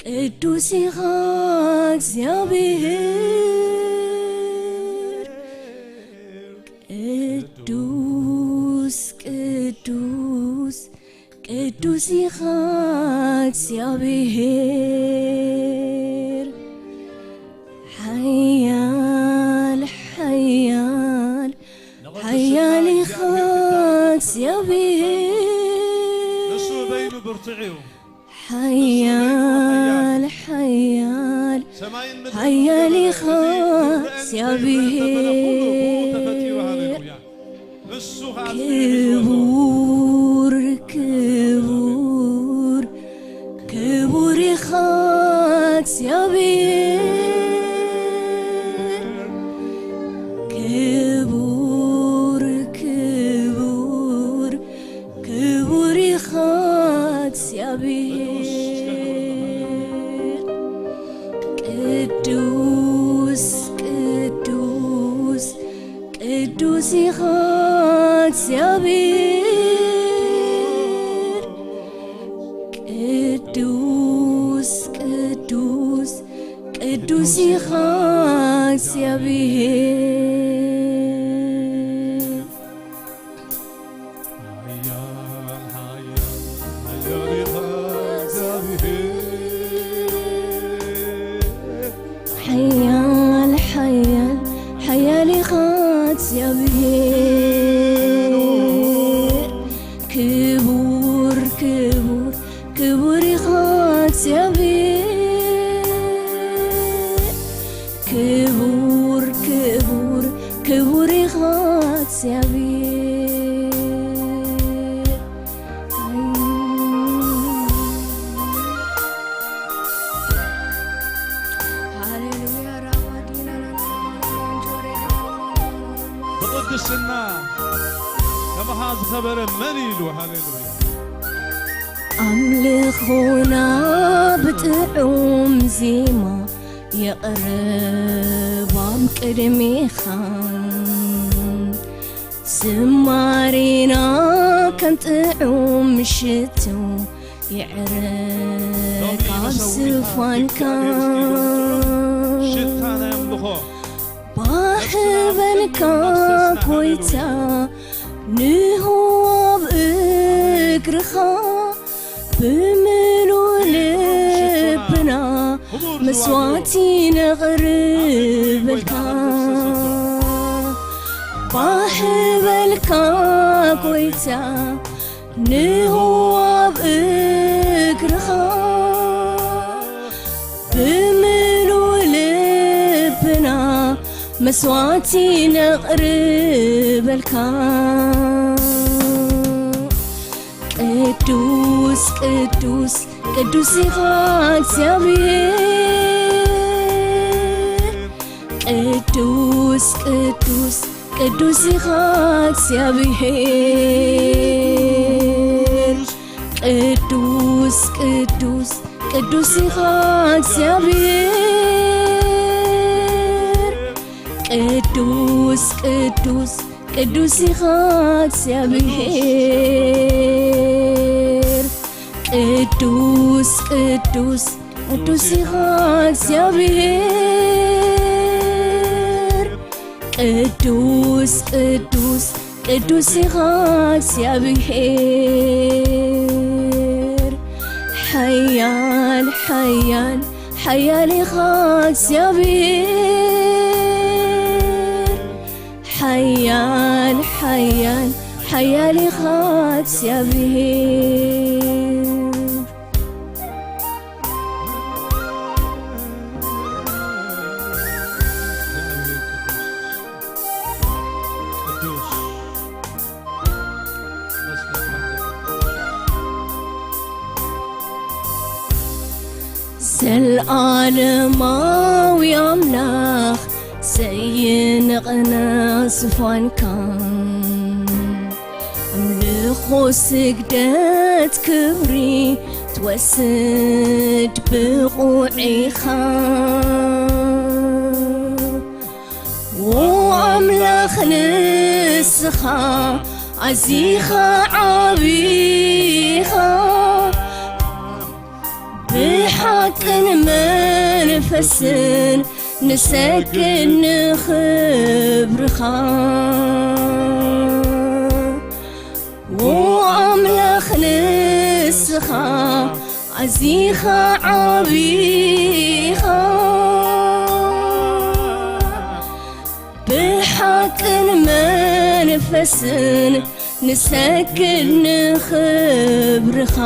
ቅዱስ ኢኻ እግዚኣብሔር፣ ቅዱስ፣ ቅዱስ፣ ቅዱስ ኢኻ እግዚኣብሔር። ሓያል፣ ሓያል፣ ሓያል ኢኻ እግዚኣብሔር። ንሱ በይኑ ብርቱዕ እዩ። ሓያል፣ ሓያል፣ ሰማይን ምድርን ሓያል ዝገበረ፣ ኢኻ እዚ ዝረአን እግዚኣብሔር። ዘይረአን ዘበለ ኩሉ ብኡ ተፈጢሩ። ሃሌሉያ። ንሱ ኸዓ ጽንዕቲ ዝበዝሖ። ክቡር፣ ክቡር፣ ክቡር ኢኻ እግዚኣብሔር። ክቡር፣ ክቡር፣ ክቡር ኢኻ እግዚኣብሔር። ቅዱስ፣ ቅዱስ፣ ቅዱስ ኢኻ እግዚኣብሔር። ቅዱስ፣ ቅዱስ፣ ቅዱስ ኢኻ እግዚኣብሔር። ሓያል፣ ሓያል፣ ሓያል ኢኻ እግዚኣብሔር። ሓያል፣ ሓያል፣ ሓያል ኢኻ እግዚኣብሔር። ክቡር፣ ክቡር፣ ክቡር ኢኻ እግዚኣብሔር። ክቡር፣ ክቡር፣ ክቡር ኢኻ እግዚኣብሔር። ሃሌሉያ፣ ራባዲና ብቕድስና ከማኻ ዝኸበረ መን ኢሉ? ሃሌሉያ። ኣምልኾና ብጥዑም ዜማ የቕርብ ኣብ ቅድሜኻ። ዝማሬና ከም ጥዑም ሽቱ ሎሚ የዕርግ ኣብ መሰዊእኻ ዝፋንካ። እግዚኣብሔር እስቲ ሽታ ናይ ኣምልኾ ባህ በልካ ነፍስና ጎይታ፣ ሃሌሉያ። ንሆ ኣብ እግርኻ ብምሉእ ልብና መስዋዕቲ ነቕርበልካ። ባህ በልካ ጎይታ፣ ንሆ ኣብ እግርኻ ብምሉእ ልብና መስዋዕቲ ነቕርበልካ። ቅዱስ፣ ቅዱስ፣ ቅዱስ ኢኻ እግዚኣብሔር። ቅዱስ፣ ቅዱስ፣ ቅዱስ ኢኻ እግዚኣብሔር። ቅዱስ፣ ቅዱስ፣ ቅዱስ ኢኻ እግዚኣብሔር። ቅዱስ፣ ቅዱስ፣ ቅዱስ ኢኻ እግዚኣብሔር። ቅዱስ፣ ቅዱስ፣ ቅዱስ ኢኻ እግዚኣብሔር። ቅዱስ፣ ቅዱስ፣ ቅዱስ ኢኻ እግዚኣብሔር። ሓያል፣ ሓያል፣ ሓያል ኢኻ እግዚኣብሔር። ሓያል፣ ሓያል፣ ሓያል ኢኻ እግዚኣብሔር። ዘልኣለማዊ ኣምላኽ ዘይንቕነቕ ዝፋንካ፣ ኣምልኾ ስግደት ክብሪ ትወስድ ብቑዕ ኢኻ። ኦ ኣምላኽ ንስኻ ኣዚኻ ዓቢ ኢኻ። ብሓ ሓቅን መንፈስን ንሰግድ ንኽብርኻ። ዎ ኣምላኽ ንስኻ ኣዚኻ ዓቢኻ። ብሓቅን መንፈስን ንሰግድ ንኽብርኻ።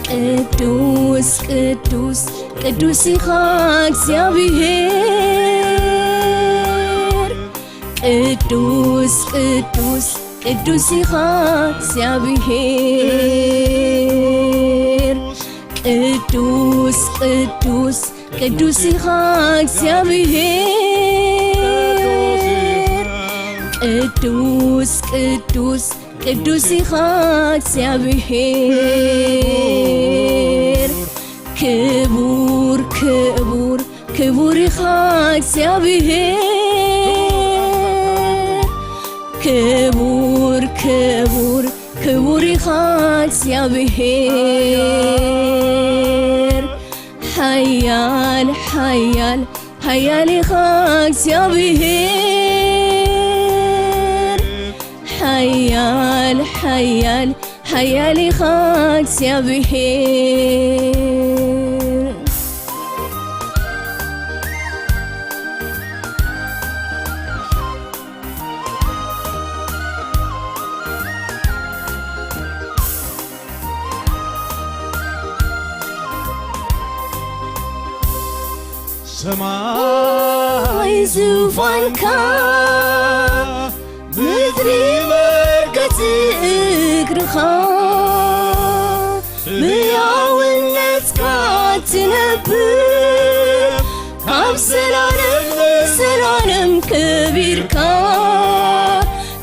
ቅዱስ ቅዱስ ቅዱስ ኢኻ እግዚኣብሔር። ቅዱስ ቅዱስ ቅዱስ ኢኻ እግዚኣብሔር። ቅዱስ ቅዱስ ቅዱስ ኢኻ እግዚኣብሔር። ቅዱስ ቅዱስ ቅዱስ ኢኻ እግዚኣብሔር። ክቡር ክቡር ክቡር ኢኻ እግዚኣብሔር። ክቡር ክቡር ክቡር ኢኻ እግዚኣብሔር። ሓያል ሓያል ሓያል ኢኻ እግዚኣብሔር። ሓያል ሓያል ሓያል ኢኻ እግዚኣብሔር። ሰማይ ዙፋንካ፣ ምድሪ መርገጺ እግርኻ፣ ብሕያውነትካ ትነብር፣ ካብ ዘላለም ንዘላለም ከቢርካ፣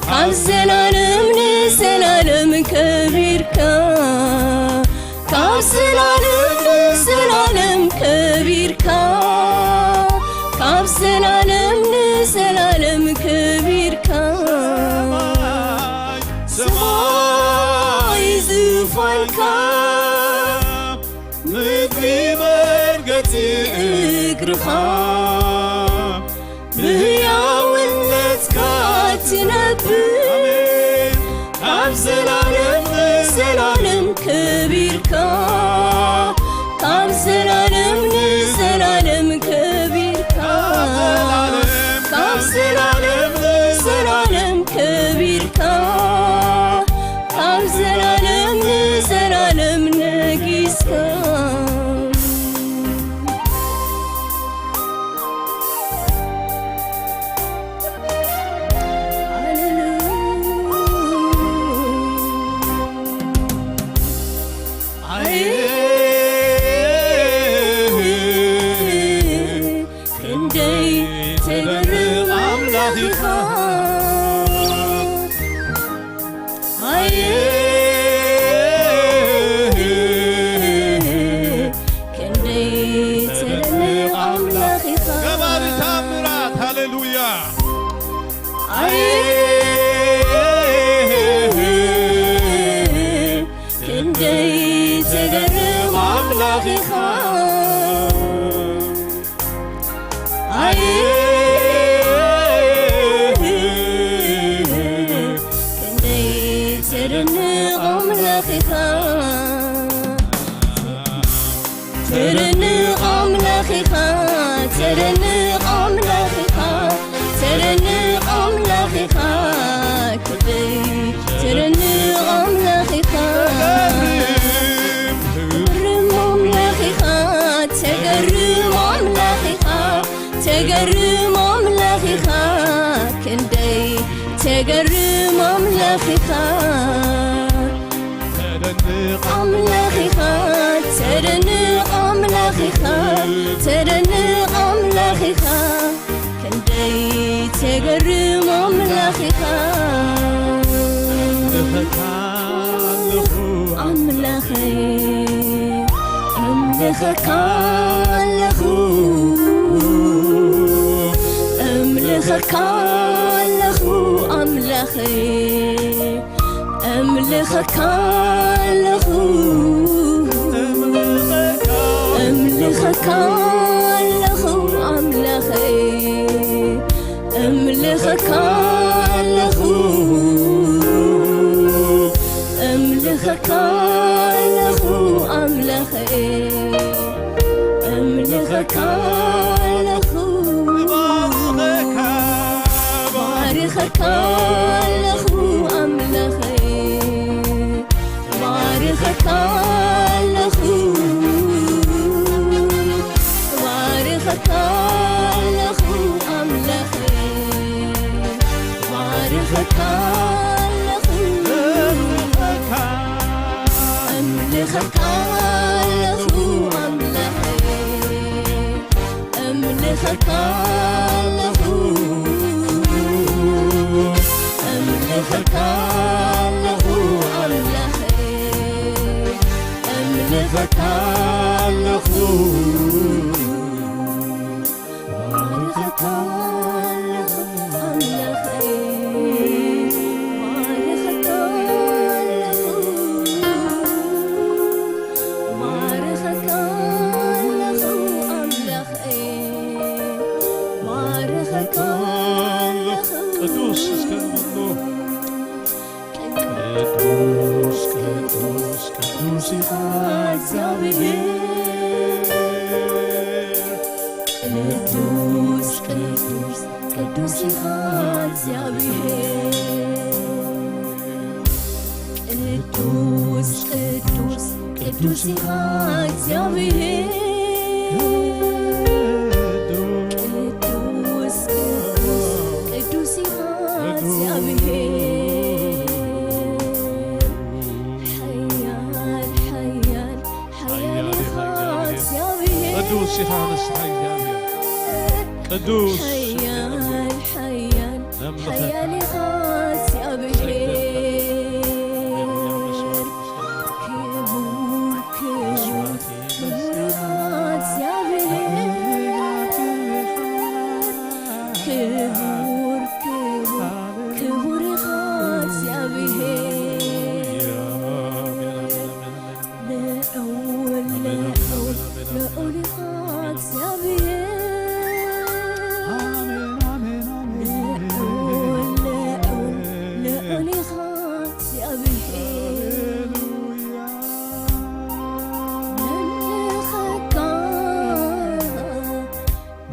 ካብ ዘላለም ንዘላለም ከቢርካ፣ ካብ ዘላለም ንዘላለም ከቢርካ፣ ካብ ዘላለም ንዘላለም ከቢርካ። ሰማይ ዙፋንካ፣ ምድሪ መርገጺ እግርኻ፣ ብሕያውነትካ ትነብር። ኣሜን። ካብ ዘላለም ንዘላለም ከቢርካ፣ ካብ ዘላለም ንዘላለም ከቢርካ፣ ካብ ዘላለም ንዘላለም ከቢርካ፣ ካብ ዘላለም ንዘላለም ነጊስካ። ክንደይ ተገርም ኣምላኽ ኢኻ። ኣየ ክንደይ ተደንቕ ኣምላኽ ኢኻ። ገባሪ ተኣምራት፣ ሃሌሉያ። ኣየ ክንደይ ተገርም ኣምላኽ ኢኻ። ኣየ ክንደይ ተደንቕ ኣምላኽ ኢኻ። ተደንቕ ኣምላኽ ኢኻ። ተደንቕ ኣምላኽ ኢኻ። ተደንቕ ኣምላኽ ኢኻ። ክንደይ ተደንቕ ኣምላኽ ኢኻ። ተገርም ኣምላኽ ኢኻ። ተገርም ኣምላኽ ኢኻ። ተገርም ኣምላኽ ኢኻ። ክንደይ ተገርም ኣምላኽ ኢኻ። ተደንቕ ኣምላኽ ኢኻ። ተደንቕ ኣምላኽ ኢኻ። ተደንቕ ኣምላኽ ኢኻ። ክንደይ ተገርም ኣምላኽ ኢኻ። እምልኸካ ኣለኹ ኣምላኸይ፣ እምልኸካ ኣለኹ፣ እምልኸካ ኣለኹ ኣምላኸይ፣ እምልኸካ ኣለኹ። ኣለኹ ኣምላኸይ፣ እምልኸካ ኣለኹ፣ እምልኸካ ኣለኹ ኣምላኸይ፣ እምልኸካ ኣለኹ፣ ባርኸካ ኣለኹ ኣምላኸይ። ባርኸካ ኣለኹ፣ ባርኸካ ኣለኹ ኣምላኸይ፣ ባርኸካ ኣለኹ፣ እምልኸካ ኣለኹ ኣምላኸይ። እምልኸካ ኣለኹ፣ እምልኸካ ኣለኹ ኣምላኸይ፣ እምልኸካ ኣለኹ፣ ባርኸካ ኣለኹ ኣምላኸይ፣ ባርኸካ ኣለኹ፣ ባርኸካ ኣለኹ ኣምላኸይ። ባርኸካ ኣለኹ። ቅዱስ እስከ ንበሎ። ቅዱስ፣ ቅዱስ፣ ቅዱስ ኢኻ እግዚኣብሔር። ቅዱስ፣ ቅዱስ፣ ቅዱስ ኢኻ እግዚኣብሔር። ቅዱስ፣ ቅዱስ፣ ቅዱስ ኢኻ እግዚኣብሔር። ቅዱስ፣ ቅዱስ፣ ቅዱስ ኢኻ እግዚኣብሔር። ሓያል፣ ሓያል፣ ሓያል ኢኻ እግዚኣብሔር። ቅዱስ ኢኻ ንስኻ እግዚኣብሔር። ቅዱስ ሓያል፣ ሓያል፣ ነምልኸካ። ሓያል ኢኻ እግዚኣብሔር። ክቡር፣ ክቡር፣ ክቡር ኢኻ እግዚኣብሔር። ክቡር፣ ክቡር፣ ክቡር ኢኻ እግዚኣብሔር። ልዑል፣ ልዑል፣ ልዑል ኢኻ እግዚኣብሔር። ልዑል፣ ልዑል፣ ልዑል ኢኻ እግዚኣብሔር። ነምልኸካ፣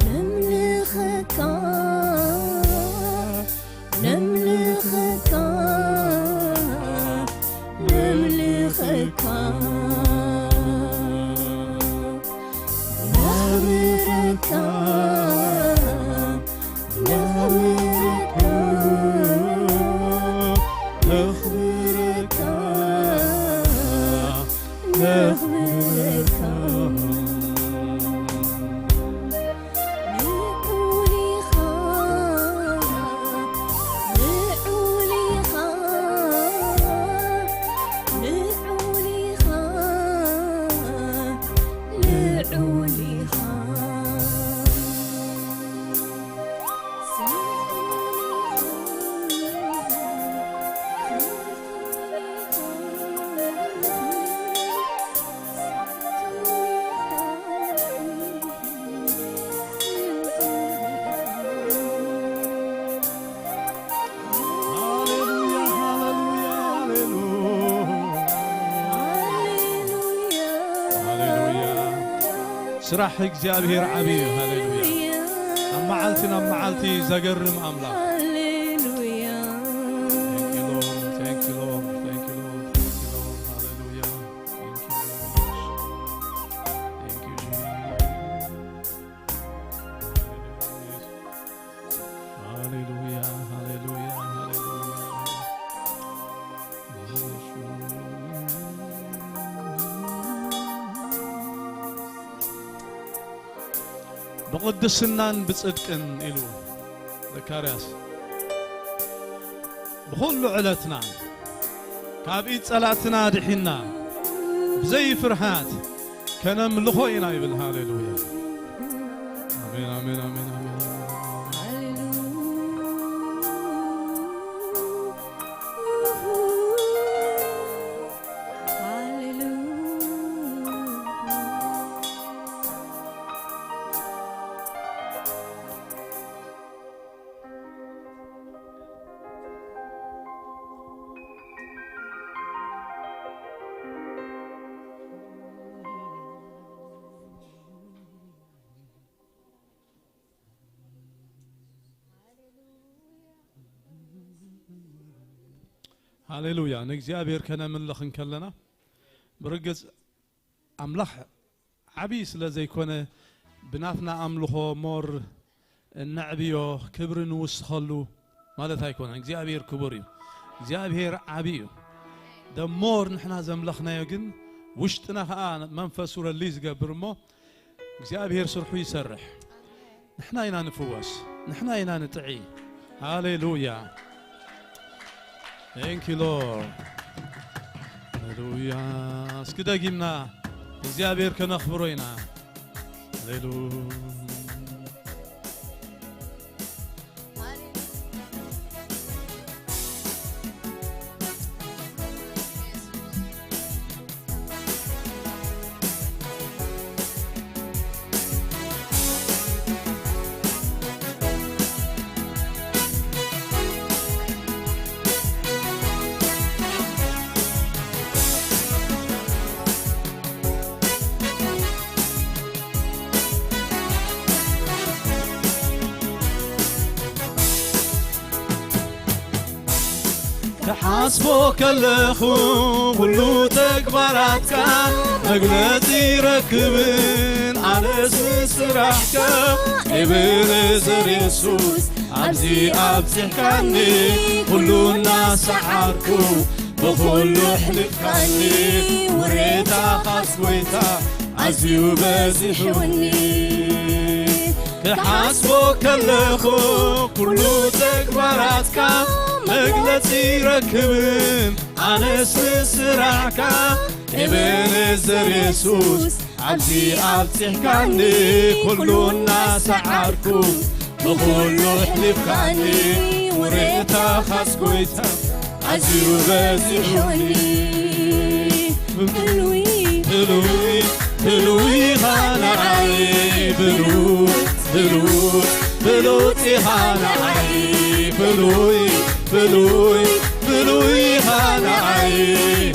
ነምልኸካ፣ ነምልኸካ፣ ነምልኸካ፣ ነኽብረካ፣ ነኽብረካ፣ ነኽብረካ፣ ነኽብረካ። ልዑል ኢኻ፣ ልዑል ኢኻ፣ ልዑል ኢኻ፣ ልዑል ኢኻ። ሃሌሉያ፣ ሃሌሉያ፣ ሃሌሉያ። ሃሌሉያ። ስራሕ እግዚኣብሔር ዓቢ እዩ። ሃሌሉያ። ኣብ መዓልቲ ናብ መዓልቲ ዘገርም ኣምላኽ። ሃሌሉያ። Thank you, Lord. Thank you, Lord. Thank you, Lord. Thank you, Lord. ሃሌሉያ። Thank you very much. Thank you, Jesus. ሃሌሉያ፣ ሃሌሉያ፣ ሃሌሉያ። ብቕድስናን ብጽድቅን ኢሉ ዘካርያስ፣ ብኹሉ ዕለትና ካብ ኢድ ጸላእትና ድሒና ብዘይ ፍርሃት ከነምልኾ ኢና ይብል። ሃሌሉያ። ኣሜን፣ ኣሜን፣ ኣሜን፣ ኣሜን፣ ኣሜን። ሃሌሉያ። ንእግዚኣብሔር ከነምልኽ እንከለና፣ ብርግጽ ኣምላኽ ዓብዪ ስለ ዘይኮነ፣ ብናትና ኣምልኾ ሞር እነዕብዮ፣ ክብሪ ንውስኸሉ ማለት ኣይኮነን። እግዚኣብሔር ክቡር እዩ። እግዚኣብሔር ዓብዪ እዩ። ደሞር ንሕና ዘምለኽናዮ ግን፣ ውሽጥና ኸዓ መንፈሱ ረሊ ዝገብር እሞ፣ እግዚኣብሔር ስርሑ ይሰርሕ። ንሕና ኢና ንፍወስ፣ ንሕና ኢና ንጥዒ። ሃሌሉያ። Thank you, Lord. ሃሌሉያ። እስኪ ደጊምና እግዚኣብሔር ከነኽብሮ ኢና። ሃሌሉያ። ክሓስቦ ከለኹ ኩሉ ተግባራትካ መግለጺ ይረክብን ኣነስ ንስራሕካ ኤቤኔዘር የሱስ ኣብዚ ኣብጺሕካኒ ኩሉ እናሰዓርኩ ብኹሉ ኣሕሊፍካኒ ውሬታኻስ ጎይታ ኣዝዩ በዚሑኒ ክሓስቦ ከለኹ ኩሉ ተግባራትካ መግለጺ ይረክብን ኣነስ ንስራሕካ ኤቤኔዘር የሱስ ኣብዚ ኣብጺሕካኒ ኩሉ እናሰዓርኩ ብኹሉ ኣሕሊፍካኒ ውሬታኻስ ጎይታ ኣዝዩ በዚሑኒ ብሉይ ብሉይ ብሉይ ኢኻ ንዓይ ብሉጽ ብሉጽ ብሉጽ ኢኻ ንዓይ ብሉይ ብሉይ ብሉይ ኢኻ ንዓይ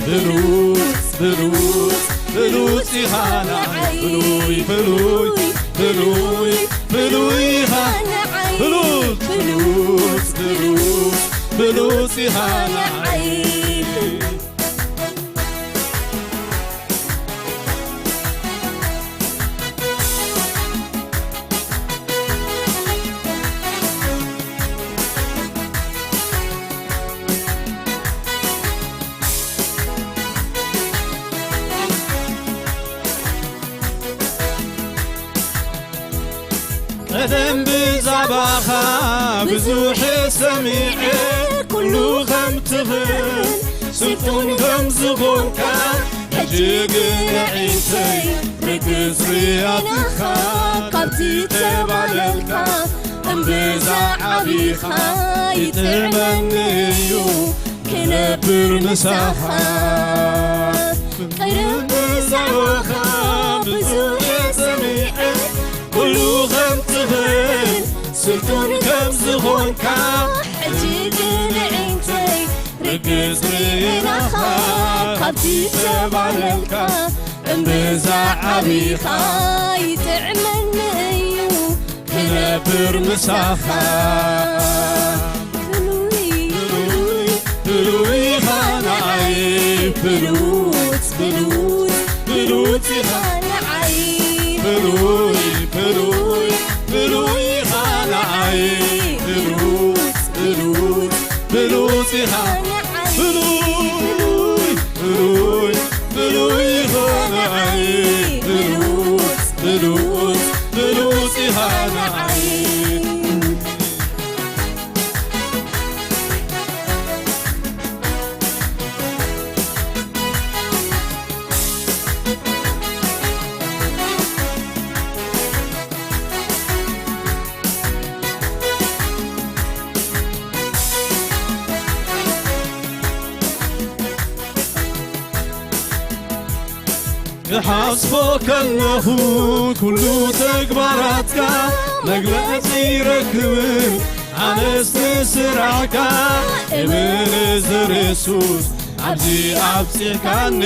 ብሉጽ ብሉጽ ብሉጽ ኢኻ ንዓይ ብሉይ ብሉይ ብሉይ ብሉይ ኢኻ ንዓይ ብሉጽ ብሉጽ ብሉጽ ብሉጽ ኢኻ ንዓይ ቀደም ብዛዕባኻ ብዙሕ ሰሚዐ ኩሉ ከም ትኽእል ስልጡን ከም ዝኾንካ ሕጂ ግን ኣዒንተይ ርግጽ ርያትኻ ካብቲ ተባለልካ እምብዛ ዓቢኻ ይጥዕመኒ እዩ ክነብር ምሳኻ ቀደም ብዛዕባኻ ብዙሕ ሰሚዐ ኩሉ ከም ትኽእል ስልጡን ከም ዝኾንካ ሕጂ ግን ኣዒንተይ ርግጽ ርኢናኻ ካብቲ ተባለልካ እምብዛ ዓቢኻ ይጥዕመኒ እዩ ክነብር ምሳኻ ፍሉይ ፍሉይ ኢኻ ንዓይ ፍሉጥ ፍሉጥ ፍሉጥ ኢኻ ንዓይ ፍሉይ ፍሉይ ፍሉይ ኢኻ ንዓይ ፍሉጥ ፍሉጥ ፍሉጥ ኢኻ ንዓይ ፍሉይ ፍሉይ ፍሉይ ኢኻ ንዓይ ፍሉጥ ፍሉጥ ፍሉጥ ኢኻ ንዓይ ክሓስቦ ከለኹ ኩሉ ተግባራትካ መግለጺ ይረክብን ኣነስ ንስራሕካ እብንዝር የሱስ ኣብዚ ኣብጺሕካኒ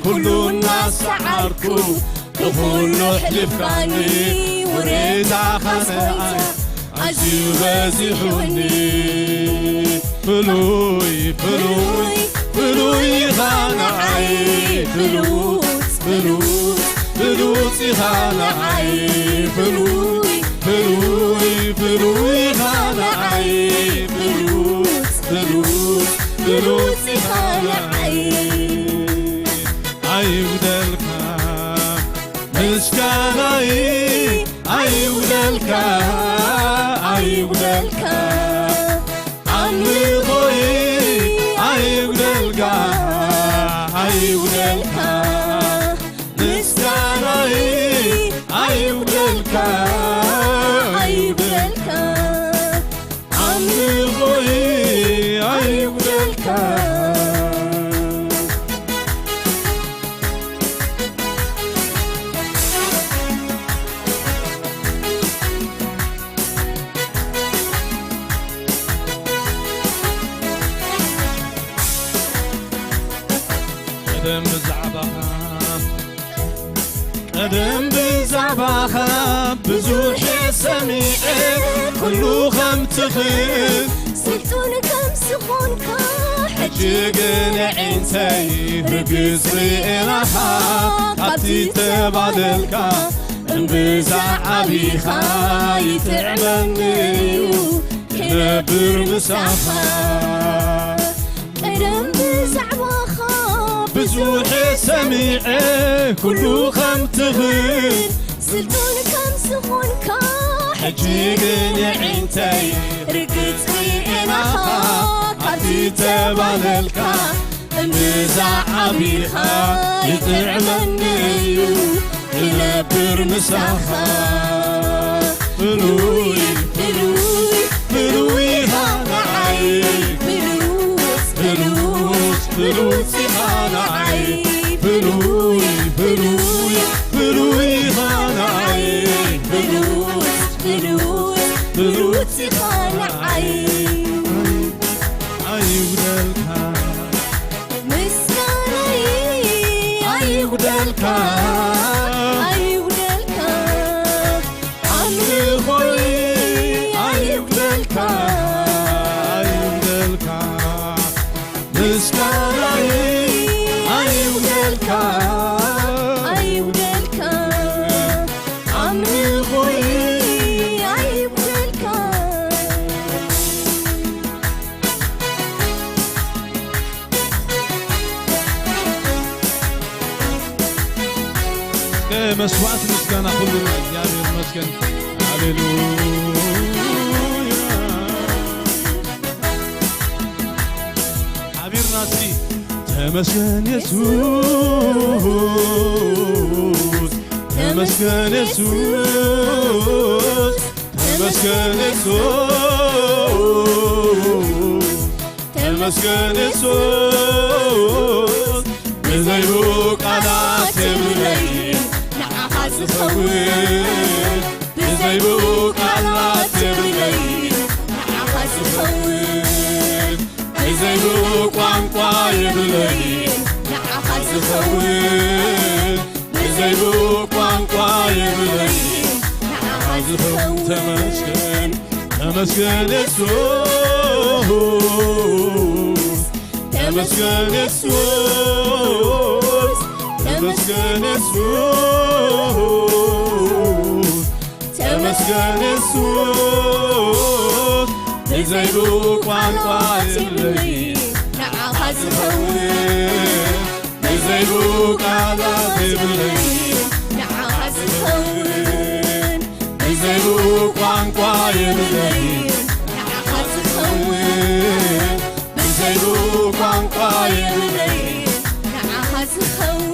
ኩሉ እናሰዓርኩ ብኹሉ ኣሕሊፍካኒ ውሬታኻ ሰዓት ኣዝዩ በዚሑኒ ፍሉይ ፍሉይ ፍሉይ ኢኻ ንዓይ፣ ብሉጽ ብሉጽ ብሉጽ ኢኻ ንዓይ፣ ፍሉይ ፍሉይ ፍሉይ ኢኻ ንዓይ፣ ብሉጽ ብሉጽ ብሉጽ ኢኻ ንዓይ። ኣይጉደልካ ምስጋናይ፣ ኣይጉደልካ ኣይጉደልካ ኣምልኾይ፣ ኣይጉደልካ ኣይጉደልካ ምስጋናይ፣ ኣይጉደልካ ኣይጉደልካ ኣምልኾይ፣ ኣይጉደልካ። ቀደም ብዛዕባኻ ቀደም ብዛዕባኻ ብዙሕ ሰሚዐ፣ ኩሉ ከም ትኽእል ስልጡን ከም ዝኾንካ፣ ሕጂ ግን ኣዒንተይ ርግጽ ርኤናኻ። ካብቲ ተባለልካ እምብዛ ዓቢኻ ይጥዕመኒ እዩ ክነብር ምሳኻ። ቀደም ብዛዕባኻ ብዙሕ ሰሚዐ፣ ኩሉ ከም ትኽእል ስልጡን ከም ዝኾንካ፣ ሕጂ ግን የዒንተይ ርግጽ ርኤናኻ። ካብቲ ተባለልካ እምብዛ ዓቢኻ ይጥዕመኒ እዩ ክነብር ምሳኻ። ፍሉይ ፍሉይ ፍሉይ ኢኻ ንዓይ፣ ብሉጽ ብሉጽ ብሉጽ ኢኻ ንዓይ። ፍሉይ ፍሉይ ፍሉይ ኢኻ ንዓይ፣ ብሉጽ ብሉጽ ብሉጽ ኢኻ ንዓይ። ኣይጉደልካ ምስጋናይ፣ ኣይጉደልካ ኣይጉደልካ ኣምልኾይ፣ ኣይጉደልካ ኣይጉደልካ ምስጋናይ፣ ኣይጉደልካ ኣይጉደልካ ኣምልኾይ፣ ኣይጉደልካ። እስከ መስዋዕት ምስጋና ኩሉ ናይ እግዚኣብሔር ይመስገን። ሃሌሉያ። ሓቢርና እስኪ ተመስገን የሱስ፣ ተመስገን የሱስ፣ ተመስገን የሱስ፣ ተመስገን የሱስ። ብዘይብኡ ቃላት የብለይን ንዓኻ ዝኸውን፣ ብዘይብኡ ቃላት የብለይን ንዓኻ ዝኸውን፣ ብዘይብኡ ቋንቋ የብለይን ንዓኻ ዝኸውን፣ ብዘይብኡ ቋንቋ የብለይን ንዓኻ ዝኸውን። ተመስገን፣ ተመስገን የሱስ፣ ተመስገን የሱስ፣ ተመስገን የሱስ፣ ተመስገን የሱስ። ብዘይብኡ ቋንቋ የብለይን ንዓኻ ዝኸውን፣ ብዘይብኡ ቃላት የብለይን ንዓኻ ዝኸውን፣ ብዘይብኡ ቋንቋ የብለይን ንዓኻ ዝኸውን፣ ብዘይብኡ ቋንቋ የብለይን ንዓኻ ዝኸውን።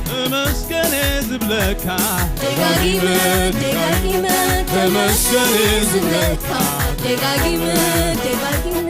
ተመስገን ዝብለካ ደጋጊመ ደጋጊመ ተመስገን ዝብለካ ደጋጊመ ደጋጊመ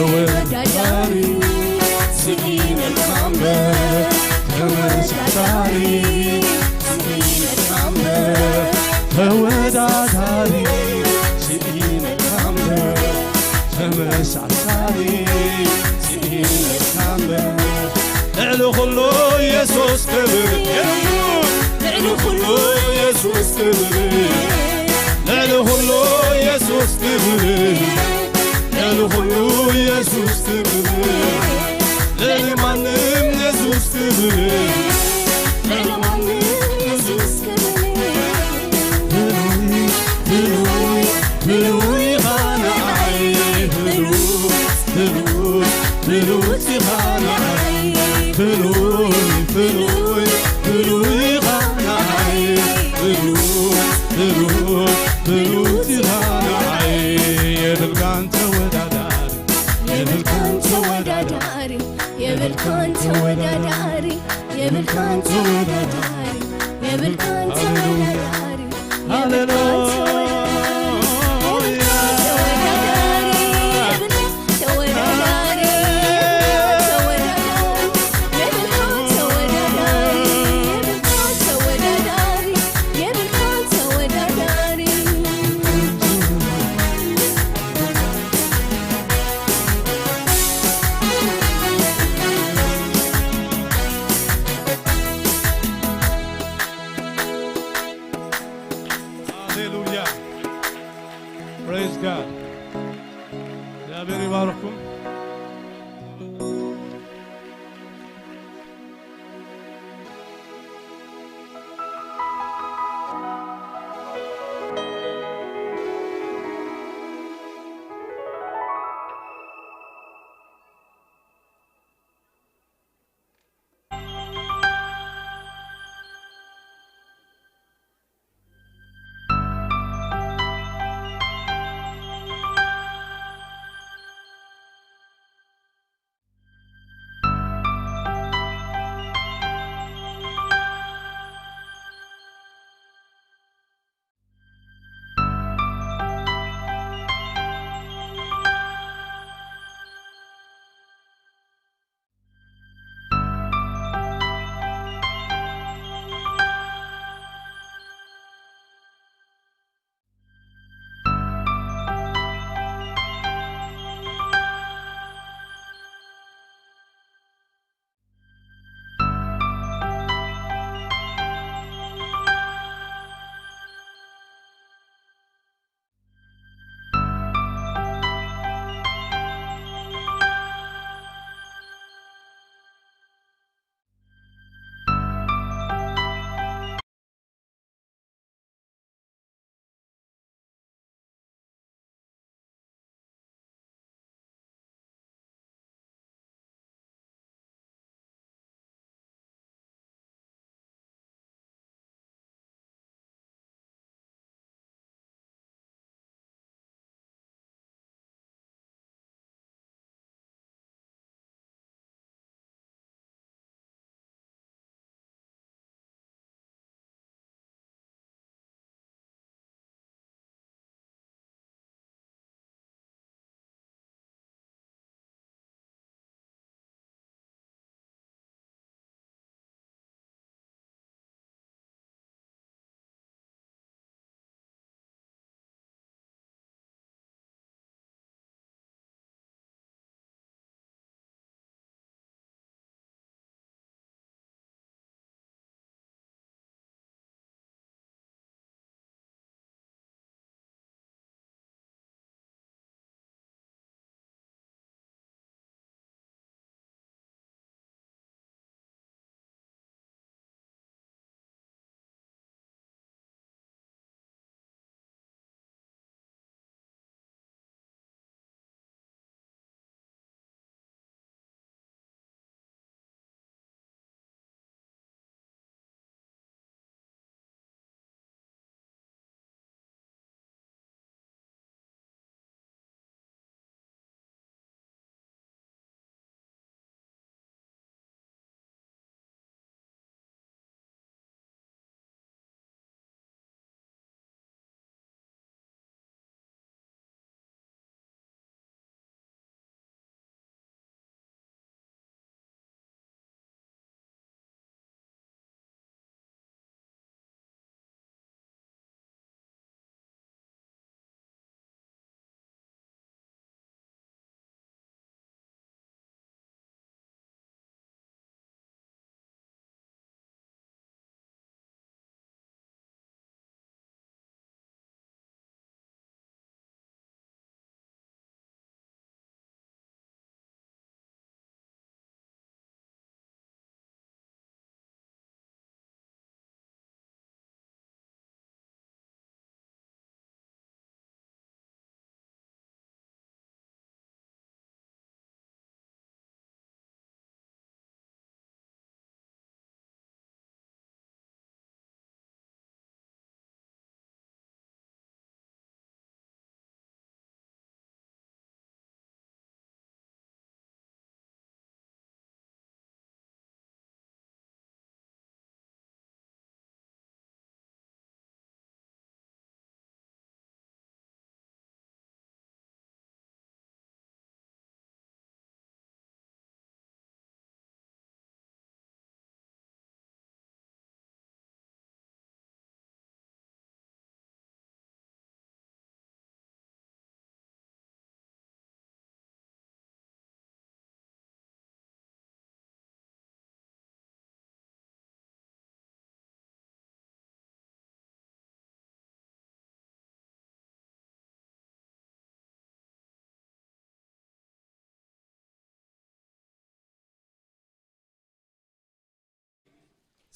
ተወዳዳሪ ስኢነልካ እምበር ተመሳሳሊ ስኢነልካ እምበር ተወዳዳሪ ስኢነልካ እምበር ተመሳሳሊ ስኢነልካ እምበር ልዕሊ ኩሉ የሱስ ክብር ልዕሊ ኩሉ የሱስ ክብር ልዕሊ ኩሉ የሱስ ክብር ልዕሊ ኩሉ የሱስ ክብር ልዕሊ ማንም የሱስ ክብር ልዕሊ ማንም የሱስ ክብር ብሉይ ብሉይ ብሉይ ኢኻ ንዓይ ብሉይ ብሉይ ብሉይ ኢኻ ንዓይ ብሉይ ብሉይ ብሉይ ኢኻ ንዓይ ብሉይ ብሉይ ብሉይ ኢኻ ንዓይ የብልካን ተወዳዳሪ የብልካን ተወዳዳሪ የብልካን ተወዳዳሪ የብልካን ተወዳዳሪ የብልካን ተወዳዳሪ ሃሌሉያ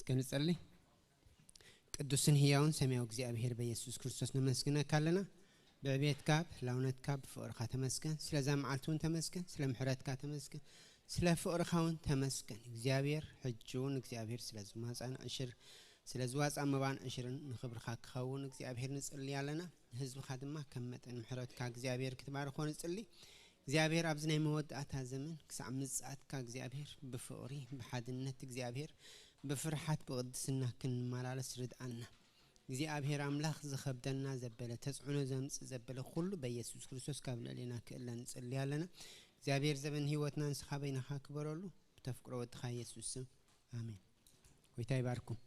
ክንጸሊ። ቅዱስን ህያውን ሰማያዊ እግዚኣብሔር በኢየሱስ ክርስቶስ ነመስግነካ ኣለና። ብዕቤትካ፣ ብህላውነትካ፣ ብፍቕርካ ተመስገን። ስለዛ መዓልቲ እውን ተመስገን። ስለ ምሕረትካ ተመስገን። ስለ ፍቕርካ እውን ተመስገን። እግዚኣብሔር ሕጂ እውን እግዚኣብሔር ስለ ዝማጻን ዕሽር፣ ስለ ዝዋጻ መባን ዕሽርን ንኽብርካ ክኸውን እግዚኣብሔር ንጽሊ ኣለና። ንህዝብኻ ድማ ከም መጠን ምሕረትካ እግዚኣብሔር ክትባርኾ ንጽሊ። እግዚኣብሔር ኣብዚ ናይ መወዳእታ ዘመን ክሳዕ ምጽኣትካ እግዚኣብሔር ብፍቕሪ፣ ብሓድነት እግዚኣብሔር ብፍርሓት ብቕድስና ክንመላለስ ርድኣና። እግዚኣብሔር ኣምላኽ ዝኸብደና ዘበለ፣ ተጽዕኖ ዘምጽእ ዘበለ ኩሉ በኢየሱስ ክርስቶስ ካብ ልዕሌና ክእለ ንጽሊ ኣለና። እግዚኣብሔር ዘበን ህይወትና ንስኻ በይንኻ ክበረሉ ብተፍቅሮ ወድኻ ኢየሱስ ስም። ኣሜን። ጎይታ ይባርኩም።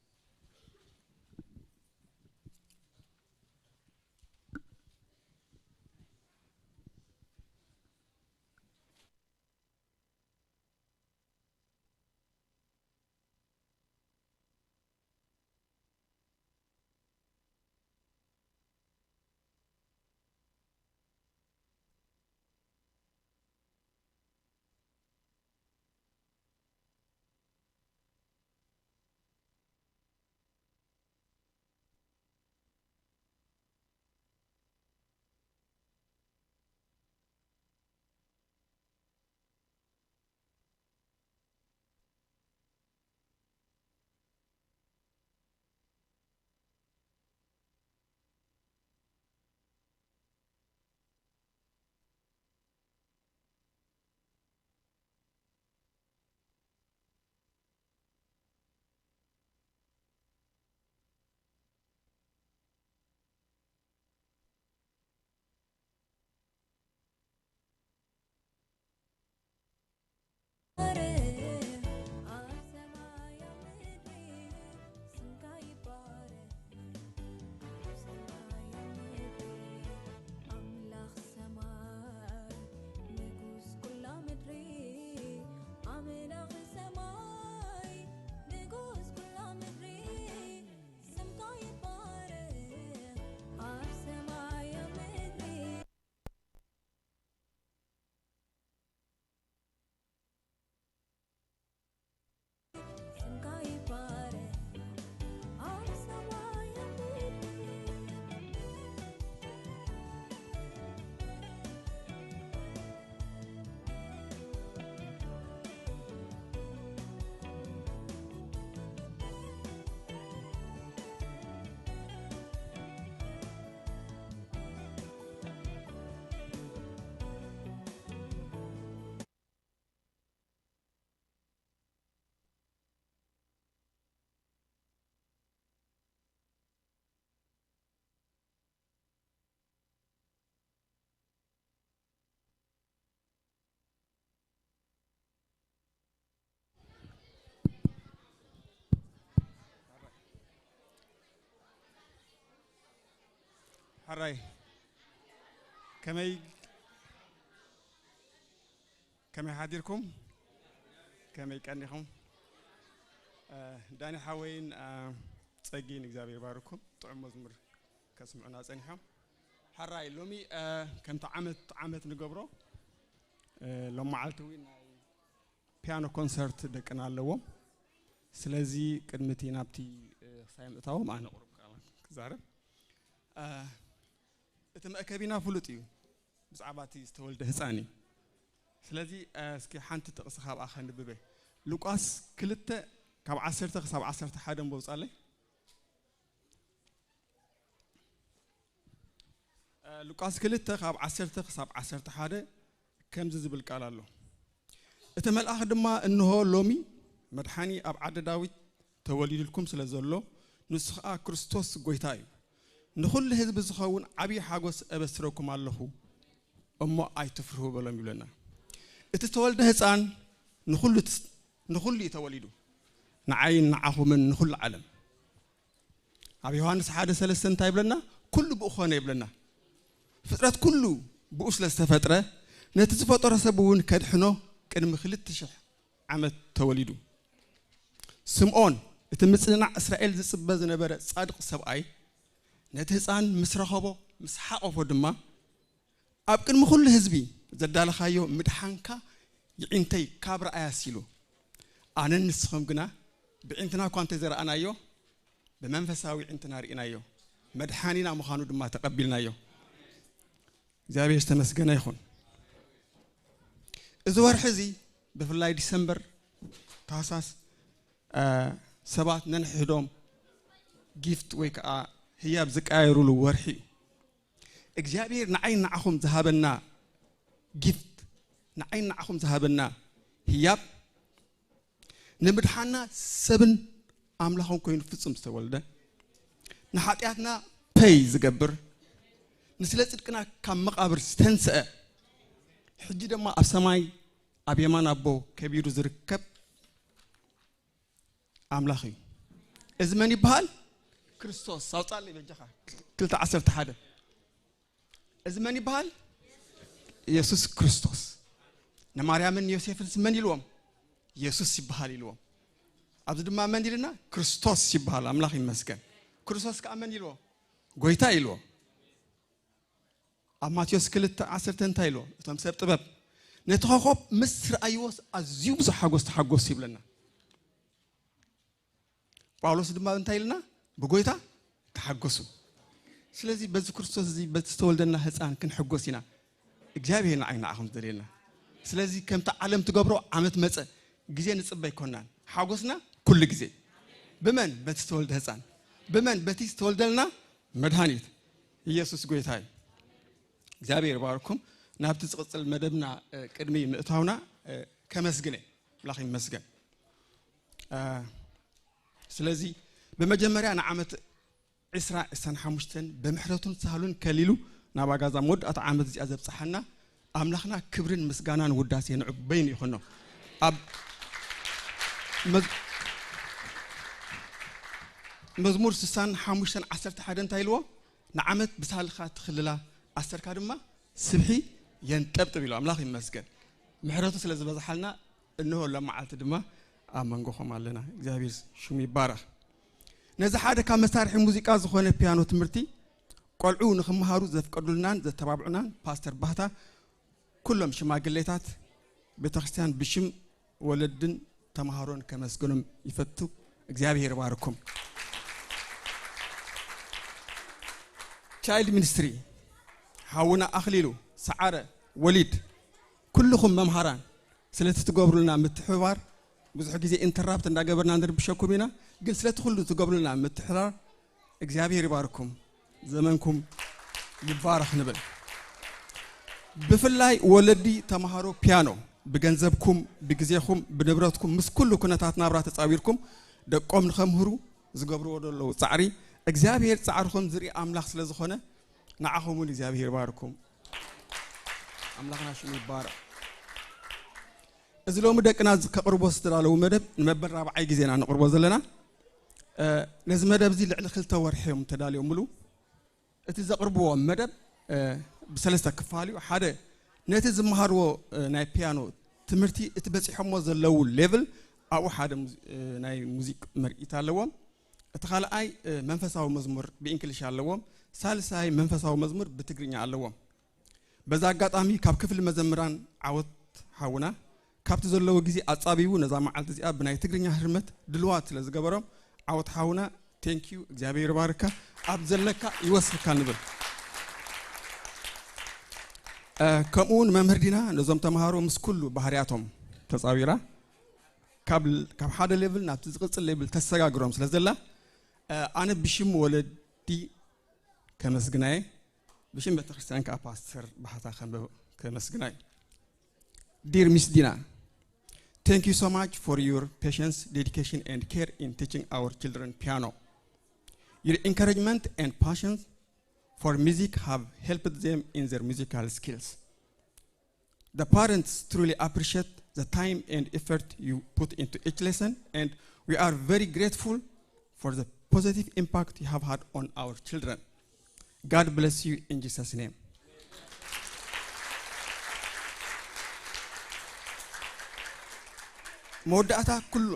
ሕራይ፣ ከመይ፣ ከመይ ሓዲርኩም? ከመይ ቀኒኹም? እ፣ ዳኒ ሓወይን፣ እ፣ ጸጊን እግዚኣብሔር ባርኩም። ጥዑም መዝሙር ከስምዑና ጸኒሖም። ሕራይ፣ ሎሚ፣ እ፣ ከምቲ ዓመት ዓመት ንገብሮ፣ እ፣ ሎም መዓልቲ እውን ናይ ፒያኖ ኮንሰርት ደቅና ኣለዎም። ስለዚ ቅድሚ እቲ ናብቲ፣ እ፣ ክሳይ ምእታዎም ኣነ ቁሩብ ቃል ክዛረብ። እ፣ እቲ መእከቢና ፍሉጥ እዩ። ብዛዕባ እቲ ዝተወልደ ህጻን እዩ። ስለዚ፣ እ፣ እስኪ ሓንቲ ጥቕሲ ካብኣ ከንብበ። ሉቃስ ክልተ ካብ ዓሰርተ ክሳብ ዓሰርተ ሓደ እምበ ውጻለይ። ሉቃስ ክልተ ካብ ዓሰርተ ክሳብ ዓሰርተ ሓደ ከምዚ ዝብል ቃል ኣሎ። እቲ መልኣኽ ድማ፣ "እንሆ ሎሚ መድሓኒ ኣብ ዓዲ ዳዊት ተወሊዱልኩም ስለ ዘሎ፣ ንሱ ኸኣ ክርስቶስ ጐይታ እዩ። ንኹሉ ህዝቢ ዝኸውን ዓብዪ ሓጎስ እበስረኩም ኣለኹ፣ እሞ ኣይትፍርሁ" በሎም ይብለና። እቲ ዝተወልደ ህፃን ንኹሉ ትስ-፣ ንኹሉ እዩ ተወሊዱ። ንዓይን ንዓኹምን ንኹሉ ዓለም። ኣብ ዮሃንስ ሓደ ሰለስተ እንታይ ይብለና? "ኩሉ ብኡ ኾነ" ይብለና። ፍጥረት ኩሉ ብኡ ስለ ዝተፈጥረ፣ ነቲ ዝፈጠሮ ሰብ እውን ከድሕኖ ቅድሚ ክልተ ሽሕ ዓመት ተወሊዱ። ስምዖን፣ እቲ ምጽንናዕ እስራኤል ዝጽበ ዝነበረ ጻድቕ ሰብኣይ፣ ነቲ ህፃን ምስ ረኸቦ፣ ምስ ሓቖፎ ድማ፣ ኣብ ቅድሚ ኩሉ ህዝቢ ዘዳለኻዮ ምድሓንካ ይዒንተይ ካብ ረኣያስ ኢሉ። ኣነን ንስኹም ግና ብዒንትና እኳ እንተዘረኣናዮ፣ ብመንፈሳዊ ዒንትና ርኢናዮ፣ መድሓኒና ምዃኑ ድማ ተቐቢልናዮ። እግዚኣብሔር ዝተመስገነ ይኹን። እዚ ወርሒ እዚ ብፍላይ ዲሰምበር፣ ታህሳስ፣ እ፣ ሰባት ነንሕድሕዶም ጊፍት ወይ ከዓ ህያብ ዝቀያየሩሉ ወርሒ እዩ። እግዚኣብሔር ንዓይ ንዓኹም ዝሃበና ጊፍት፣ ንዓይ ንዓኹም ዝሃበና ህያብ ንምድሓና፣ ሰብን ኣምላኽን ኮይኑ ፍጹም ዝተወልደ፣ ንሓጢኣትና ፐይ ዝገብር፣ ንስለ ጽድቅና ካብ መቓብር ዝተንስአ፣ ሕጂ ድማ ኣብ ሰማይ ኣብ የማን ኣቦ ከቢሩ ዝርከብ ኣምላኽ እዩ። እዚ መን ይበሃል? ክርስቶስ። ኣውጻለይ በጃኻ። ክልተ ዓሰርተ ሓደ። እዚ መን ይበሃል? ኢየሱስ ክርስቶስ። ንማርያምን ዮሴፍን መን ኢልዎም? ኢየሱስ ይበሃል ኢልዎም። ኣብዚ ድማ መን ኢልና? ክርስቶስ ይበሃል። ኣምላኽ ይመስገን። ክርስቶስ ከዓ መን ኢልዎ? ጎይታ ኢልዎ። ኣብ ማቴዎስ ክልተ ዓሰርተ እንታይ ኢልዎ? እቶም ሰብ ጥበብ፣ ነቲ ኮኾብ ምስ ረኣይዎስ ኣዝዩ ብዙሕ ሓጎስ ተሓጎሱ ይብለና። ጳውሎስ ድማ እንታይ ኢልና? ብጎይታ ተሓጎሱ። ስለዚ በዚ ክርስቶስ እዚ በቲ ዝተወልደና ህፃን ክንሕጎስ ኢና። እግዚኣብሔር ንዓይ ንዓኹም ዝደልየና። ስለዚ ከምቲ ዓለም ትገብሮ ዓመት መፀ ግዜ ንፅበ ኣይኮናን። ሓጎስና ኩሉ ግዜ። ብመን? በቲ ዝተወልደ ህፃን። ብመን? በቲ ዝተወልደልና መድሃኒት ኢየሱስ ጎይታ እዩ። እግዚኣብሔር ይባርኩም። ናብቲ ዝቕጽል መደብና፣ እ፣ ቅድሚ ምእታውና፣ እ፣ ከመስግነ፣ ኣምላኽ ይመስገን። እ፣ ስለዚ ብመጀመርያ ንዓመት ዕስራ ዕስራን ሓሙሽተን ብምሕረቱን ሳህሉን ከሊሉ ናብ ኣጋዛ መወዳእታ ዓመት እዚኣ ዘብጽሓና ኣምላኽና ክብርን ምስጋናን ውዳሴ ንዑ በይኑ ይኹኖ። ኣብ መዝ-፣ መዝሙር ስሳን ሓሙሽተን ዓሰርተ ሓደ እንታይ ኢልዎ? ንዓመት ብሳልኻ ትኽልላ፣ ኣሰርካ ድማ ስብሒ የንጠብጥብ ኢሉ። ኣምላኽ ይመስገን። ምሕረቱ ስለ ዝበዝሓልና፣ እንሆ ሎም መዓልቲ ድማ ኣብ መንጎኹም ኣለና። እግዚኣብሔር ሽሙ ይባረኽ። ነዚ ሓደ ካብ መሳርሒ ሙዚቃ ዝኾነ ፒያኖ ትምህርቲ፣ ቆልዑ ንኽመሃሩ ዘፍቀዱልናን ዘተባብዑናን ፓስተር ባህታ፣ ኩሎም ሽማግሌታት ቤተክርስትያን ብሽም ወለድን ተምሃሮን ከመስግኖም ይፈቱ። እግዚኣብሔር ይባርኩም። ቻይልድ ሚኒስትሪ፣ ሓውና ኣኽሊሉ፣ ሰዓረ፣ ወሊድ፣ ኩልኹም መምሃራን፣ ስለቲ ትገብሩልና ምትሕብባር፣ ብዙሕ ግዜ ኢንተራፕት እንዳገበርና ንርብሸኩም ኢና፣ ግን ስለቲ ኩሉ ትገብሩልና ምትሕብባር እግዚኣብሔር ይባርኩም፣ ዘመንኩም ይባረኽ ንብል። ብፍላይ ወለዲ ተምሃሮ ፒያኖ፣ ብገንዘብኩም፣ ብግዜኹም፣ ብንብረትኩም፣ ምስ ኩሉ ኩነታት ናብራ ተጻዊርኩም ደቆም ንኸምህሩ ዝገብርዎ ዘለዉ ጻዕሪ፣ እግዚኣብሔር ጻዕርኹም ዝርኢ ኣምላኽ ስለ ዝኾነ፣ ንዓኹም እውን እግዚኣብሔር ይባርኩም። ኣምላኽና ሽሙ ይባረኽ። እዚ ሎሚ ደቅና ዝ-፣ ከቕርቦ ዝተዳለዉ መደብ ንመበል ራብዓይ ግዜና ነቕርቦ ዘለና። እ፣ ነዚ መደብ እዚ ልዕሊ ክልተ ወርሒ እዮም ተዳልዮምሉ። እቲ ዘቕርብዎ መደብ፣ እ፣ ብሰለስተ ክፋል እዩ። ሓደ፣ ነቲ ዝመሃርዎ፣ እ፣ ናይ ፒያኖ ትምህርቲ፣ እቲ በጺሖሞ ዘለዉ ሌቭል፣ ኣብኡ ሓደ ሙዚ-፣ እ፣ ናይ ሙዚቅ ምርኢት ኣለዎም። እቲ ካልኣይ፣ እ፣ መንፈሳዊ መዝሙር ብእንግሊሽ ኣለዎም። ሳልሳይ መንፈሳዊ መዝሙር ብትግርኛ ኣለዎም። በዛ ኣጋጣሚ ካብ ክፍሊ መዘምራን ዓወት ሓውና ካብቲ ዘለዎ ግዜ ኣጻቢቡ ነዛ መዓልቲ እዚኣ ብናይ ትግርኛ ህርመት ድልዋት ስለ ዝገበሮም፣ ዓወት ሓውና፣ ቴንክ ዩ፣ እግዚኣብሔር ይባርካ፣ ኣብ ዘለካ ይወስካ ንብል። እ፣ ከምኡ እውን መምህር ዲና ነዞም ተምሃሮ ምስ ኩሉ ባህርያቶም ተጻዊራ ካብ፣ ካብ ሓደ ሌቭል ናብቲ ዝቕጽል ሌቭል ተሰጋግሮም ስለ ዘላ፣ እ፣ ኣነ ብሽም ወለዲ ከመስግናየ፣ ብሽም ቤተክርስትያን ከዓ ፓስተር ባህታ ከመ-፣ ከመስግናየ። Dear Miss Dina, thank you so much for your patience, dedication, and care in teaching our children piano. Your encouragement and passion for music have helped them in their musical skills. The parents truly appreciate the time and effort you put into each lesson, and we are very grateful for the positive impact you have had on our children. God bless you in Jesus' name. መወዳእታ ኩሉ፣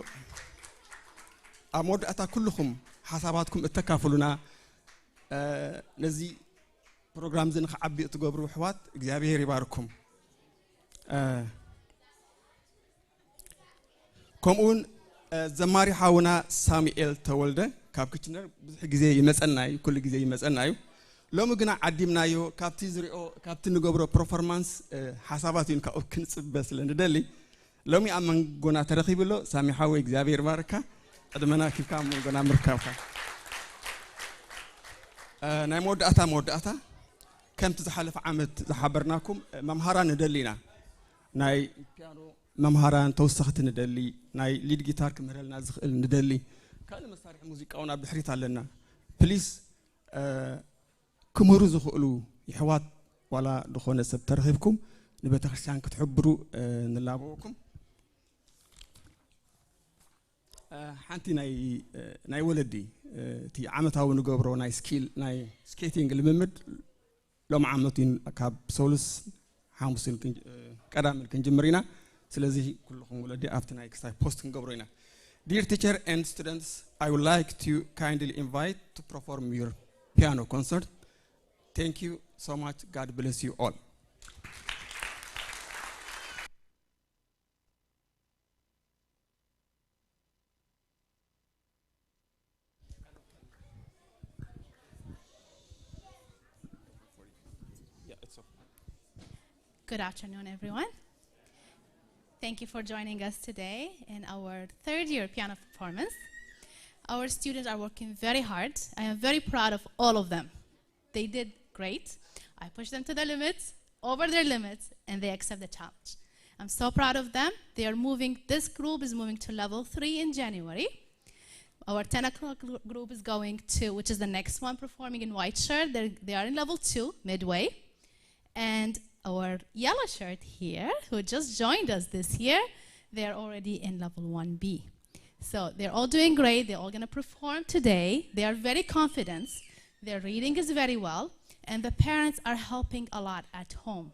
ኣብ መወዳእታ ኩልኹም ሓሳባትኩም እተካፍሉና፣ እ፣ ነዚ ፕሮግራም እዚ ንኽዓቢ እትገብሩ ኣሕዋት እግዚኣብሔር ይባርኩም። እ፣ ከምኡውን ዘማሪ ሓውና ሳሙኤል ተወልደ ካብ ክችነር ብዙሕ ግዜ ይመጸና እዩ፣ ኩሉ ግዜ ይመጸና እዩ። ሎሚ ግና ዓዲምናዮ። ካብቲ ዝሪኦ፣ ካብቲ ንገብሮ ፐርፎርማንስ ሓሳባት እዩ ካብኡ ክንጽበ ስለ ንደሊ፣ ሎሚ ኣብ መንጎና ተረኺቡ ኣሎ። ሳሚ ሓወይ እግዚኣብሔር ይባርካ፣ ዕድመና ኪብካ ኣብ መንጎና ምርካብካ። ናይ መወዳእታ መወዳእታ፣ ከምቲ ዝሓለፈ ዓመት ዝሓበርናኩም፣ መምሃራን ንደሊ ኢና። ናይ ፒያኖ መምሃራን ተወሰኽቲ ንደሊ፣ ናይ ሊድ ጊታር ክምህረልና ዝኽእል ንደሊ። ካልእ መሳርሒ ሙዚቃ እውን ኣብ ድሕሪት ኣለና። ፕሊስ፣ ክምህሩ ዝኽእሉ ይሕዋት ዋላ ዝኾነ ሰብ ተረኺብኩም ንቤተክርስትያን ክትሕብሩ ንላበወኩም። ሓንቲ ናይ ናይ ወለዲ፣ እቲ ዓመታዊ ንገብሮ ናይ ስኪል ናይ ስኬቲንግ ልምምድ ሎም ዓመት እዩ። ካብ ሰሉስ ሓሙስን ቀዳምን ክንጅምር ኢና። ስለዚ ኩልኹም ወለዲ ኣብቲ ናይ ክሳይ ፖስት ክንገብሮ ኢና። Dear teacher and students, I would like to kindly invite to perform your piano concert. Thank you so much. God bless you all. Good afternoon, everyone. Thank you for joining us today in our third year piano performance. Our students are working very hard. I am very proud of all of them. They did great. I pushed them to the limits, over their limits, and they accept the challenge. I'm so proud of them. They are moving, this group is moving to level three in January. Our ten o'clock group is going to, which is the next one performing in white shirt. They're, they are in level two, midway. And our yellow shirt here, who just joined us this year, they're already in level one B. So they're all doing great. They're all going to perform today. They are very confident. Their reading is very well. And the parents are helping a lot at home.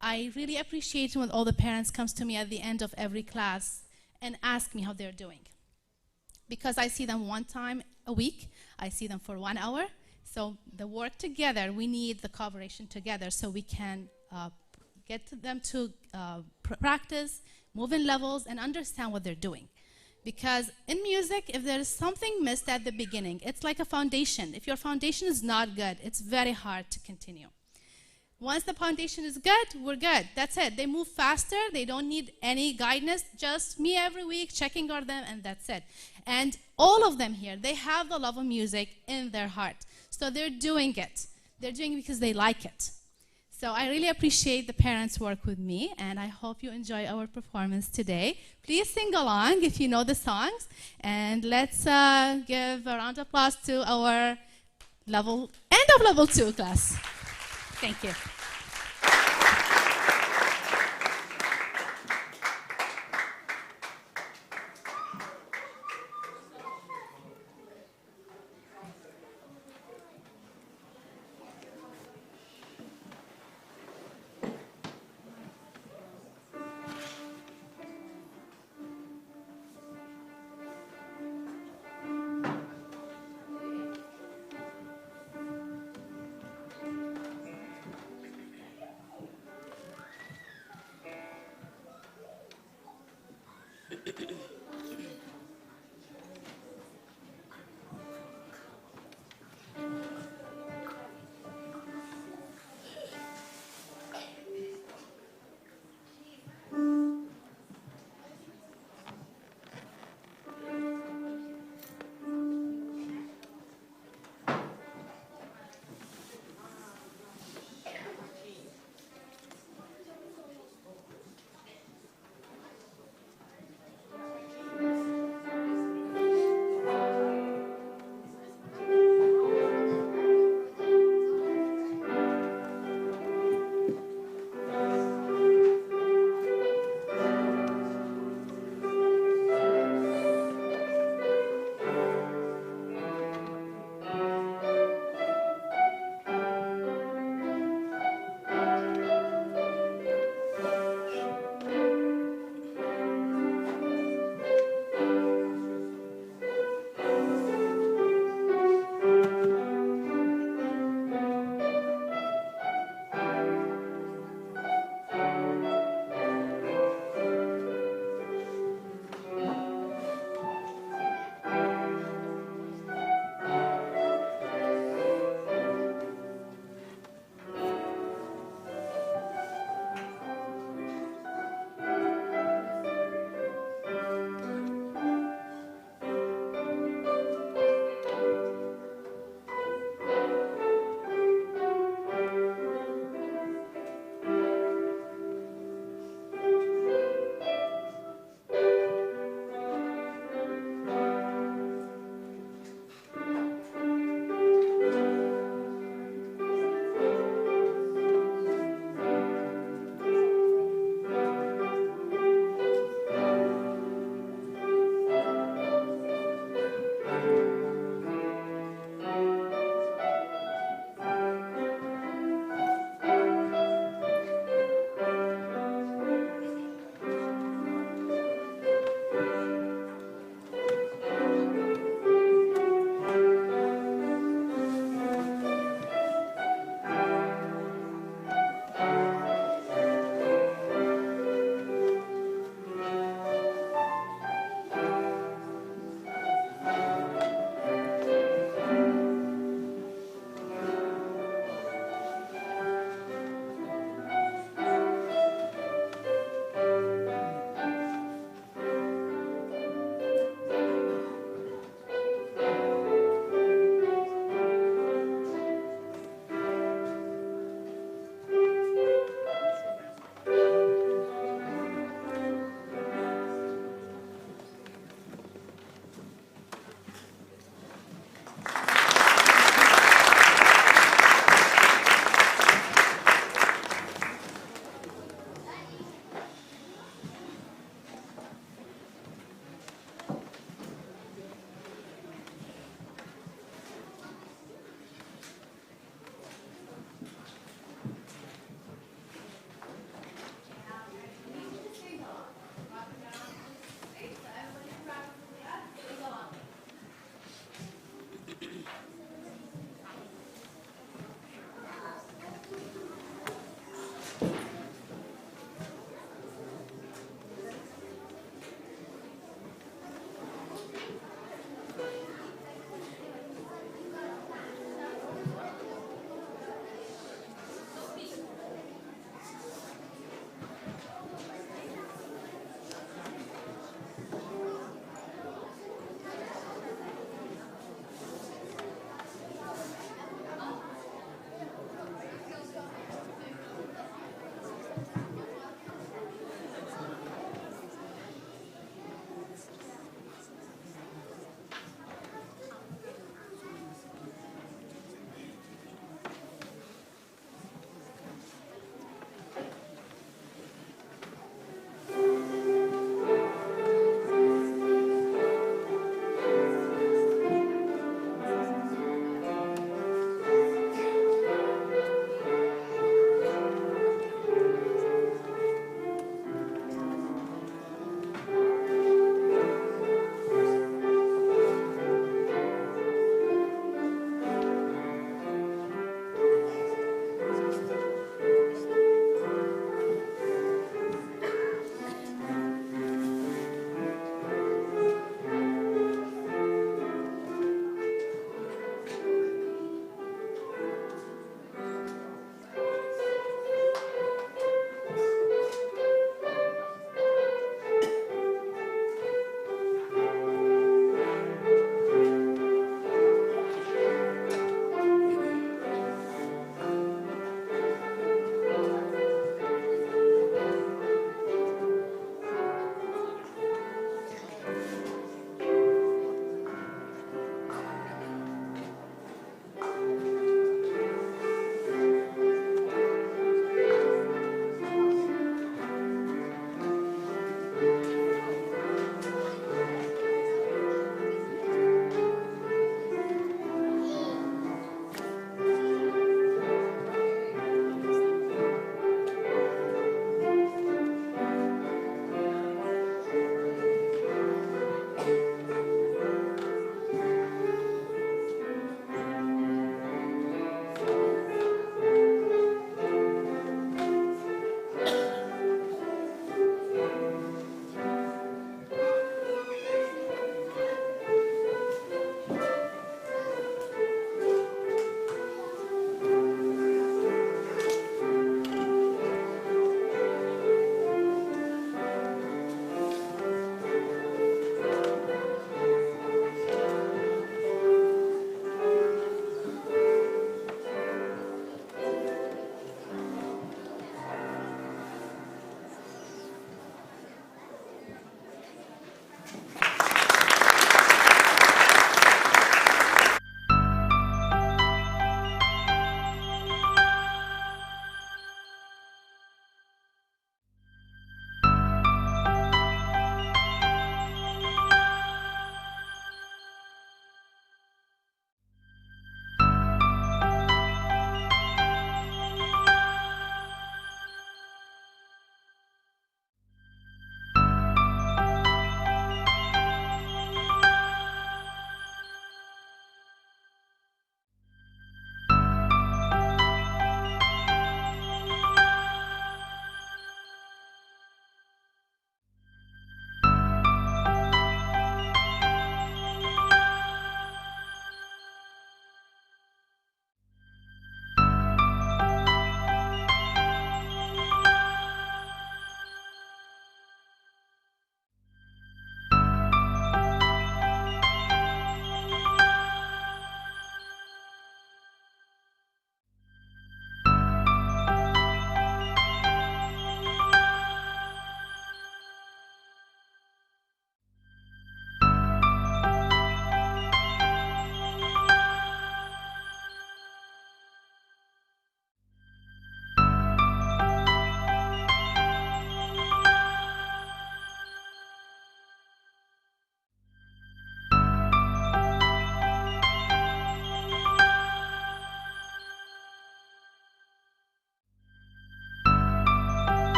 I really appreciate when all the parents comes to me at the end of every class and ask me how they're doing. Because I see them one time a week, I see them for one hour. So the work together, we need the cooperation together so we can uh, get them to uh, practice, move in levels, and understand what they're doing. Because in music, if there is something missed at the beginning, it's like a foundation. If your foundation is not good, it's very hard to continue. Once the foundation is good, we're good. That's it. They move faster. They don't need any guidance. Just me every week checking on them, and that's it. And all of them here, they have the love of music in their heart. So they're doing it. They're doing it because they like it. So I really appreciate the parents' work with me, and I hope you enjoy our performance today. Please sing along if you know the songs, and let's uh, give a round of applause to our level, end of level two class. Thank you.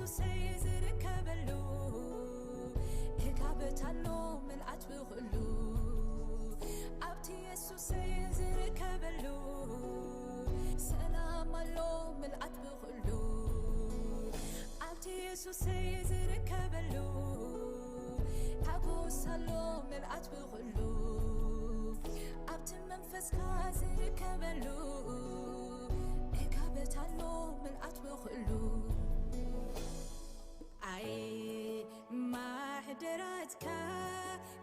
የሱሰይ ዝርከበሉ፣ ዕጋበት ኣሎ ምልኣት ብኹሉ። ኣብቲ የሱሰይ ዝርከበሉ፣ ሰላም ኣሎ ምልኣት ብኹሉ። ኣብቲ የሱሰይ ዝርከበሉ፣ ሓጎስ ኣሎ ምልኣት ብኹሉ። ኣብቲ መንፈስካ ዝርከበሉ፣ ዕጋበት ኣሎ ምልኣት ብኹሉ። ኣይ ማሕደራትካ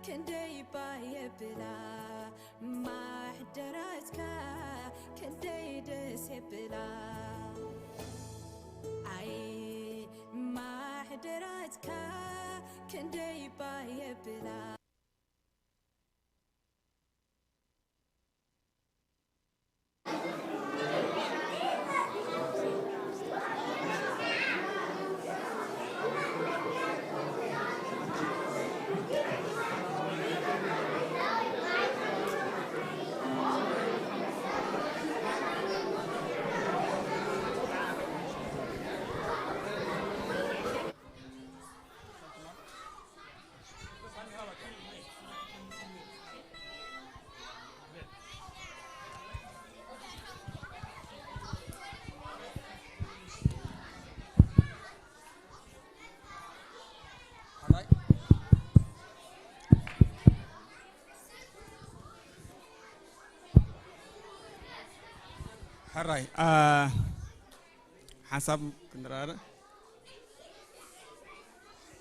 ክንደይ ባየብላ፣ ማሕደራትካ ክንደይ ደስ የብላ። ኣይ ማሕደራትካ ክንደይ ባየብላ። ሕራይ፣ ኣ፣ ሓንሳብ ክንረዳዳእ።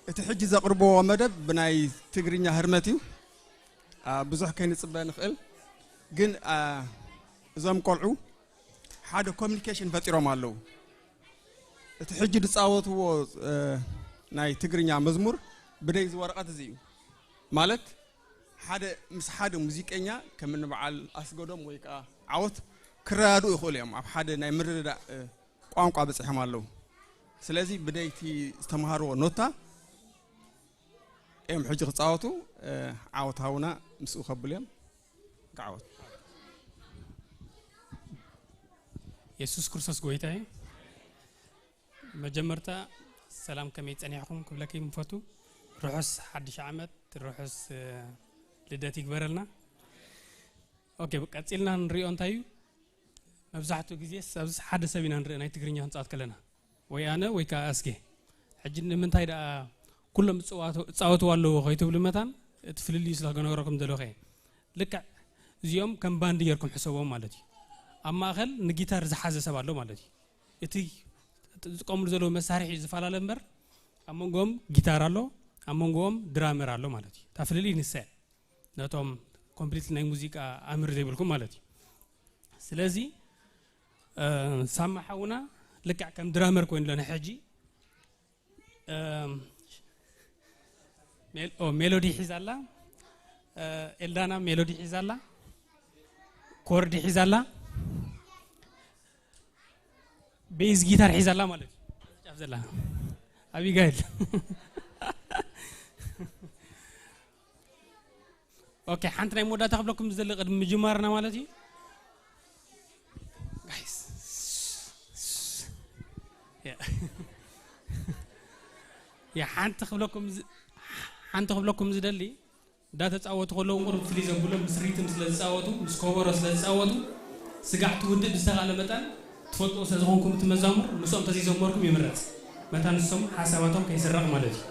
እቲ ሕጂ ዘቕርብዎ መደብ ብናይ ትግርኛ ህርመት እዩ። ኣ፣ ብዙሕ ከይንጽበ ንኽእል። ግን፣ ኣ፣ እዞም ቆልዑ ሓደ ኮሚኒኬሽን ፈጢሮም ኣለዉ። እቲ ሕጂ ዝጻወትዎ፣ እ፣ ናይ ትግርኛ መዝሙር ብደይ እዚ ወረቐት እዚ እዩ። ማለት ሓደ ምስ ሓደ ሙዚቀኛ ከም እኒ በዓል ኣስገዶም ወይ ከዓ ዓወት ክረዳድኡ ይኽእሉ እዮም። ኣብ ሓደ ናይ ምርድዳእ፣ እ፣ ቋንቋ በጺሖም ኣለዉ። ስለዚ ብደይ እቲ ዝተምሃርዎ ኖታ እዮም ሕጂ ክጻወቱ፣ እ፣ ዓወት ሃቡና ምስኡ ከብሉ እዮም። ዓወት። የሱስ ክርስቶስ ጎይታ እዩ። መጀመርታ ሰላም፣ ከመይ ጸኒሕኩም ክብለኪ ምፈቱ። ርሑስ ሓድሽ ዓመት፣ ርሑስ፣ እ፣ ልደት ይግበረልና። ኦኬ፣ ቀጺልና ንሪኦ እንታይ እዩ? መብዛሕትኡ ግዜስ ኣብዚ ሓደ ሰብ ኢና ንርኢ ናይ ትግርኛ ክንጻወት ከለና፣ ወይ ኣነ ወይ ከኣ ኣስጌ። ሕጂ ንምንታይ ደኣ ኩሎም ዝጽዋቱ-፣ ዝጻወትዎ ኣለዉ ከይትብሉ መታን እቲ ፍልልዩ ስለ ክነግረኩም ዘለኹ እየ። ልክዕ እዚኦም ከም ባንድ ጌርኩም ሕሰቦም ማለት እዩ። ኣብ ማእከል ንጊታር ዝሓዘ ሰብ ኣሎ ማለት እዩ። እቲ ዝጥቀምሉ ዘለዉ መሳርሒ ዝፈላለ እምበር፣ ኣብ መንጎኦም ጊታር ኣሎ፣ ኣብ መንጎኦም ድራመር ኣሎ ማለት እዩ። እታ ፍልልይ ንሳ እያ። ነቶም ኮምፕሊት ናይ ሙዚቃ ኣምር ዘይብልኩም ማለት እዩ። ስለዚ፣ እ፣ ሳማ ሓውና ልክዕ ከም ድራመር ኮይኑ ኣሎ ንሕጂ። እም፣ ሜል-፣ ኦ፣ ሜሎዲ ሒዛ ኣላ። እ፣ ኤልዳና ሜሎዲ ሒዛ ኣላ። ኮርዲ ሒዛ ኣላ። ቤዝ ጊታር ሒዛ ኣላ ማለት እዩ። ጫፍ ዘላ ኣቢጋይል። ኦኬ፣ ሓንቲ ናይ መወዳእታ ክብለኩም ዝደሊ ቅድሚ ምጅማርና ማለት እዩ። ጋይስ። ያ። ያ፣ ሓንቲ ክብለኩም ዝ-፣ ሓንቲ ክብለኩም ዝደሊ፣ እንዳተጻወቱ ከለዉ ቁሩብ ፍልይ ዘብሎም ምስ ሪትም ስለ ዝጻወቱ፣ ምስ ኮበሮ ስለ ዝጻወቱ፣ ስጋዕ ትውድእ ብዝተኻእለ መጠን ትፈልጥዎ ስለ ዝኾንኩም እቲ መዛሙር፣ ምስኦም ተዘይዘመርኩም ይምረጽ። መታ ንሶም ሓሳባቶም ከይስረቕ ማለት እዩ።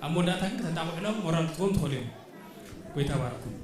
ኣብ መወዳእታ ግን ከተጣቕዕሎም ሞራል ክትኮኑ ትኽእሉ እዮም። ጎይታ ባርኩም።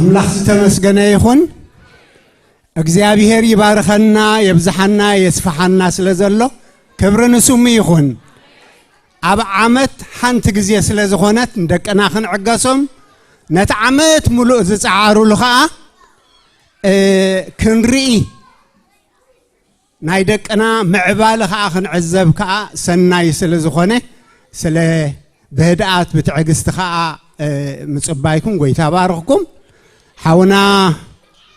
ኣምላኽ ዝተመስገነ ይኹን። እግዚኣብሔር ይባርኸና፣ የብዝሓና፣ የስፍሓና ስለ ዘሎ ክብሪ ንስሙ ይኹን። ኣብ ዓመት ሓንቲ ግዜ ስለ ዝኾነት ንደቅና ክንዕገሶም፣ ነቲ ዓመት ሙሉእ ዝጸዓሩሉ ኸኣ፣ እ፣ ክንርኢ፣ ናይ ደቅና ምዕባለ ኸኣ ክንዕዘብ ከኣ ሰናይ ስለ ዝኾነ፣ ስለ ብህድኣት ብትዕግስቲ ኸኣ፣ እ፣ ምጽባይኩም ጎይታ ባርኽኩም። ሓውና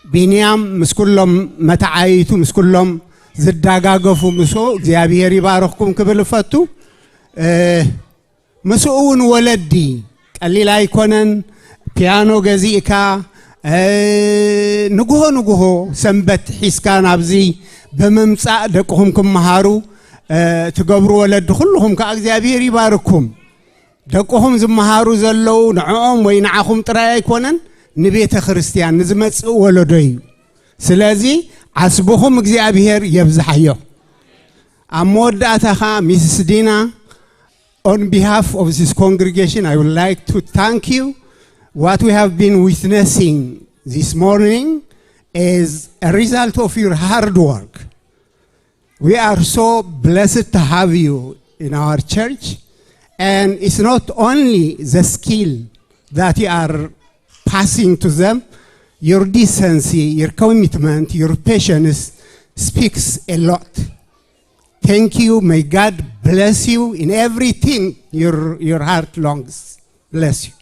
ቢንያም ምስ ኩሎም መተዓይቱ፣ ምስ ኩሎም ዝዳጋገፉ ምስኡ እግዚኣብሔር ይባርኽኩም ክብል እፈቱ። እ፣ ምስኡ እውን ወለዲ ቀሊል ኣይኮነን። ፒያኖ ገዚእካ፣ እ፣ ንግሆ ንግሆ ሰንበት ሒዝካ ናብዚ ብምምጻእ ደቅኹም ክመሃሩ፣ እ፣ ትገብሩ ወለዲ ኩልኹም ከኣ እግዚኣብሔር ይባርኩም። ደቅኹም ዝመሃሩ ዘለዉ ንዕኦም ወይ ንዓኹም ጥራይ ኣይኮነን፣ ንቤተ ክርስቲያን ንዝመጽእ ወለዶ እዩ። ስለዚ ዓስብኹም እግዚኣብሔር የብዝሓዮ። ኣብ መወዳእታ ኸኣ ሚስስ ዲና፣ on behalf of this congregation, I would like to thank you. What we have been witnessing this morning is a result of your hard work. We are so blessed to have you in our church. And it's not only the skill that you are passing to them, your decency, your commitment, your patience speaks a lot. Thank you. May God bless you in everything your, your heart longs. Bless you.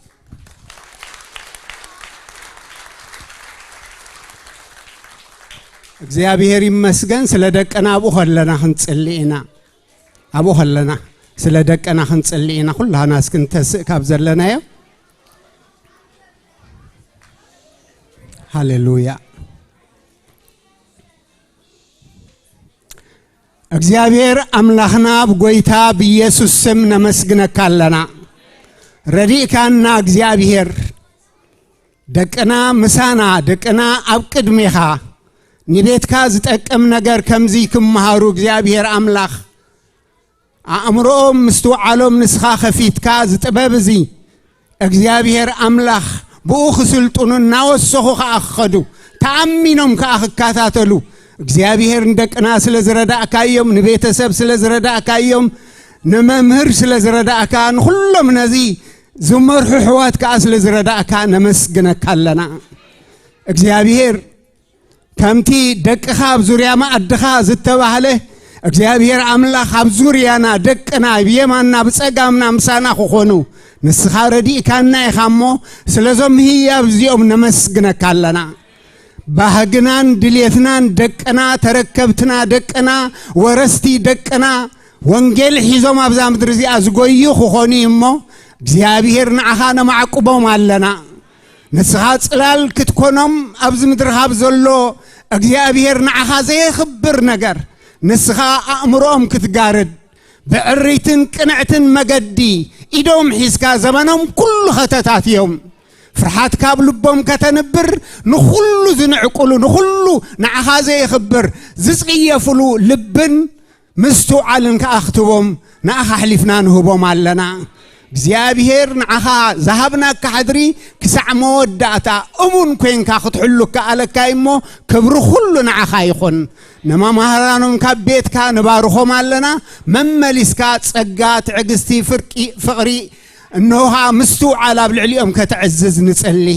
እግዚኣብሔር ይመስገን። ስለ ደቅና ኣብኡ ከለና ክንጽሊ ኢና። ኣብኡ ከለና ስለ ደቅና ክንጽሊ ኢና። ኩላና እስክንተስእ ካብ ዘለናዮ። ሃሌሉያ። እግዚኣብሔር ኣምላኽና፣ ብጎይታ ብኢየሱስ ስም ነመስግነካ ኣለና። ረዲእካና እግዚኣብሔር፣ ደቅና ምሳና፣ ደቅና ኣብ ቅድሜኻ፣ ንቤትካ ዝጠቅም ነገር ከምዚ ክመሃሩ እግዚኣብሔር ኣምላኽ፣ ኣእምሮኦም ምስትውዓሎም ንስኻ ከፊትካ፣ እዚ ጥበብ እዚ እግዚኣብሔር ኣምላኽ ብኡ ክስልጥኑ እናወሰኹ ከኣ ክኸዱ፣ ተኣሚኖም ከኣ ክከታተሉ፣ እግዚኣብሔር ንደቅና ስለ ዝረዳእካዮም፣ ንቤተሰብ ስለ ዝረዳእካዮም፣ ንመምህር ስለ ዝረዳእካ፣ ንኹሎም ነዚ ዝመርሑ ኣሕዋት ከኣ ስለ ዝረዳእካ ነመስግነካ ኣለና። እግዚኣብሔር ከምቲ ደቅኻ ኣብ ዙርያ መኣድኻ ዝተባህለ፣ እግዚኣብሔር ኣምላኽ ኣብ ዙርያና ደቅና ብየማንና ብጸጋምና ምሳና ክኾኑ ንስኻ ረዲእካና ኢኻ እሞ፣ ስለዞም ህያብ እዚኦም ነመስግነካ ኣለና። ባህግናን ድልየትናን ደቅና፣ ተረከብትና ደቅና፣ ወረስቲ ደቅና፣ ወንጌል ሒዞም ኣብዛ ምድሪ እዚኣ ዝጎዩ ክኾኑ እዩ እሞ፣ እግዚኣብሔር ንዓኻ ነማዕቁቦም ኣለና። ንስኻ ጽላል ክትኮኖም ኣብዚ ምድሪ ካብ ዘሎ እግዚኣብሔር ንዓኻ ዘየኽብር ነገር፣ ንስኻ ኣእምሮኦም ክትጋርድ፣ ብዕሪትን ቅንዕትን መገዲ ኢዶም ሒዝካ ዘመኖም ኩሉ ከተታትዮም። ፍርሓት ካብ ልቦም ከተንብር፣ ንኹሉ ዝንዕቁሉ፣ ንኹሉ ንዓኻ ዘየኽብር ዝጽየፉሉ ልብን ምስትውዓልን ከኣ ክትቦም ንኣኻ ኣሕሊፍና ንህቦም ኣለና። እግዚኣብሔር ንዓኻ ዝሃብናካ ሕድሪ ክሳዕ መወዳእታ እሙን ኮይንካ ክትሕሉ ከኣለካ እሞ፣ ክብሪ ኩሉ ንዓኻ ይኹን። ንመማህራኖም ካብ ቤትካ ንባርኾም ኣለና። መመሊስካ ጸጋ፣ ትዕግስቲ፣ ፍርቂ፣ ፍቕሪ፣ እንሆ ኸኣ ምስትውዓል ኣብ ልዕሊኦም ከተዕዝዝ ንጸሊ።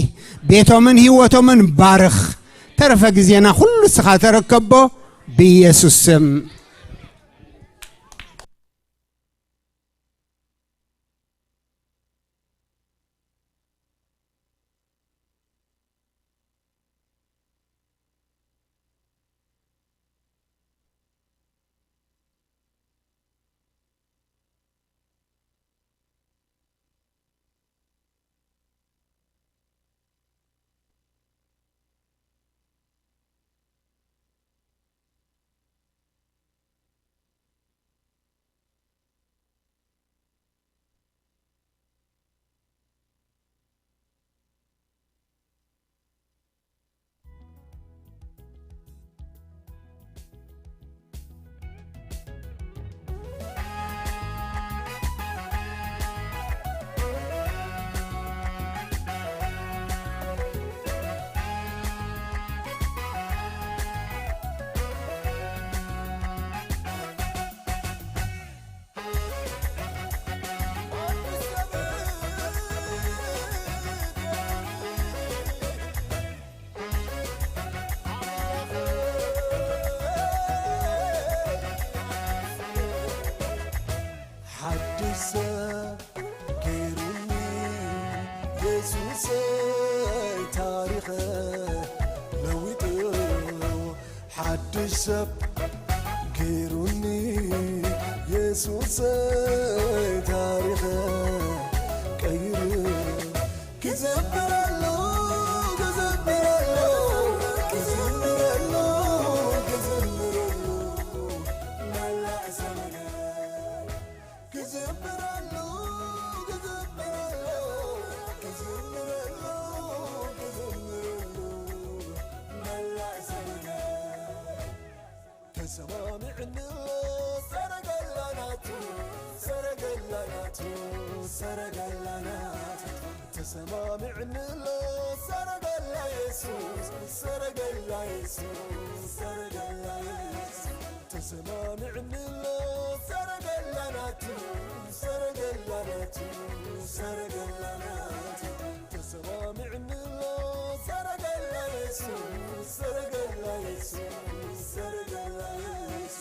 ቤቶምን ህይወቶምን ባርኽ። ተረፈ ግዜና ኩሉ ንስኻ ተረከቦ፣ ብኢየሱስ ስም። ኣዲስ ሰብ ገይሩኒ የሱሰይ ታሪኸ ቀይሩ ክዘምረሉ ክዘምረሉ ክዘምረሉ ክዘምረሉ መላእ ዘመነ ክዘምረሉ ክዘምረሉ ክዘምረሉ ክዘምረሉ መላእ ዘመነ ተሰማሚዕኒ ሰረገላ ናቱ ሰረገላ ናቱ ሰረገላ ናቱ ተሰማሚዕኒ ሰረገላ የሱስ ሰረገላ የሱስ ሰረገላ የሱስ ተሰማሚዕኒ ሰረገላ ናቱ ሰረገላ ናቱ ሰረገላ ናቱ ተሰማሚዕኒ ሰረገላ የሱስ ሰረገላ የሱስ ሰረገላ የሱስ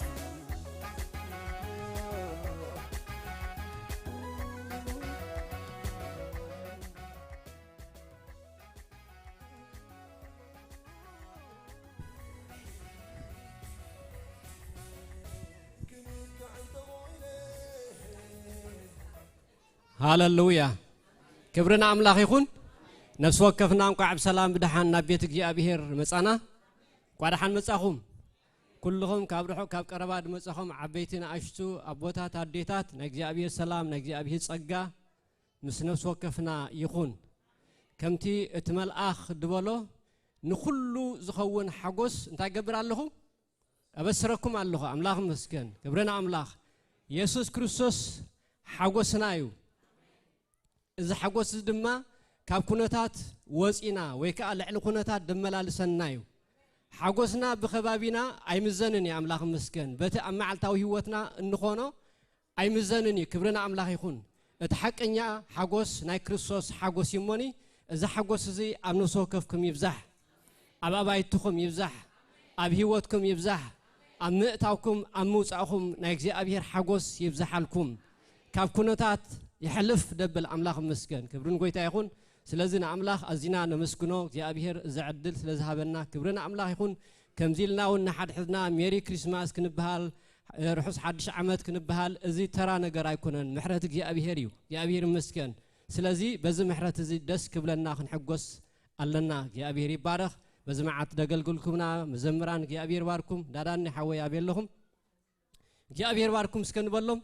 ሃለሉያ። ክብሪ ንኣምላኽ ይኹን። ነፍሲ ወከፍና እንቋዕ ብሰላም ብደሓን ናብ ቤት እግዚኣብሔር መጻና። እንቋዕ ደሓን መጻኹም። ኩልኹም ካብ ርሑቕ ካብ ቀረባ ዝመጻኹም ዓበይቲ ንኣሽቱ ኣቦታት ኣዴታት ናይ እግዚኣብሔር ሰላም ናይ እግዚኣብሔር ጸጋ ምስ ነፍሲ ወከፍና ይኹን። ከምቲ እቲ መልኣኽ ዝበሎ ንኹሉ ዝኸውን ሓጎስ እንታይ ገብር ኣለኹ? ኣበስረኩም ኣለኹ። ኣምላኽ ይመስገን። ክብሪ ንኣምላኽ። የሱስ ክርስቶስ ሓጎስና እዩ። እዚ ሓጎስ እዚ ድማ ካብ ኩነታት ወፂና ወይ ከዓ ልዕሊ ኩነታት ደመላልሰና እዩ። ሓጎስና ብኸባቢና ኣይምዘንን እዩ። ኣምላኽ ይመስገን። በቲ ኣብ መዓልታዊ ህይወትና እንኾኖ ኣይምዘንን እዩ። ክብሪ ንኣምላኽ ይኹን። እቲ ሓቀኛ ሓጎስ ናይ ክርስቶስ ሓጎስ እዩ እሞኒ እዚ ሓጎስ እዚ ኣብ ነፍሲ ወከፍኩም ይብዛሕ። ኣብ ኣባይትኹም ይብዛሕ፣ ኣብ ህይወትኩም ይብዛሕ፣ ኣብ ምእታውኩም ኣብ ምውጻእኹም ናይ እግዚኣብሔር ሓጎስ ይብዛሓልኩም። ካብ ኩነታት ይሕልፍ ደብል ኣምላኽ ይመስገን። ክብሪ ንጎይታ ይኹን። ስለዚ ንኣምላኽ ኣዚና ነመስግኖ እግዚኣብሔር እዚ ዕድል ስለ ዝሃበና ክብሪ ንኣምላኽ ይኹን። ከምዚ ኢልና እውን ንሓድሕድና ሜሪ ክሪስማስ ክንበሃል ርሑስ ሓድሽ ዓመት ክንበሃል እዚ ተራ ነገር ኣይኮነን። ምሕረት እግዚኣብሔር እዩ። እግዚኣብሔር ይመስገን። ስለዚ በዚ ምሕረት እዚ ደስ ክብለና ክንሕጎስ ኣለና። እግዚኣብሔር ይባረኽ። በዚ መዓት ደገልግልኩምና መዘምራን እግዚኣብሔር ባርኩም። ዳዳኒ ሓወይ ኣበይ ኣለኹም? እግዚኣብሔር ባርኩም እስከ ንበሎም።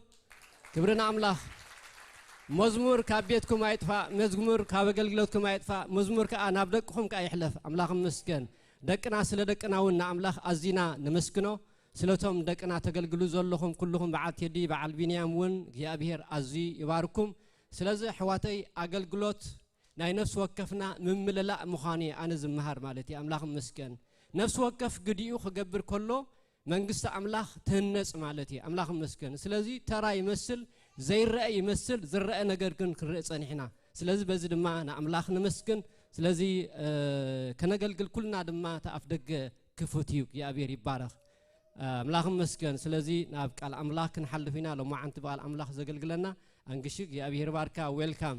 ክብሪ ንኣምላኽ። መዝሙር ካብ ቤትኩም ኣይጥፋእ፣ መዝሙር ካብ ኣገልግሎትኩም ኣይጥፋእ፣ መዝሙር ከኣ ናብ ደቅኹም ከኣ ይሕለፍ። ኣምላኽ ይመስገን። ደቅና ስለ ደቅና እውን ንኣምላኽ ኣዚና ነመስግኖ። ስለቶም ደቅና ተገልግሉ ዘለኹም ኩልኹም በዓል ቴዲ በዓል ቢንያም እውን እግዚኣብሔር ኣዝዩ ይባርኩም። ስለዚ ኣሕዋተይ ኣገልግሎት ናይ ነፍሲ ወከፍና ምምልላእ ምዃኑ እየ ኣነ ዝመሃር ማለት እዩ። ኣምላኽ ይመስገን። ነፍሲ ወከፍ ግዲኡ ክገብር ከሎ መንግስቲ ኣምላኽ ትህነጽ ማለት እዩ። ኣምላኽ ይመስገን። ስለዚ ተራ ይመስል ዘይረአ ይመስል ዝረአ ነገር ግን ክንርኢ ጸኒሕና። ስለዚ በዚ ድማ ንኣምላኽ ነመስግን። ስለዚ ከነገልግል ኩልና ድማ እቲ ኣፍ ደገ ክፉት እዩ። እግዚኣብሔር ይባረኽ። ኣምላኽ ይመስገን። ስለዚ ናብ ቃል ኣምላኽ ክንሓልፍ ኢና። ሎማዓንቲ ብቃል ኣምላኽ ዘገልግለና ኣንግሺ እግዚኣብሔር ባርካ። ዌልካም።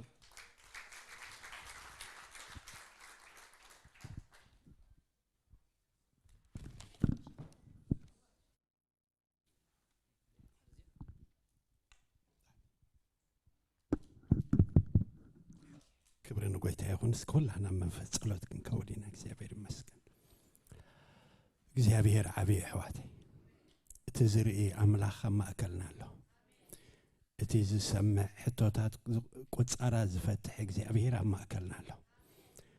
ክብሪ ንጎይታ ይኹን። እስከ ኩላህና መንፈስ ጸሎት ክንከውል ኢና። እግዚኣብሔር ይመስገን። እግዚኣብሔር ዓብዪ ኣሕዋተይ፣ እቲ ዝርኢ ኣምላኽ ኣብ ማእከልና ኣሎ። እቲ ዝሰምዕ ሕቶታት ቁጻራ ዝፈትሕ እግዚኣብሔር ኣብ ማእከልና ኣሎ።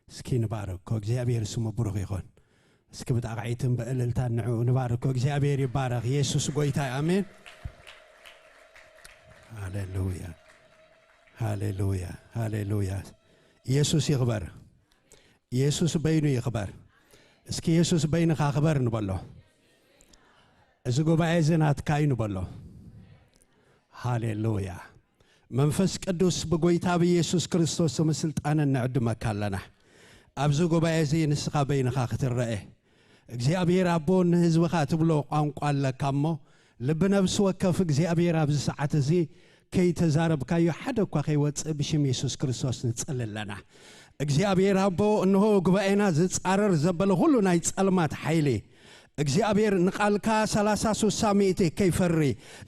እስኪ ንባርኮ። እግዚኣብሔር ስሙ ብሩኽ ይኹን። እስኪ ብጣቕዒትን ብእልልታን ንዕኡ ንባርኮ። እግዚኣብሔር ይባረኽ። የሱስ ጎይታ እዩ። ኣሜን። ሃሌሉያ፣ ሃሌሉያ፣ ሃሌሉያ። ኢየሱስ ይኽበር። ኢየሱስ በይኑ ይኽበር። እስኪ ኢየሱስ በይንኻ ክበር ንበሎ። እዚ ጉባኤ እዚ ናትካ እዩ ንበሎ። ሃሌሉያ። መንፈስ ቅዱስ ብጎይታ ብኢየሱስ ክርስቶስ ስም ስልጣንን ንዕድመካ ኣለና። ኣብዚ ጉባኤ እዚ ንስኻ በይንኻ ክትረአ እግዚኣብሔር ኣቦ ንህዝብኻ ትብሎ ቋንቋ ኣለካ እሞ ልቢ ነብሲ ወከፍ እግዚኣብሔር ኣብዚ ሰዓት እዚ ከይተዛረብካዮ ሓደ እኳ ከይወፅእ ብሽም የሱስ ክርስቶስ ንፅሊ ኣለና። እግዚኣብሔር ኣቦ እንሆ ጉባኤና ዝፃረር ዘበለ ኩሉ ናይ ፀልማት ሓይሊ እግዚኣብሔር ንቓልካ ሰላሳ ስሳ ሚእቲ ከይፈሪ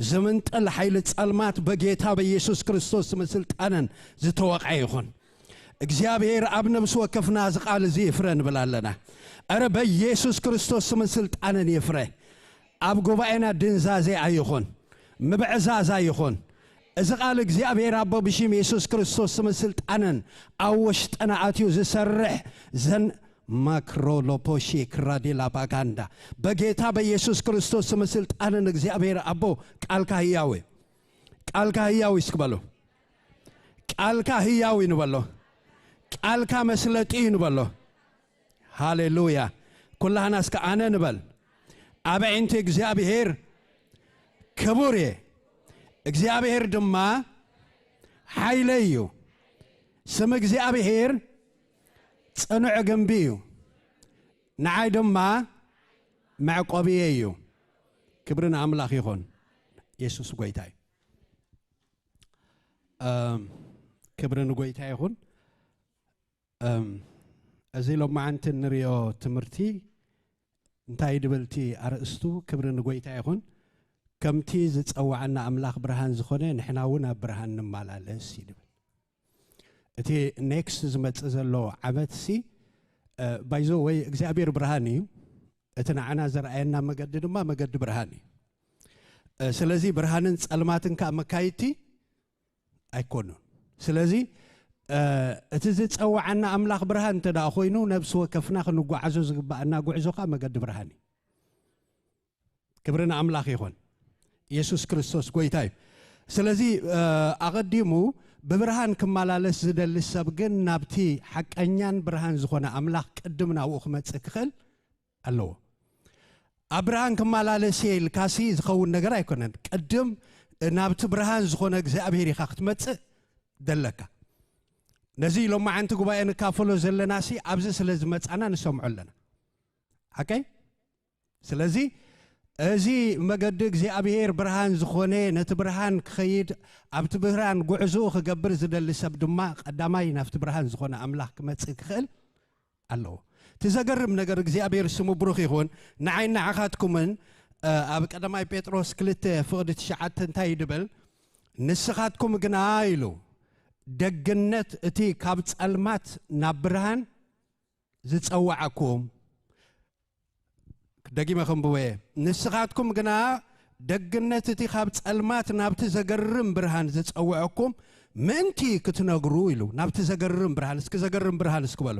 ዝምንጥል ሓይሊ ጸልማት በጌታ በኢየሱስ ክርስቶስ ስምን ስልጣንን ዝተወቕዐ ይኹን። እግዚኣብሔር ኣብ ነብሲ ወከፍና እዚ ቃል እዚ ይፍረ ንብል ኣለና። እረ በኢየሱስ ክርስቶስ ስምን ስልጣንን ይፍረ። ኣብ ጉባኤና ድንዛዜ ኣይኹን፣ ምብዕዛዝ ኣይኹን። እዚ ቃል እግዚኣብሔር ኣቦ ብሽም የሱስ ክርስቶስ ስምን ስልጣንን ኣብ ውሽጥና ኣትዩ ዝሰርሕ ዘን ማክሮሎፖሺ ክራዲላ ባጋንዳ በጌታ በኢየሱስ ክርስቶስ ስምን ስልጣንን እግዚኣብሔር ኣቦ ቃልካ ህያዊ፣ ቃልካ ህያዊ እስኪ በሉ። ቃልካ ህያዊ ንበሎ። ቃልካ መስለጢ እዩ ንበሎ። ሃሌሉያ። ኩላህና እስከ ኣነ ንበል። ኣብ ኣዒንቲ እግዚኣብሔር ክቡር እየ። እግዚኣብሔር ድማ ሓይለይ እዩ። ስም እግዚኣብሔር ጽኑዕ ግንቢ እዩ። ንዓይ ድማ መዕቆብየ እዩ። ክብሪ ንኣምላኽ ይኹን። የሱስ ጎይታ እዩ። እም፣ ክብሪ ንጎይታ ይኹን። እም፣ እዚ ሎማዓንቲ እንሪኦ ትምህርቲ እንታይ ድብል እቲ ኣርእስቱ? ክብሪ ንጎይታ ይኹን። ከምቲ ዝጸዋዓና ኣምላኽ ብርሃን ዝኾነ ንሕና እውን ኣብ ብርሃን ንመላለስ እዩ ድብል። እቲ ኔክስት ዝመጽእ ዘሎ ዓመት ሲ፣ እ፣ ባይዞ ወይ እግዚኣብሔር ብርሃን እዩ። እቲ ንዓና ዘርኣየና መገዲ ድማ መገዲ ብርሃን እዩ። እ፣ ስለዚ ብርሃንን ጸልማትን ከኣ መካይድቲ ኣይኮኑን። ስለዚ፣ እ፣ እቲ ዝጸዋዓና ኣምላኽ ብርሃን እንተ ደኣ ኮይኑ፣ ነብሲ ወከፍና ክንጓዓዞ ዝግባኣና ጉዕዞ ከኣ መገዲ ብርሃን እዩ። ክብሪ ንኣምላኽ ይኹን። የሱስ ክርስቶስ ጎይታ እዩ። ስለዚ፣ እ፣ ኣቐዲሙ ብብርሃን ክመላለስ ዝደሊ ሰብ ግን ናብቲ ሓቀኛን ብርሃን ዝኾነ ኣምላኽ ቅድም ናብኡ ክመጽእ ክኽእል ኣለዎ። ኣብ ብርሃን ክመላለስ እየ ኢልካሲ ዝኸውን ነገር ኣይኮነን። ቅድም ናብቲ ብርሃን ዝኾነ እግዚኣብሔር ኢኻ ክትመጽእ ደለካ። ነዚ ሎማዓንቲ ጉባኤ ንካፈሎ ዘለናሲ ኣብዚ ስለ ዝመጻና ንሰምዖ ኣለና። ሓቀይ? ስለዚ እዚ መገዲ እግዚኣብሔር ብርሃን ዝኾነ ነቲ ብርሃን ክኸይድ ኣብቲ ብርሃን ጉዕዞኡ ክገብር ዝደሊ ሰብ ድማ ቀዳማይ ናብቲ ብርሃን ዝኾነ ኣምላኽ ክመጽእ ክኽእል ኣለዎ። እቲ ዘገርም ነገር እግዚኣብሔር ስሙ ብሩኽ ይኹን። ንዓይ ንዓኻትኩምን፣ እ፣ ኣብ ቀዳማይ ጴጥሮስ ክልተ ፍቕዲ ትሽዓተ እንታይ ይድብል? ንስኻትኩም ግና ኢሉ ደግነት እቲ ካብ ጸልማት ናብ ብርሃን ዝጸዋዓኩም፣ ደጊመ ከንብቦ እየ። ንስኻትኩም ግና ደግነት እቲ ካብ ጸልማት ናብቲ ዘገርም ብርሃን ዝጸውዐኩም ምእንቲ ክትነግሩ ኢሉ። ናብቲ ዘገርም ብርሃን፣ እስኪ ዘገርም ብርሃን እስኪ በሉ።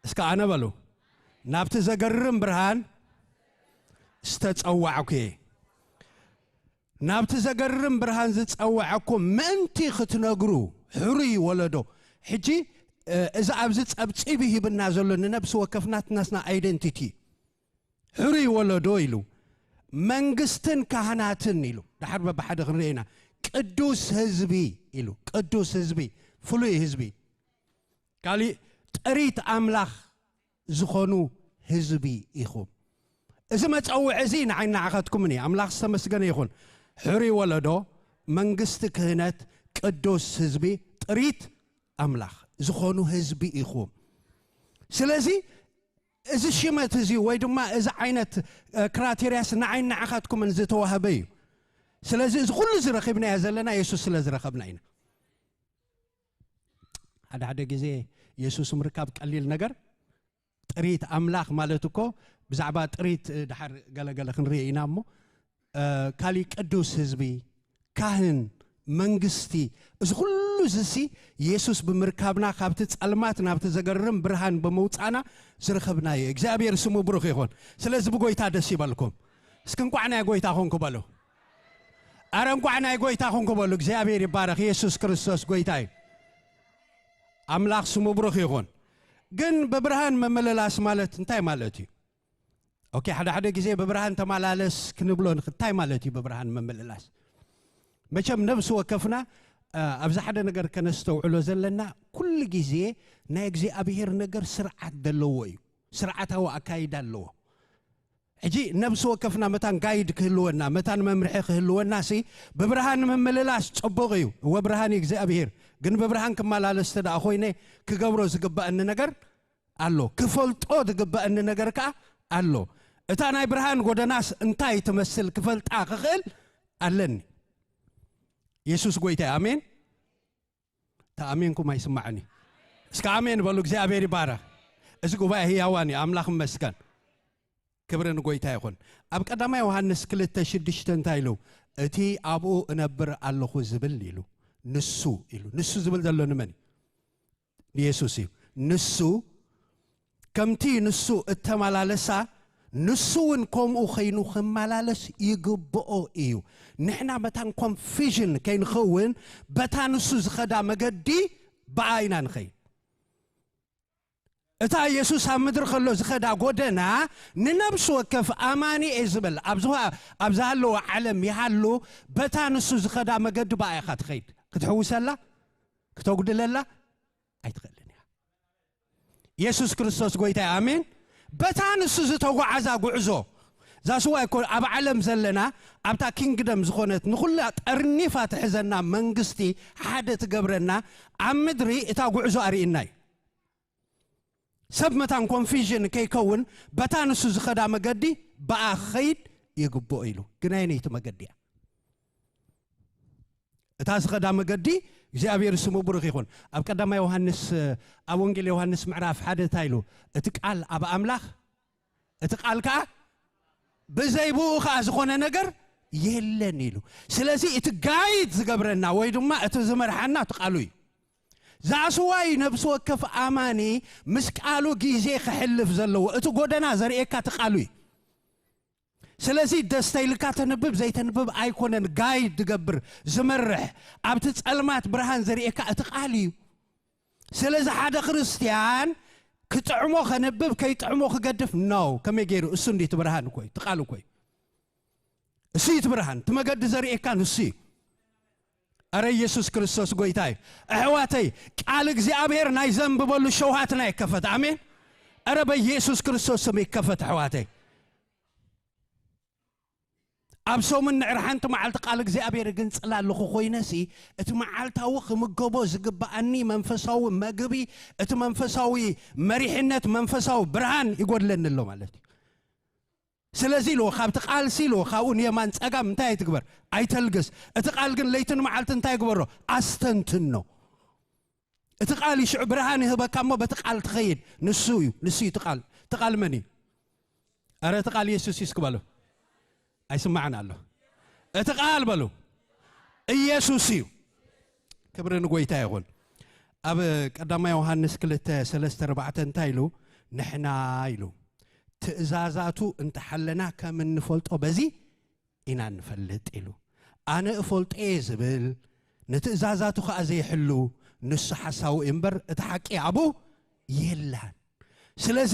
እስኪ ኣነ በሉ። ናብቲ ዘገርም ብርሃን ዝተጸዋዕኩ እየ። ናብቲ ዘገርም ብርሃን ዝጸውዐኩም ምእንቲ ክትነግሩ፣ ሕሩይ ወለዶ። ሕጂ፣ እ፣ እዚ ኣብዚ ጸብጺቡ ሂብና ዘሎ ንነብሲ ወከፍ ናትናስና ኣይደንቲቲ። ሕሩይ ወለዶ ኢሉ፣ መንግስትን ካህናትን ኢሉ፣ ድሓር በብሓደ ክንርኢ ኢና። ቅዱስ ህዝቢ ኢሉ፣ ቅዱስ ህዝቢ፣ ፍሉይ ህዝቢ። ካሊእ ጥሪት ኣምላኽ ዝኾኑ ህዝቢ ኢኹም። እዚ መጸውዒ እዚ ንዓይ ንዓኻትኩምን እዩ። ኣምላኽ ዝተመስገነ ይኹን። ሕሩይ ወለዶ፣ መንግስቲ ክህነት፣ ቅዱስ ህዝቢ፣ ጥሪት ኣምላኽ ዝኾኑ ህዝቢ ኢኹም። ስለዚ እዚ ሽመት እዚ ወይ ድማ እዚ ዓይነት፣ እ፣ ክራቴርያስ ንዓይ ንዓኻትኩምን ዝተዋህበ እዩ። ስለዚ እዚ ኩሉ ዝረኺብናዮ ዘለና የሱስ ስለ ዝረኸብና ኢና። ሓደ ሓደ ግዜ የሱስ ምርካብ ቀሊል ነገር፣ ጥሪት ኣምላኽ ማለት እኮ ብዛዕባ ጥሪት፣ እ፣ ድሓር ገለገለ ክንርኢ ኢና እሞ፣ እ፣ ካሊእ ቅዱስ ህዝቢ፣ ካህን፣ መንግስቲ፣ እዚ ኩሉ እዚሲ የሱስ ብምርካብና ካብቲ ጸልማት ናብቲ ዘገርም ብርሃን ብምውጻእና ዝረኸብናዮ። እግዚኣብሔር ስሙ ብሩኽ ይኹን። ስለዚ ብጎይታ ደስ ይበልኩም። እስኪ እንቋዕ ናይ ጎይታ ኾንኩ በሉ። ኣረ እንቋዕ ናይ ጎይታ ኾንኩ በሉ። እግዚኣብሔር ይባረኽ። የሱስ ክርስቶስ ጎይታ እዩ። ኣምላኽ ስሙ ብሩኽ ይኹን። ግን ብብርሃን ምምልላስ ማለት እንታይ ማለት እዩ? ኦኬ፣ ሓደ ሓደ ግዜ ብብርሃን ተመላለስ ክንብሎ ንኽ-፣ እንታይ ማለት እዩ ብብርሃን ምምልላስ? መቸም ነብሲ ወከፍና፣ እ፣ ኣብዚ ሓደ ነገር ከነስተውዕሎ ዘለና፣ ኩሉ ግዜ ናይ እግዚኣብሔር ነገር ስርዓት ዘለዎ እዩ። ስርዓታዊ ኣካይዳ ኣለዎ። ሕጂ ነብሲ ወከፍና መታን ጋይድ ክህልወና፣ መታን መምርሒ ክህልወና ሲ ብብርሃን ምምልላስ ጽቡቕ እዩ። እወ ብርሃን እዩ እግዚኣብሔር። ግን ብብርሃን ክመላለስ እንተ ደኣ ኮይነ ክገብሮ ዝግበኣኒ ነገር ኣሎ። ክፈልጦ ዝግበኣኒ ነገር ከኣ ኣሎ። እታ ናይ ብርሃን ጎደናስ እንታይ ትመስል ክፈልጣ ክኽእል ኣለኒ። የሱስ ጎይታ፣ ኣሜን። ተኣሜንኩም ኣይስማዕኒ። እስከ ኣሜን በሉ። እግዚኣብሔር ይባረኽ። እዚ ጉባኤ ህያዋን እዩ። ኣምላኽ ይመስገን። ክብሪ ንጎይታ ይኹን። ኣብ ቀዳማይ ዮሃንስ ክልተ ሽዱሽተ እንታይ ኢሉ? እቲ ኣብኡ እነብር ኣለኹ ዝብል ኢሉ። ንሱ ኢሉ። ንሱ ዝብል ዘሎ ንመን እዩ? ንየሱስ እዩ። ንሱ ከምቲ ንሱ እተመላለሳ፣ ንሱ እውን ከምኡ ኸይኑ ክመላለስ ይግብኦ እዩ። ንሕና መታን ኮንፊዥን ከይንኸውን፣ በታ ንሱ ዝኸዳ መገዲ ብኣ ኢና ንኸይድ። እታ የሱስ ኣብ ምድሪ ከሎ ዝኸዳ ጎደና፣ ንነብሲ ወከፍ ኣማኒ እየ ዝበል ኣብ ዝሃ-፣ ኣብ ዝሃለወ ዓለም ይሃሉ፣ በታ ንሱ ዝኸዳ መገዲ ብኣ ኢኻ ትኸይድ። ክትሕውሰላ፣ ክተጉድለላ ኣይትኽእልን እያ። የሱስ ክርስቶስ ጎይታ እዩ። ኣሜን። በታ ንሱ ዝተጓዓዛ ጉዕዞ፣ ዛስዋ እኮ ኣብ ዓለም ዘለና፣ ኣብታ ኪንግደም ዝኾነት ንኹላ ጠርኒፋ ትሕዘና መንግስቲ ሓደ ትገብረና፣ ኣብ ምድሪ እታ ጉዕዞ ኣርእና እዩ። ሰብ መታን ኮንፊዥን ከይከውን፣ በታ ንሱ ዝኸዳ መገዲ ብኣ ክኸይድ ይግብኦ ኢሉ። ግን ኣየነይቲ መገዲ እያ? እታ ዝኸዳ መገዲ እግዚኣብሔር ስሙ ብሩኽ ይኹን። ኣብ ቀዳማይ ዮሃንስ፣ ኣብ ወንጌል ዮሃንስ ምዕራፍ ሓደ እንታይ ኢሉ? እቲ ቃል ኣብ ኣምላኽ፣ እቲ ቃል ከኣ ብዘይ ብኡ ከኣ ዝኾነ ነገር የለን ኢሉ። ስለዚ እቲ ጋይድ ዝገብረና ወይ ድማ እቲ ዝመርሓና እቲ ቃሉ እዩ። ዛስዋይ ነብሲ ወከፍ ኣማኒ ምስ ቃሉ ግዜ ክሕልፍ ዘለዎ እቲ ጎደና ዘርእየካ እቲ ቃሉ እዩ። ስለዚ ደስተ ኢልካ ተንብብ ዘይተንብብ ኣይኮነን፣ ጋይድ ዝገብር ዝመርሕ ኣብቲ ጸልማት ብርሃን ዘርእየካ እቲ ቃል እዩ። ስለዚ ሓደ ክርስትያን ክጥዕሞ ከንብብ ከይጥዕሞ ክገድፍ ነው። ከመይ ገይሩ? እሱ እንዲ እቲ ብርሃን እኮ እዩ፣ እቲ ቃል እኮ እዩ። እሱ እዩ እቲ ብርሃን፣ እቲ መገዲ ዘርእየካ ንሱ እዩ። ኣረ ኢየሱስ ክርስቶስ ጎይታ እዩ። ኣሕዋተይ፣ ቃል እግዚኣብሔር ናይ ዘንብበሉ ሸውሃትና ይከፈት። ኣሜን። ኣረ በኢየሱስ ክርስቶስ ስም ይከፈት ኣሕዋተይ። ኣብ ሰሙን ንዕር ሓንቲ መዓልቲ ቃል እግዚኣብሔር እግንጽል ኣለኹ ኮይነሲ፣ እቲ መዓልታዊ ክምገቦ ዝግብኣኒ መንፈሳዊ መግቢ፣ እቲ መንፈሳዊ መሪሕነት፣ መንፈሳዊ ብርሃን ይጎድለኒ ኣሎ ማለት እዩ። ስለዚ ኢልዎ፣ ካብቲ ቃልሲ ኢልዎ፣ ካብኡ ንየማን ጸጋም እንታይ ኣይትግበር? ኣይተልግስ። እቲ ቃል ግን ለይትን መዓልቲ እንታይ ግበሮ? ኣስተንትኖ። እቲ ቃል እዩ ሽዑ ብርሃን ይህበካ እሞ በቲ ቃል ትኸይድ። ንሱ እዩ፣ ንሱ እዩ እቲ ቃል። እቲ ቃል መን እዩ? ኣረ እቲ ቃል ኢየሱስ እዩ እስኪ በሉ። ኣይስማዕን ኣሎ። እቲ ቃል በሉ ኢየሱስ እዩ። ክብሪ ንጎይታ ይኹን። ኣብ ቀዳማይ ዮሃንስ ክልተ ሰለስተ ኣርባዕተ እንታይ ኢሉ? ንሕና ኢሉ፣ ትእዛዛቱ እንተሓለና ከም እንፈልጦ በዚ ኢና እንፈልጥ ኢሉ። ኣነ እፈልጦ እየ ዝብል፣ ንትእዛዛቱ ኸኣ ዘይሕሉ፣ ንሱ ሓሳዊ እዩ እምበር፣ እቲ ሓቂ ኣብኡ የላን። ስለዚ፣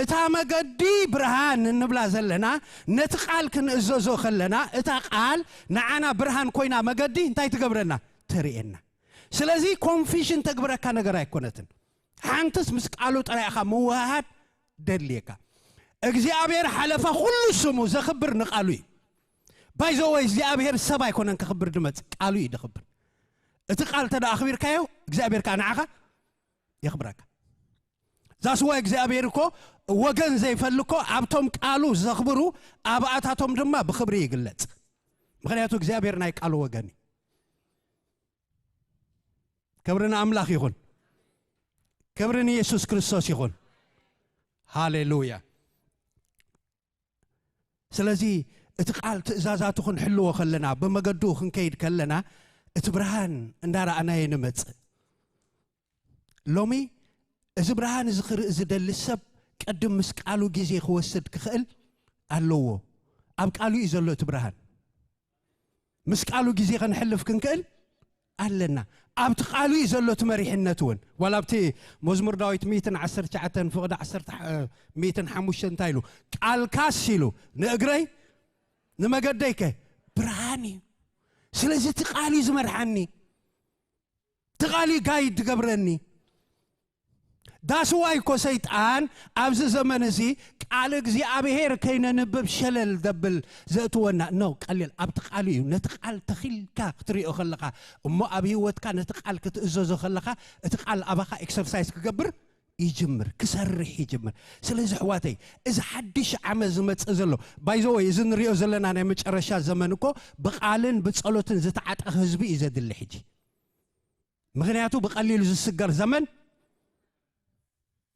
እታ መገዲ ብርሃን እንብላ ዘለና፣ ነቲ ቃል ክንእዘዞ ከለና፣ እታ ቃል ንዓና ብርሃን ኮይና መገዲ እንታይ ትገብረና? ተርእየና። ስለዚ፣ ኮንፊሽን ተግብረካ ነገር ኣይኮነትን። ሓንትስ ምስ ቃሉ ጥራይ ኢኻ ምውሃሃድ ደድልየካ። እግዚኣብሔር ሓለፋ ኩሉ ስሙ ዘኽብር ንቃሉ እዩ። ባይዘወይ እግዚኣብሔር ሰብ ኣይኮነን ከኽብር ድመጽእ፣ ቃሉ እዩ ደኽብር። እቲ ቃል እንተ ደኣ ኣኽቢርካዮ፣ እግዚኣብሔር ከኣ ንዓኻ የኽብረካ። ዛስዋ እግዚኣብሔር እኮ ወገን ዘይፈሊ እኮ ኣብቶም ቃሉ ዘኽብሩ ኣብኣታቶም ድማ ብኽብሪ ይግለጽ። ምኽንያቱ እግዚኣብሔር ናይ ቃሉ ወገን እዩ። ክብሪ ንኣምላኽ ይኹን። ክብሪ ንየሱስ ክርስቶስ ይኹን። ሃሌሉያ። ስለዚ እቲ ቃል ትእዛዛቱ ክንሕልዎ ከለና፣ ብመገዱ ክንከይድ ከለና፣ እቲ ብርሃን እንዳረኣናዮ ንመጽእ። ሎሚ እዚ ብርሃን እዚ ክርኢ ዝደሊ ሰብ ቅድም ምስ ቃሉ ግዜ ክወስድ ክኽእል ኣለዎ። ኣብ ቃሉ እዩ ዘሎ እቲ ብርሃን። ምስ ቃሉ ግዜ ከነሕልፍ ክንክእል ኣለና። ኣብቲ ቃሉ እዩ ዘሎ እቲ መሪሕነት እውን። ዋላ ኣብቲ መዝሙር ዳዊት ሚእትን ዓሰርተ ትሽዓተን ፍቕዲ ዓሰርተ፣ ሚእትን ሓሙሽተ እንታይ ኢሉ? "ቃልካስ" ኢሉ፣ "ንእግረይ ንመገደይከ ብርሃን እዩ።" ስለዚ እቲ ቃል እዩ ዝመርሓኒ። እቲ ቃል እዩ ጋይድ ዝገብረኒ። ዳስዋይ እኮ ሰይጣን ኣብዚ ዘመን እዚ ቃል እግዚኣብሔር ከይነንብብ ሸለል ዘብል ዘእትወና። ኖ፣ ቀሊል። ኣብቲ ቃል እዩ። ነቲ ቃል ተኺልካ ክትሪኦ ከለኻ፣ እሞ ኣብ ህይወትካ ነቲ ቃል ክትእዘዞ ከለኻ፣ እቲ ቃል ኣባኻ ኤክሰርሳይዝ ክገብር ይጅምር፣ ክሰርሕ ይጅምር። ስለዚ ኣሕዋተይ፣ እዚ ሓድሽ ዓመት ዝመጽእ ዘሎ፣ ባይዘወይ፣ እዚ ንሪኦ ዘለና ናይ መጨረሻ ዘመን እኮ ብቓልን ብጸሎትን ዝተዓጠኸ ህዝቢ እዩ ዘድሊ ሕጂ። ምኽንያቱ ብቐሊሉ ዝስገር ዘመን፣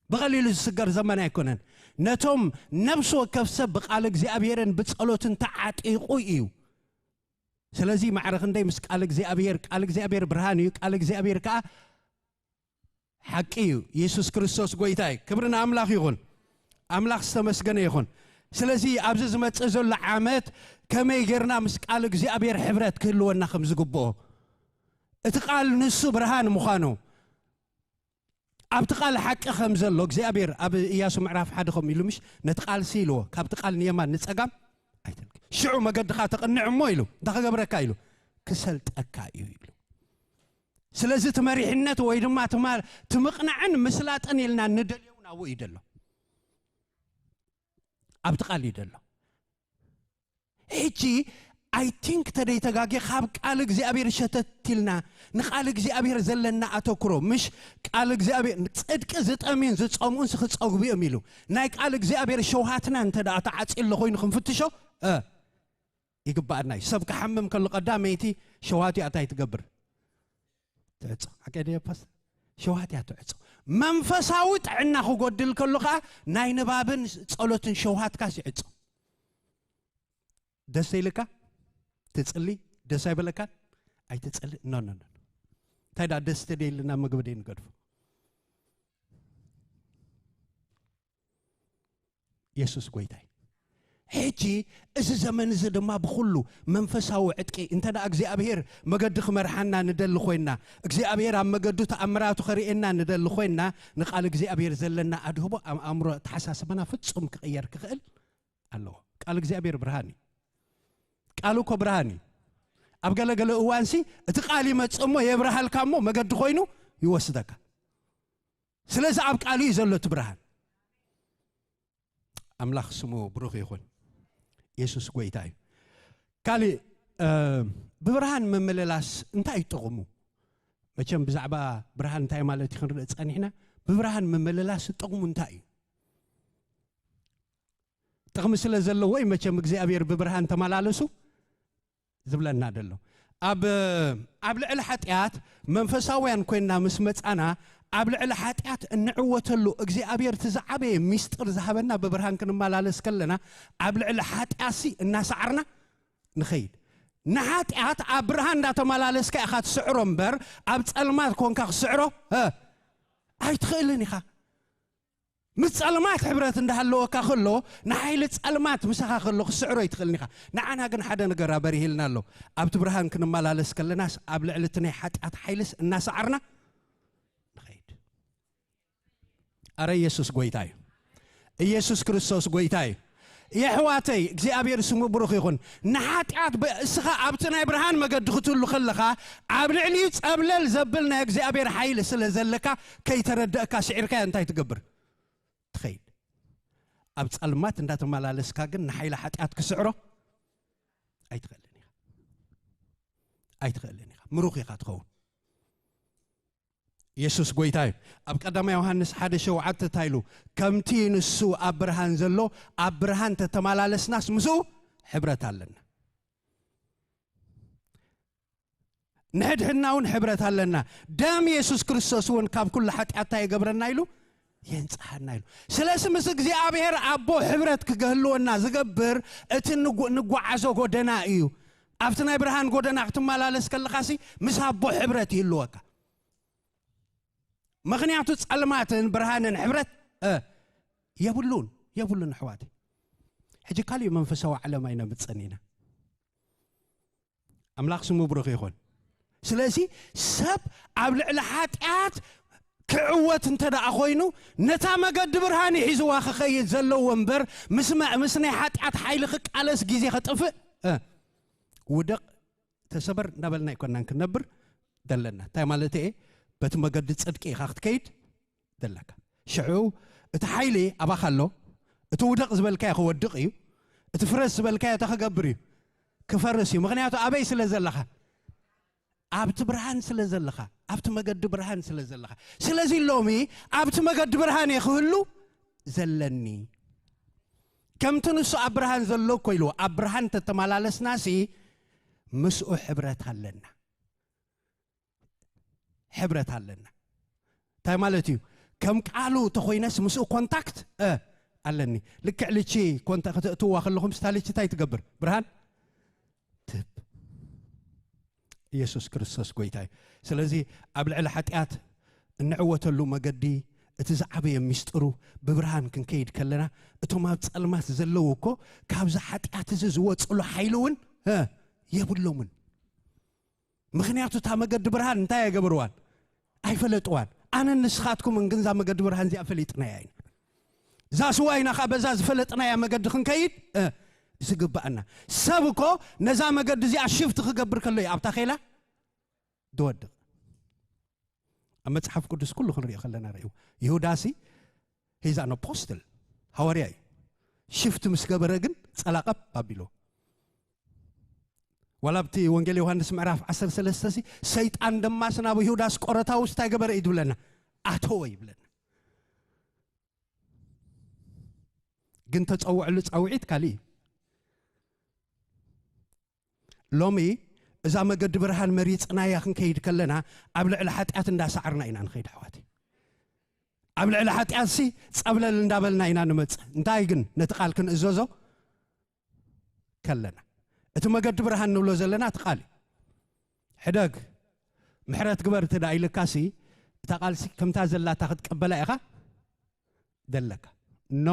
ብቐሊሉ ዝስገር ዘመን ኣይኮነን። ነቶም ነፍሲ ወከፍ ሰብ ብቓል እግዚኣብሔርን ብጸሎትን ተዓጢቑ እዩ። ስለዚ ማዕረ ክንደይ ምስ ቃል እግዚኣብሔር፣ ቃል እግዚኣብሔር ብርሃን እዩ፣ ቃል እግዚኣብሔር ከኣ ሓቂ እዩ። የሱስ ክርስቶስ ጎይታ እዩ። ክብሪ ንኣምላኽ ይኹን። ኣምላኽ ዝተመስገነ ይኹን። ስለዚ ኣብዚ ዝመጽእ ዘሎ ዓመት ከመይ ጌርና ምስ ቃል እግዚኣብሔር ሕብረት ክህልወና ከም ዝግብኦ፣ እቲ ቃል ንሱ ብርሃን ምዃኑ፣ ኣብቲ ቃል ሓቂ ከም ዘሎ እግዚኣብሔር ኣብ ኢያሱ ምዕራፍ ሓደ ከም ኢሉ፣ ምሽ ነቲ ቃል ሲ ኢልዎ፣ ካብቲ ቃል ንየማን ንጸጋም ኣይትልክ። ሽዑ መገድኻ ተቕንዕ እሞ ኢሉ፣ እንታይ ክገብረካ ኢሉ? ክሰልጠካ እዩ ኢሉ። ስለዚ እቲ መሪሕነት ወይ ድማ ትማ-፣ ትምቕናዕን ምስላጥን ኢልና ንደልዮ እውን ኣብኡ እዩ ደሎ። ኣብቲ ቃል እዩ ደሎ። ሕጂ፣ I think፣ ተደይተጋጌ ካብ ቃል እግዚኣብሔር ሸተት ኢልና፣ ንቃል እግዚኣብሔር ዘለና ኣተኩሮ፣ ምሽ ቃል እግዚኣብሔር፣ ጽድቂ ዝጠምዩን ዝጸምኡን ክጸግቡ እዮም ኢሉ። ናይ ቃል እግዚኣብሔር ሸውሃትና እንተ ደኣ ተዓጽዩ ኣሎ ኮይኑ ክንፍትሾ፣ እ፣ ይግባኣና እዩ። ሰብ ክሓምም ከሎ ቀዳመይቲ ሸውሃትያ እንታይ ትገብር? ትዕጾ። ሓቀይ ድየ ፓስተር? ሸውሃትያ ትዕጾ። መንፈሳዊ ጥዕና ክጎድል ከሎ ከኣ ናይ ንባብን ጸሎትን ሸውሃትካስ ይዕጾ። ደስ ኢልካ ትጽሊ፣ ደስ ኣይበለካን ኣይትጽሊ። ኖ፣ ኖ፣ ኖ። እንታይ ደኣ ደስ ተደይልና ምግቢ ደይ ንገድፎ። የሱስ ጎይታይ። ሕጂ እዚ ዘመን እዚ ድማ ብኹሉ መንፈሳዊ ዕጥቂ፣ እንተ ደኣ እግዚኣብሔር መገዲ ክመርሓና ንደሊ ኮይንና፣ እግዚኣብሔር ኣብ መገዱ ተኣምራቱ ከርእየና ንደሊ ኮይንና፣ ንቃል እግዚኣብሔር ዘለና ኣድህቦ ኣብ ኣእምሮ ኣተሓሳስባና ፍጹም ክቕየር ክኽእል ኣለዎ። ቃል እግዚኣብሔር ብርሃን እዩ። ቃሉ እኮ ብርሃን እዩ። ኣብ ገለገለ እዋንሲ እቲ ቃል ይመጽእ እሞ የብርሃልካ እሞ መገዲ ኮይኑ ይወስደካ። ስለዚ ኣብ ቃሉ እዩ ዘሎ እቲ ብርሃን። ኣምላኽ ስሙ ብሩኽ ይኹን። የሱስ ጎይታ እዩ። ካልእ፣ እ፣ ብብርሃን ምምልላስ እንታይ እዩ ጥቕሙ? መቸም ብዛዕባ ብርሃን እንታይ ማለት እዩ ክንርኢ ጸኒሕና። ብብርሃን ምምልላስ ጥቕሙ እንታይ እዩ? ጥቕሚ ስለ ዘለዎ እዩ መቸም እግዚኣብሔር ብብርሃን ተመላለሱ ዝብለና ደሎ። ኣብ፣ ኣብ ልዕሊ ሓጢኣት መንፈሳውያን ኮይንና ምስ መጻና፣ ኣብ ልዕሊ ሓጢኣት እንዕወተሉ እግዚኣብሔር እቲ ዝዓበየ ሚስጥር ዝሃበና ብብርሃን ክንመላለስ ከለና፣ ኣብ ልዕሊ ሓጢኣትሲ እናሰዓርና ንኸይድ። ንሓጢኣት ኣብ ብርሃን እንዳተመላለስካ ኢኻ ትስዕሮ እምበር፣ ኣብ ጸልማት ኮንካ ክስዕሮ፣ እ፣ ኣይትኽእልን ኢኻ። ምስ ጸልማት ሕብረት እንዳሃለወካ ከሎ፣ ንሓይሊ ጸልማት ምሳኻ ከሎ ክስዕሮ ኣይትኽእልን ኢኻ። ንዓና ግን ሓደ ነገር ኣበሪሂልና ኣሎ። ኣብቲ ብርሃን ክንመላለስ ከለናስ፣ ኣብ ልዕሊ እቲ ናይ ሓጢኣት ሓይልስ እናሰዓርና ንኸይድ። ኣረ ኢየሱስ ጎይታ እዩ። ኢየሱስ ክርስቶስ ጎይታ እዩ። የሕዋተይ፣ እግዚኣብሔር ስሙ ብሩኽ ይኹን። ንሓጢኣት በ-፣ እስኻ ኣብቲ ናይ ብርሃን መገዲ ክትህሉ ከለኻ፣ ኣብ ልዕሊኡ ጸብለል ዘብል ናይ እግዚኣብሔር ሓይሊ ስለ ዘለካ፣ ከይተረደእካ ስዒርካዮ እንታይ ትገብር? ትኸይድ። ኣብ ጸልማት እንዳተመላለስካ ግን ንሓይሊ ሓጢኣት ክስዕሮ ኣይትኽእልን ኢኻ። ኣይትኽእልን ኢኻ። ምሩኽ ኢኻ ትኸውን። የሱስ ጎይታ እዩ። ኣብ ቀዳማይ ዮሃንስ ሓደ ሸውዓተ እንታይ ኢሉ? ከምቲ ንሱ ኣብ ብርሃን ዘሎ፣ ኣብ ብርሃን ተተመላለስናስ ምስኡ ሕብረት ኣለና። ንሕድሕድና እውን ሕብረት ኣለና። ደም የሱስ ክርስቶስ እውን ካብ ኩሉ ሓጢኣት እንታይ ይገብረና ኢሉ? የንጽሃና ኢሉ። ስለዚ ምስ እግዚኣብሔር ኣቦ ሕብረት ክህልወና ዝገብር እቲ ንጉ-፣ ንጓዓዞ ጎደና እዩ። ኣብቲ ናይ ብርሃን ጎደና ክትመላለስ ከለኻሲ ምስ ኣቦ ሕብረት ይህልወካ። ምኽንያቱ ጸልማትን ብርሃንን ሕብረት፣ እ፣ የብሉን፣ የብሉን ኣሕዋተይ። ሕጂ ካሊእ መንፈሳዊ ዓለም ኣይነምጽእን ኢና። ኣምላኽ ስሙ ብሩኽ ይኹን። ስለዚ ሰብ ኣብ ልዕሊ ሓጢኣት ክዕወት እንተ ደኣ ኮይኑ፣ ነታ መገዲ ብርሃን እዩ ሒዝዋ ክኸይድ ዘለዎ እምበር፣ ምስ መ-፣ ምስ ናይ ሓጢኣት ሓይሊ ክቃለስ ግዜ ከጥፍእ፣ እ፣ ውደቕ ተሰበር እንዳበልና ኣይኮናን ክንነብር ዘለና። እንታይ ማለት እየ? በቲ መገዲ ጽድቂ ኢኻ ክትከይድ ዘለካ። ሽዑ እቲ ሓይሊ ኣባኻ ኣሎ። እቲ ውደቕ ዝበልካዮ ክወድቕ እዩ። እቲ ፍረስ ዝበልካዮ እንታይ ክገብር እዩ? ክፈርስ እዩ። ምኽንያቱ ኣበይ ስለ ዘለኻ? ኣብቲ ብርሃን ስለ ዘለኻ፣ ኣብቲ መገዲ ብርሃን ስለ ዘለኻ። ስለዚ ሎሚ ኣብቲ መገዲ ብርሃን እየ ክህሉ ዘለኒ። ከምቲ ንሱ ኣብ ብርሃን ዘሎ እኮ ኢልዎ፣ ኣብ ብርሃን ተተመላለስናሲ ምስኡ ሕብረት ኣለና። ሕብረት ኣለና። እንታይ ማለት እዩ? ከም ቃሉ ተኾይነስ ምስኡ ኮንታክት፣ እ፣ ኣለኒ። ልክዕ ልቺ ኮንታ-፣ ከተእትውዋ ከለኹም ስታ ልቺ እንታይ ትገብር? ብርሃን ትህብ። ኢየሱስ ክርስቶስ ጎይታ እዩ። ስለዚ ኣብ ልዕሊ ሓጢኣት እንዕወተሉ መገዲ፣ እቲ ዝዓበየ ሚስጥሩ፣ ብብርሃን ክንከይድ ከለና፣ እቶም ኣብ ጸልማት ዘለዉ እኮ ካብዚ ሓጢኣት እዚ ዝወጽሉ ሓይሊ እውን፣ እ፣ የብሎምን። ምኽንያቱ እታ መገዲ ብርሃን እንታይ ኣይገበርዋን? ኣይፈለጥዋን። ኣነን ንስኻትኩምን ግን እዛ መገዲ ብርሃን እዚኣ ፈሊጥናያ ኢና። እዛ ስዋ ኢና ኸዓ በዛ ዝፈለጥናያ መገዲ ክንከይድ፣ እ፣ ዝግባኣና። ሰብ እኮ ነዛ መገዲ እዚኣ ሽፍት ክገብር ከሎ እዩ ኣብታ ኼላ ዝወድቕ። ኣብ መጽሓፍ ቅዱስ ኩሉ ክንሪኦ ከለና ርእዩ። ይሁዳሲ፣ he's an apostle፣ ሃዋርያ እዩ። ሽፍት ምስ ገበረ ግን ጸላቐብ ኣቢሎ። ዋላ ኣብቲ ወንጌል ዮሃንስ ምዕራፍ ዓሰርተ ሰለስተ ሲ፣ ሰይጣን ደማስ ናብ ይሁዳ ኣስቆሮታዊ እንታይ ገበረ እዩ ዝብለና? ኣተወ ይብለና። ግን ተጸውዐሉ ጻውዒት ካልእ እዩ። ሎሚ እዛ መገዲ ብርሃን መሪጽናያ ክንከይድ ከለና፣ ኣብ ልዕሊ ሓጢኣት እንዳሰዓርና ኢና ንኸይድ፣ ኣሕዋተይ። ኣብ ልዕሊ ሓጢኣትሲ ጸብለል እንዳበልና ኢና ንመጽእ። እንታይ ግን ነቲ ቃል ክንእዘዞ ከለና፣ እቲ መገዲ ብርሃን ንብሎ ዘለና እቲ ቃል እዩ። ሕደግ፣ ምሕረት ግበር እንተ ደኣ ኢልካሲ፣ እታ ቃልሲ ከምታ ዘላታ ክትቀበላ ኢኻ ደለካ። ኖ፣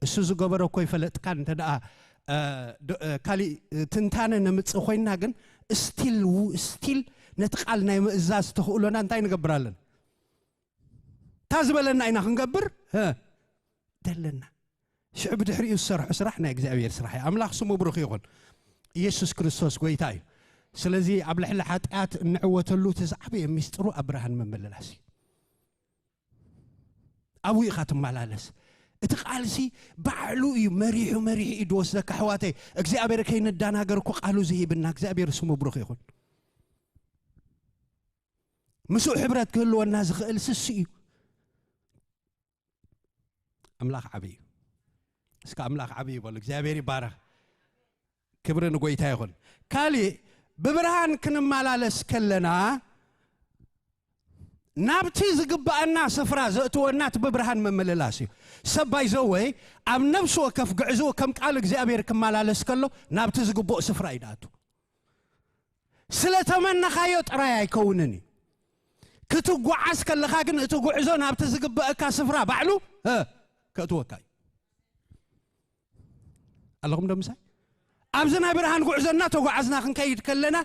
እሱ ዝገበሮ እኮ ይፈለጥካ። እንተ ደኣ፣ እ፣ ዶ-፣ እ፣ ካሊእ፣ እ፣ ትንታነ ነምጽእ ኮይንና ግን፣ ስቲል ው-፣ ስቲል ነቲ ቃል ናይ ምእዛዝ ተኽእሎና እንታይ ንገብር ኣለና? እታ ዝበለና ኢና ክንገብር፣ እ፣ ደለና። ሽዑ ብድሕሪኡ ዝሰርሖ ስራሕ ናይ እግዚኣብሔር ስራሕ እዩ። ኣምላኽ ስሙ ብሩኽ ይኹን። ኢየሱስ ክርስቶስ ጎይታ እዩ። ስለዚ ኣብ ልዕሊ ሓጢኣት እንዕወተሉ እቲ ዝዓበየ ሚስጥሩ ኣብ ብርሃን ምምልላስ እዩ። ኣብኡ ኢኻ ትመላለስ። እቲ ቃልሲ ባዕሉ እዩ መሪሑ፣ መሪሑ እዩ ድወስደካ፣ ኣሕዋተይ። እግዚኣብሔር ከይንደናገር እኮ ቃሉ ዝሂብና እግዚኣብሔር ስሙ ብሩኽ ይኹን። ምስኡ ሕብረት ክህልወና ዝኽእል ስሱ እዩ። ኣምላኽ ዓብዪ እዩ። እስከ ኣምላኽ ዓብዪ በሉ። እግዚኣብሔር ይባረኽ። ክብሪ ንጎይታ ይኹን። ካሊእ፣ ብብርሃን ክንመላለስ ከለና ናብቲ ዝግባኣና ስፍራ ዘእትወና እቲ ብብርሃን ምምልላስ እዩ። ሰብ ባይዘወይ ኣብ ነፍሲ ወከፍ ግዕዝኡ ከም ቃል እግዚኣብሔር ክመላለስ ከሎ ናብቲ ዝግብኦ ስፍራ እዩ ድኣቱ። ስለ ተመነኻዮ ጥራይ ኣይከውንን እዩ። ክትጓዓዝ ከለኻ ግን እቲ ጉዕዞ ናብቲ ዝግበአካ ስፍራ ባዕሉ፣ እ፣ ከእትወካ እዩ። ኣለኹም ዶ ምሳይ? ኣብዚ ናይ ብርሃን ጉዕዞ እናተጓዓዝና ክንከይድ ከለና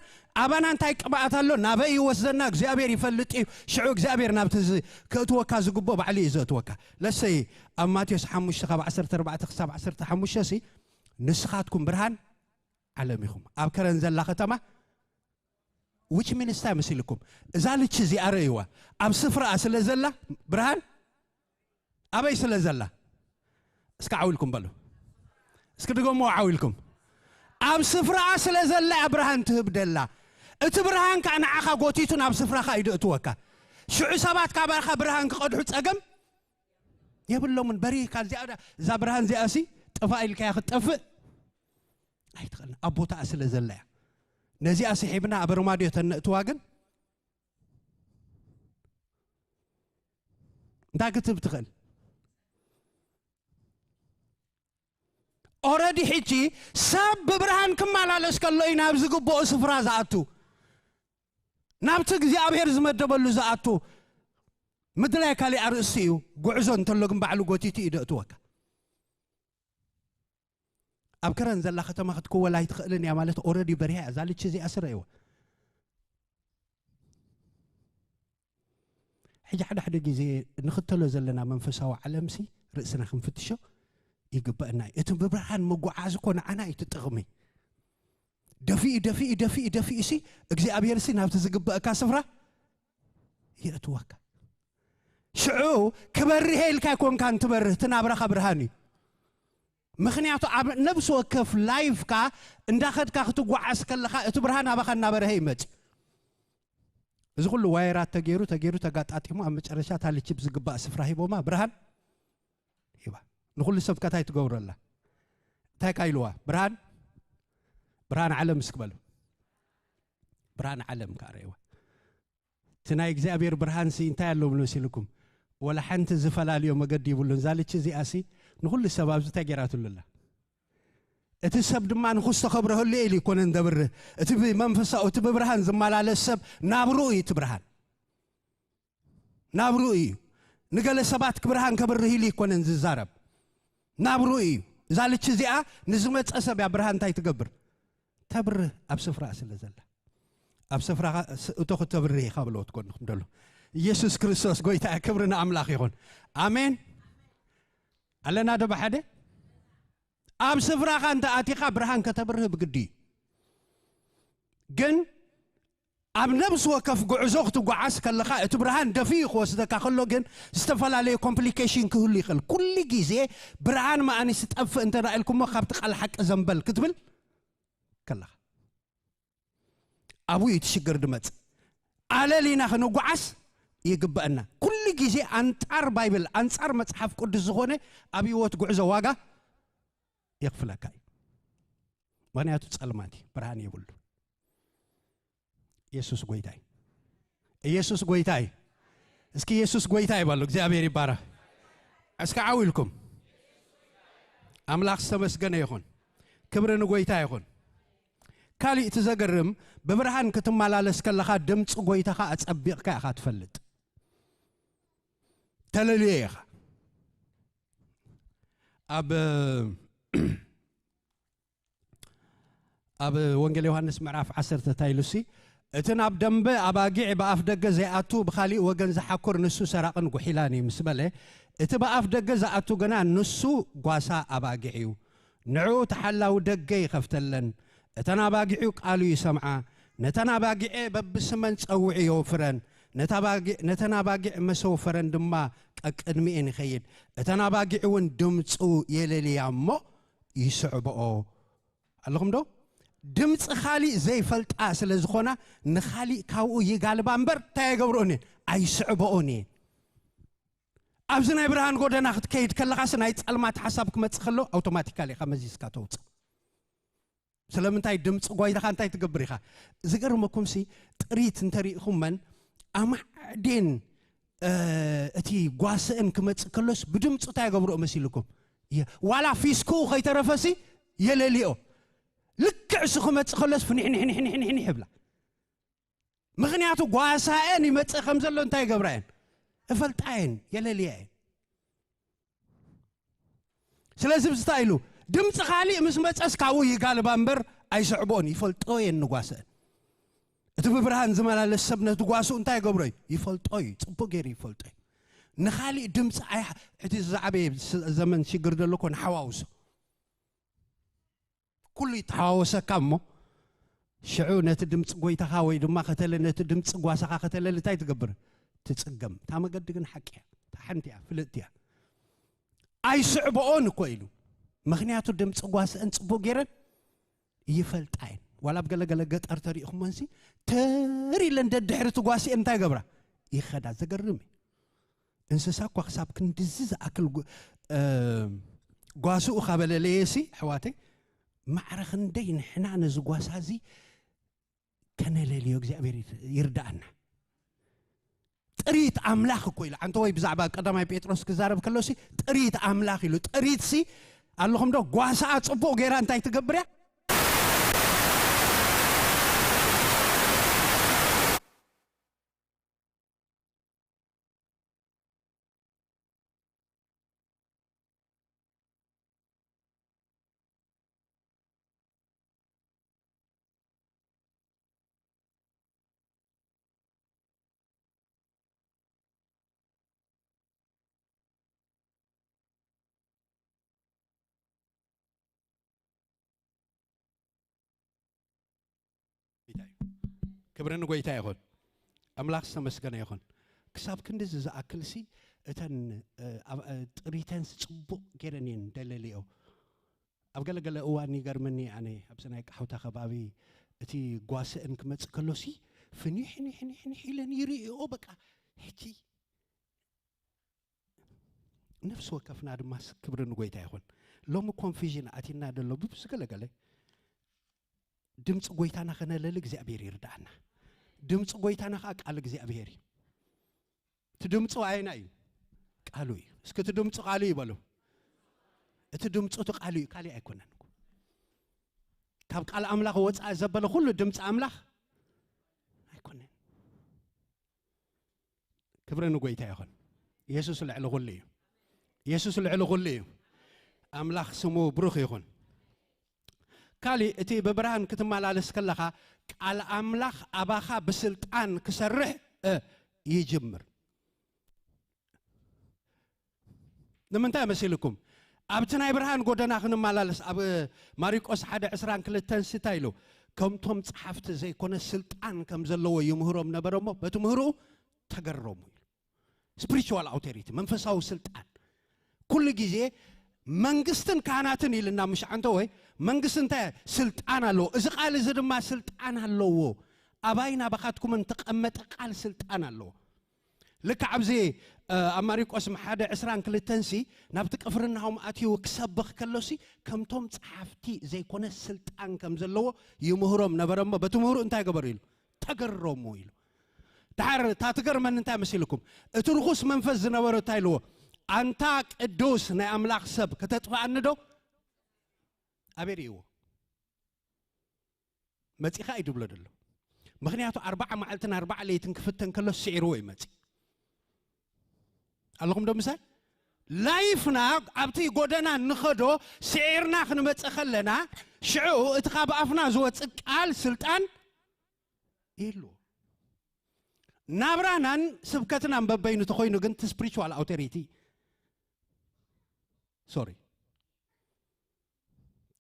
ኣባና እንታይ ቅብኣት ኣሎ፣ ናበይ ይወስደና እግዚኣብሔር ይፈልጥ እዩ። ሽዑ እግዚኣብሔር ናብቲ ዝ-፣ ከእትወካ ዝግብኦ ባዕሉ እዩ ዘእትወካ። ለሰይ ኣብ ማቴዎስ ሓሙሽተ ካብ ዓሰርተ ኣርባዕተ ክሳብ ዓሰርተ ሓሙሽተ ሲ፣ ንስኻትኩም ብርሃን ዓለም ኢኹም። ኣብ ከረን ዘላ ከተማ which means እንታይ መሲልኩም? እዛ ልቺ እዚኣ ረእይዋ። ኣብ ስፍራኣ ስለ ዘላ ብርሃን ኣበይ ስለ ዘላ? እስከ ዓው ኢልኩም በሉ። እስኪ ድገምዎ ዓው ኢልኩም። ኣብ ስፍራኣ ስለ ዘላ እያ ብርሃን ትህብ ደላ። እቲ ብርሃን ከዓ ንዓኻ ጎቲቱ ናብ ስፍራኻ እዩ ደእትወካ። ሽዑ ሰባት ካባኻ ብርሃን ክቐድሑ ጸገም የብሎምን። በሪህካ እዚኣ ዳ-፣ እዛ ብርሃን እዚኣ ሲ ጥፋእ ኢልካያ ክትጠፍእ ኣይትኽእልን። ኣብ ቦታኣ ስለ ዘላ እያ። ነዚኣ ስሒብና ኣብ ኣርማድዮ ተነእትዋ ግን እንታይ ክትህብ ትኽእል? ኦረዲ ሕጂ ሰብ ብብርሃን ክመላለስ ከሎ እዩ ናብ ዝግብኦ ስፍራ ዝኣቱ፣ ናብቲ እግዚኣብሔር ዝመደበሉ ዝኣቱ። ምድላይ ካሊእ ኣርእስቲ እዩ። ጉዕዞ እንተሎ ግን ባዕሉ ጎቲቱ እዩ ደእትወካ። ኣብ ከረን ዘላ ከተማ ክትክወል ኣይትኽእልን እያ ማለት ኦረዲ በሪሃ እያ። እዛ ልቺ እዚኣ ስረይዋ። ሕጂ ሓደ ሓደ ግዜ ንኽተሎ ዘለና መንፈሳዊ ዓለምሲ ርእስና ክንፍትሾ ይግበአና እዩ። እቲ ብብርሃን ምጉዓዝ እኮ ንዓና እዩ እቲ ጥቕሚ። ደፊኡ፣ ደፊኡ፣ ደፊኡ፣ ደፊኡ ሲ እግዚኣብሔር ሲ ናብቲ ዝግበአካ ስፍራ የእትወካ። ሽዑ ክበርህ ኢልካ ኣይኮንካን ትበርህ፣ እቲ ናብራኻ ብርሃን እዩ። ምኽንያቱ ኣብ ነብሲ ወከፍ ላይፍካ እንዳኸድካ ክትጓዓዝ ከለኻ እቲ ብርሃን ኣባኻ እናበረሀ ይመጽእ። እዚ ኩሉ ዋይራት ተገይሩ ተገይሩ ተጋጣጢሙ ኣብ መጨረሻ እታ ልቺፕ ዝግባእ ስፍራ ሂቦማ፣ ብርሃን ሂባ። ንኹሉ ሰብ ከ እንታይ ትገብረላ? እንታይ ካ ኢልዋ? ብርሃን፣ ብርሃን ዓለም እስኪ በሉ። ብርሃን ዓለም ከ ኣርእይዋ። እቲ ናይ እግዚኣብሔር ብርሃን ሲ እንታይ ኣለዎ መሲልኩም? ወላ ሓንቲ ዝፈላልዮ መገዲ ይብሉን። እዛ ልቺ እዚኣ ሲ ንኹሉ ሰብ ኣብዚ እንታይ ገይራትሉ ኣላ? እቲ ሰብ ድማ ንኹስቶ ከብርሀሉ ኢሉ ይኮነን ዘብርህ። እቲ ብመንፈሳዊ፣ እቲ ብብርሃን ዝመላለስ ሰብ ናብርኡ እዩ እቲ ብርሃን። ናብርኡ እዩ። ንገለ ሰባት ብርሃን ከብርህ ኢሉ ይኮነን ዝዛረብ። ናብርኡ እዩ። እዛ ልቺ እዚኣ ንዝመጸ ሰብ እያ ብርሃን እንታይ ትገብር? ተብርህ ኣብ ስፍራ ስለ ዘላ። ኣብ ስፍራኻ ስ-፣ እቶ ክተብርህ ኢኻ በልዎ ትኮንኹም ደሎ። ኢየሱስ ክርስቶስ ጎይታ፣ ክብሪ ንኣምላኽ ይኹን። ኣሜን። ኣለና ዶ ብሓደ? ኣብ ስፍራኻ እንተ ኣቲኻ ብርሃን ከተብርህ ብግዲ እዩ። ግን ኣብ ነብሲ ወከፍ ጉዕዞ ክትጓዓዝ ከለኻ እቲ ብርሃን ደፊኡ ክወስደካ ከሎ ግን ዝተፈላለየ ኮምፕሊኬሽን ክህሉ ይኽእል። ኩሉ ግዜ ብርሃን መኣኒ ስጠፍእ እንተ ኢልኩሞ ካብቲ ቃል ሓቂ ዘንበል ክትብል ከለኻ ኣብኡ እዩ እቲ ሽግር ድመጽእ። ኣለሊና ክንጓዓዝ ይግበአና። ኩሉ ግዜ ኣንጻር ባይብል፣ ኣንጻር መጽሓፍ ቅዱስ ዝኾነ ኣብ ህይወት ጉዕዞ ዋጋ የኽፍለካ እዩ። ምኽንያቱ ጸልማት እዩ፣ ብርሃን የብሉ። ኢየሱስ ጎይታ እዩ። ኢየሱስ ጎይታ እዩ። እስኪ ኢየሱስ ጎይታ ይበሉ። እግዚኣብሔር ይባረክ። እስኪ ዓው ኢልኩም። ኣምላኽ ዝተመስገነ ይኹን። ክብሪ ንጎይታ ይኹን። ካሊእ እቲ ዘገርም፣ ብብርሃን ክትመላለስ ከለኻ ድምፂ ጎይታኻ ኣጸቢቕካ ኢኻ ትፈልጥ። ተለልዮ ኢኻ። ኣብ ኣብ ወንጌል ዮሃንስ ምዕራፍ ዓሰርተ እንታይ ኢሉሲ፣ እቲ ናብ ደንበ ኣባጊዕ ብኣፍ ደገ ዘይኣቱ ብኻሊእ ወገን ዝሓኩር ንሱ ሰራቕን ጉሒላን እዩ ምስ በለ፣ እቲ ብኣፍ ደገ ዝኣቱ ግና ንሱ ጓሳ ኣባጊዕ እዩ። ንዕኡ ተሓላዊ ደገ ይኸፍተለን። እተን ኣባጊዑ ቃሉ ይሰምዓ። ነተን ኣባጊዐ በብስመን ጸውዑ የውፍረን። ነታ ኣባጊ-፣ ነተን ኣባጊዕ መሰውፈረን ድማ ቀቅድሚኤን ይኸይድ። እተን ኣባጊዕ እውን ድምፁ የለልያ እሞ ይስዕብኦ። ኣለኹም ዶ? ድምፂ ኻሊእ ዘይፈልጣ ስለ ዝኾና ንኻሊእ ካብኡ ይጋልባ እምበር እንታይ ኣይገብርኦን እየን? ኣይስዕብኦን እየን። ኣብዚ ናይ ብርሃን ጎደና ክትከይድ ከለኻስ ናይ ጸልማት ሓሳብ ክመጽእ ከሎ ኣውቶማቲካሊ ኢኻ መዚዝካ ተውፅእ። ስለምንታይ ድምፂ ጓይታኻ እንታይ ትገብር ኢኻ? ዝገርመኩምሲ ጥሪት እንተሪኢኹመን ኣማዕዴን እ፣ እቲ ጓስአን ክመጽእ ከሎስ ብድምፁ እንታይ ገብርኦ መሲልኩም? የ-፣ ዋላ ፊስክኡ ከይተረፈሲ የለልዮ። ልክዕ እሱ ክመጽእ ከሎስ ፍኒሕኒሕኒሕኒሕኒሕ ይብላ። ምኽንያቱ ጓሳኤን ይመጽእ ከም ዘሎ እንታይ ይገብራ እየን? እፈልጣ እየን፣ የለልያ እየን። ስለዚ ብዝታ ኢሉ ድምፂ ካሊእ ምስ መፀስ ካብኡ ይጋልባ እምበር ኣይስዕቦን፣ ይፈልጦ እየን ንጓስአን። እቲ ብብርሃን ዝመላለስ ሰብ ነቲ ጓስኡ እንታይ ይገብሮ እዩ? ይፈልጦ እዩ፣ ፅቡቅ ገይሩ ይፈልጦ እዩ። ንኻሊእ ድምፂ ኣይ-፣ እቲ ዝዓበየ ስ-፣ ዘመን ሽግር ዘሎ እኮ ንሓዋውሶ። ኩሉ ይተሓዋወሰካ እሞ ሽዑ ነቲ ድምፂ ጎይታኻ ወይ ድማ ከተለ ነቲ ድምፂ ጓሳኻ ከተለሊ እንታይ ትገብር? ትፅገም። እታ መገዲ ግን ሓቂ እያ። እታ ሓንቲ እያ፣ ፍልጥቲ እያ። ኣይስዕብኦን እኮ ኢሉ። ምኽንያቱ ድምፂ ጓስአን ፅቡቅ ገይረን ይፈልጣ እየን። ዋላ ኣብ ገለገለ ገጠር ተሪእኹሞንሲ ተር ኢለን ደድሕሪ እቲ ጓስአን እንታይ ገብራ? ይኸዳ። ዘገርም እዩ። እንስሳ እኳ ክሳብ ክንድዚ ዝኣክል ጉ-፣ እ፣ ጓስኡ ካብ ኣለለየሲ፣ ኣሕዋተይ፣ ማዕረ ክንደይ ንሕና ነዚ ጓሳ እዚ ከነለልዮ እግዚኣብሔር ይር-፣ ይርዳኣና። ጥሪት ኣምላኽ እኮ ኢሉ፣ ኣንተ ወይ ብዛዕባ ቀዳማይ ጴጥሮስ ክዛረብ ከሎሲ፣ ጥሪት ኣምላኽ ኢሉ። ጥሪትሲ ኣለኹም ዶ? ጓሳኣ ጽቡቕ ገይራ እንታይ ትገብር እያ? ጎይታ እዩ። ክብሪ ንጎይታ ይኹን። ኣምላኽ ዝተመስገነ ይኹን። ክሳብ ክንድዚ ዝኣክልሲ እተን፣ እ፣ ኣብ፣ እ፣ ጥሪተንስ ጽቡቕ ገይረን እየን ደለልዮ። ኣብ ገለገለ እዋን ይገርመኒ፣ ኣነ ኣብዚ ናይ ቃሕውታ ከባቢ እቲ ጓስአን ክመጽእ ከሎሲ ፍኒሕ ኒሕ ኒሕ ኒሕ ኢለን ይርእኦ። በቃ ሕጂ ነፍሲ ወከፍና ድማ ስ-፣ ክብሪ ንጎይታ ይኹን። ሎሚ ኮንፊዥን ኣቲና ደሎ ብብዝገለገለ ድምፂ ጎይታና ከነለሊ እግዚኣብሔር ይርዳእና። ድምፂ ጎይታና ከዓ ቃል እግዚኣብሔር እዩ። እቲ ድምፂ ኣየና እዩ? ቃሉ እዩ። እስኪ እቲ ድምፂ ቃሉ እዩ በሉ። እቲ ድምፂ እቲ ቃሉ እዩ፣ ካሊእ ኣይኮነን። ካብ ቃል ኣምላኽ ወፃኢ ዘበለ ኩሉ ድምፂ ኣምላኽ ኣይኮነን። ክብሪ ንጎይታ ይኹን። ኢየሱስ ልዕሊ ኩሉ እዩ። ኢየሱስ ልዕሊ ኩሉ እዩ። ኣምላኽ ስሙ ብሩኽ ይኹን። ካሊእ እቲ ብብርሃን ክትመላለስ ከለኻ ቃል ኣምላኽ ኣባኻ ብስልጣን ክሰርሕ እ፣ ይጅምር። ንምንታይ መሲልኩም? ኣብቲ ናይ ብርሃን ጎደና ክንመላለስ ኣብ ማሪቆስ ሓደ ዕስራን ክልተን ስታ ኢሉ ከምቶም ጸሓፍቲ ዘይኮነ ስልጣን ከም ዘለዎ ይምህሮም ነበረ እሞ በቲ ምህርኡ ተገረሙ ኢሉ። ስፒሪቹዋል ኣውቶሪቲ፣ መንፈሳዊ ስልጣን። ኩሉ ግዜ መንግስትን ካህናትን ኢልና ምሽ ዓንተ ወይ መንግስቲ እንታይ ስልጣን ኣለዎ። እዚ ቃል እዚ ድማ ስልጣን ኣለዎ። ኣባይን ኣባኻትኩምን ተቐመጠ ቃል ስልጣን ኣለዎ። ልክዕ ኣብዚ ኣብ ማሪቆስ ሓደ ዕስራን ክልተን ሲ ናብቲ ቅፍርናሆም ኣትዩ ክሰብኽ ከሎሲ ከምቶም ጸሓፍቲ ዘይኮነ ስልጣን ከም ዘለዎ ይምህሮም ነበረ እሞ በቲ ምህሩ እንታይ ገበሩ ኢሉ ተገረሙ ኢሉ። ድሓር እታ ትገርመኒ እንታይ መሲልኩም? እቲ ርኹስ መንፈስ ዝነበሮ እንታይ ኢልዎ? ኣንታ ቅዱስ ናይ ኣምላኽ ሰብ ከተጥፍኣኒ ዶ? ኣበይ ርእይዎ? መጺኻ እዩ ድብሎ ደሎ። ምኽንያቱ ኣርባዓ መዓልትን ኣርባዓ ለይትን ክፍተን ከሎ ስዒርዎ እዩ መጺ። ኣለኹም ዶ ምሳይ? ላይፍና ኣብቲ ጎደና ንኸዶ ስዒርና ክንመጽእ ከለና ሽዑ እቲ ካብ ኣፍና ዝወጽእ ቃል ስልጣን የልዎ። ናብራናን ስብከትናን በበይኑ ተኾይኑ ግን እቲ ስፒሪቹዋል ኣውቶሪቲ ሶሪ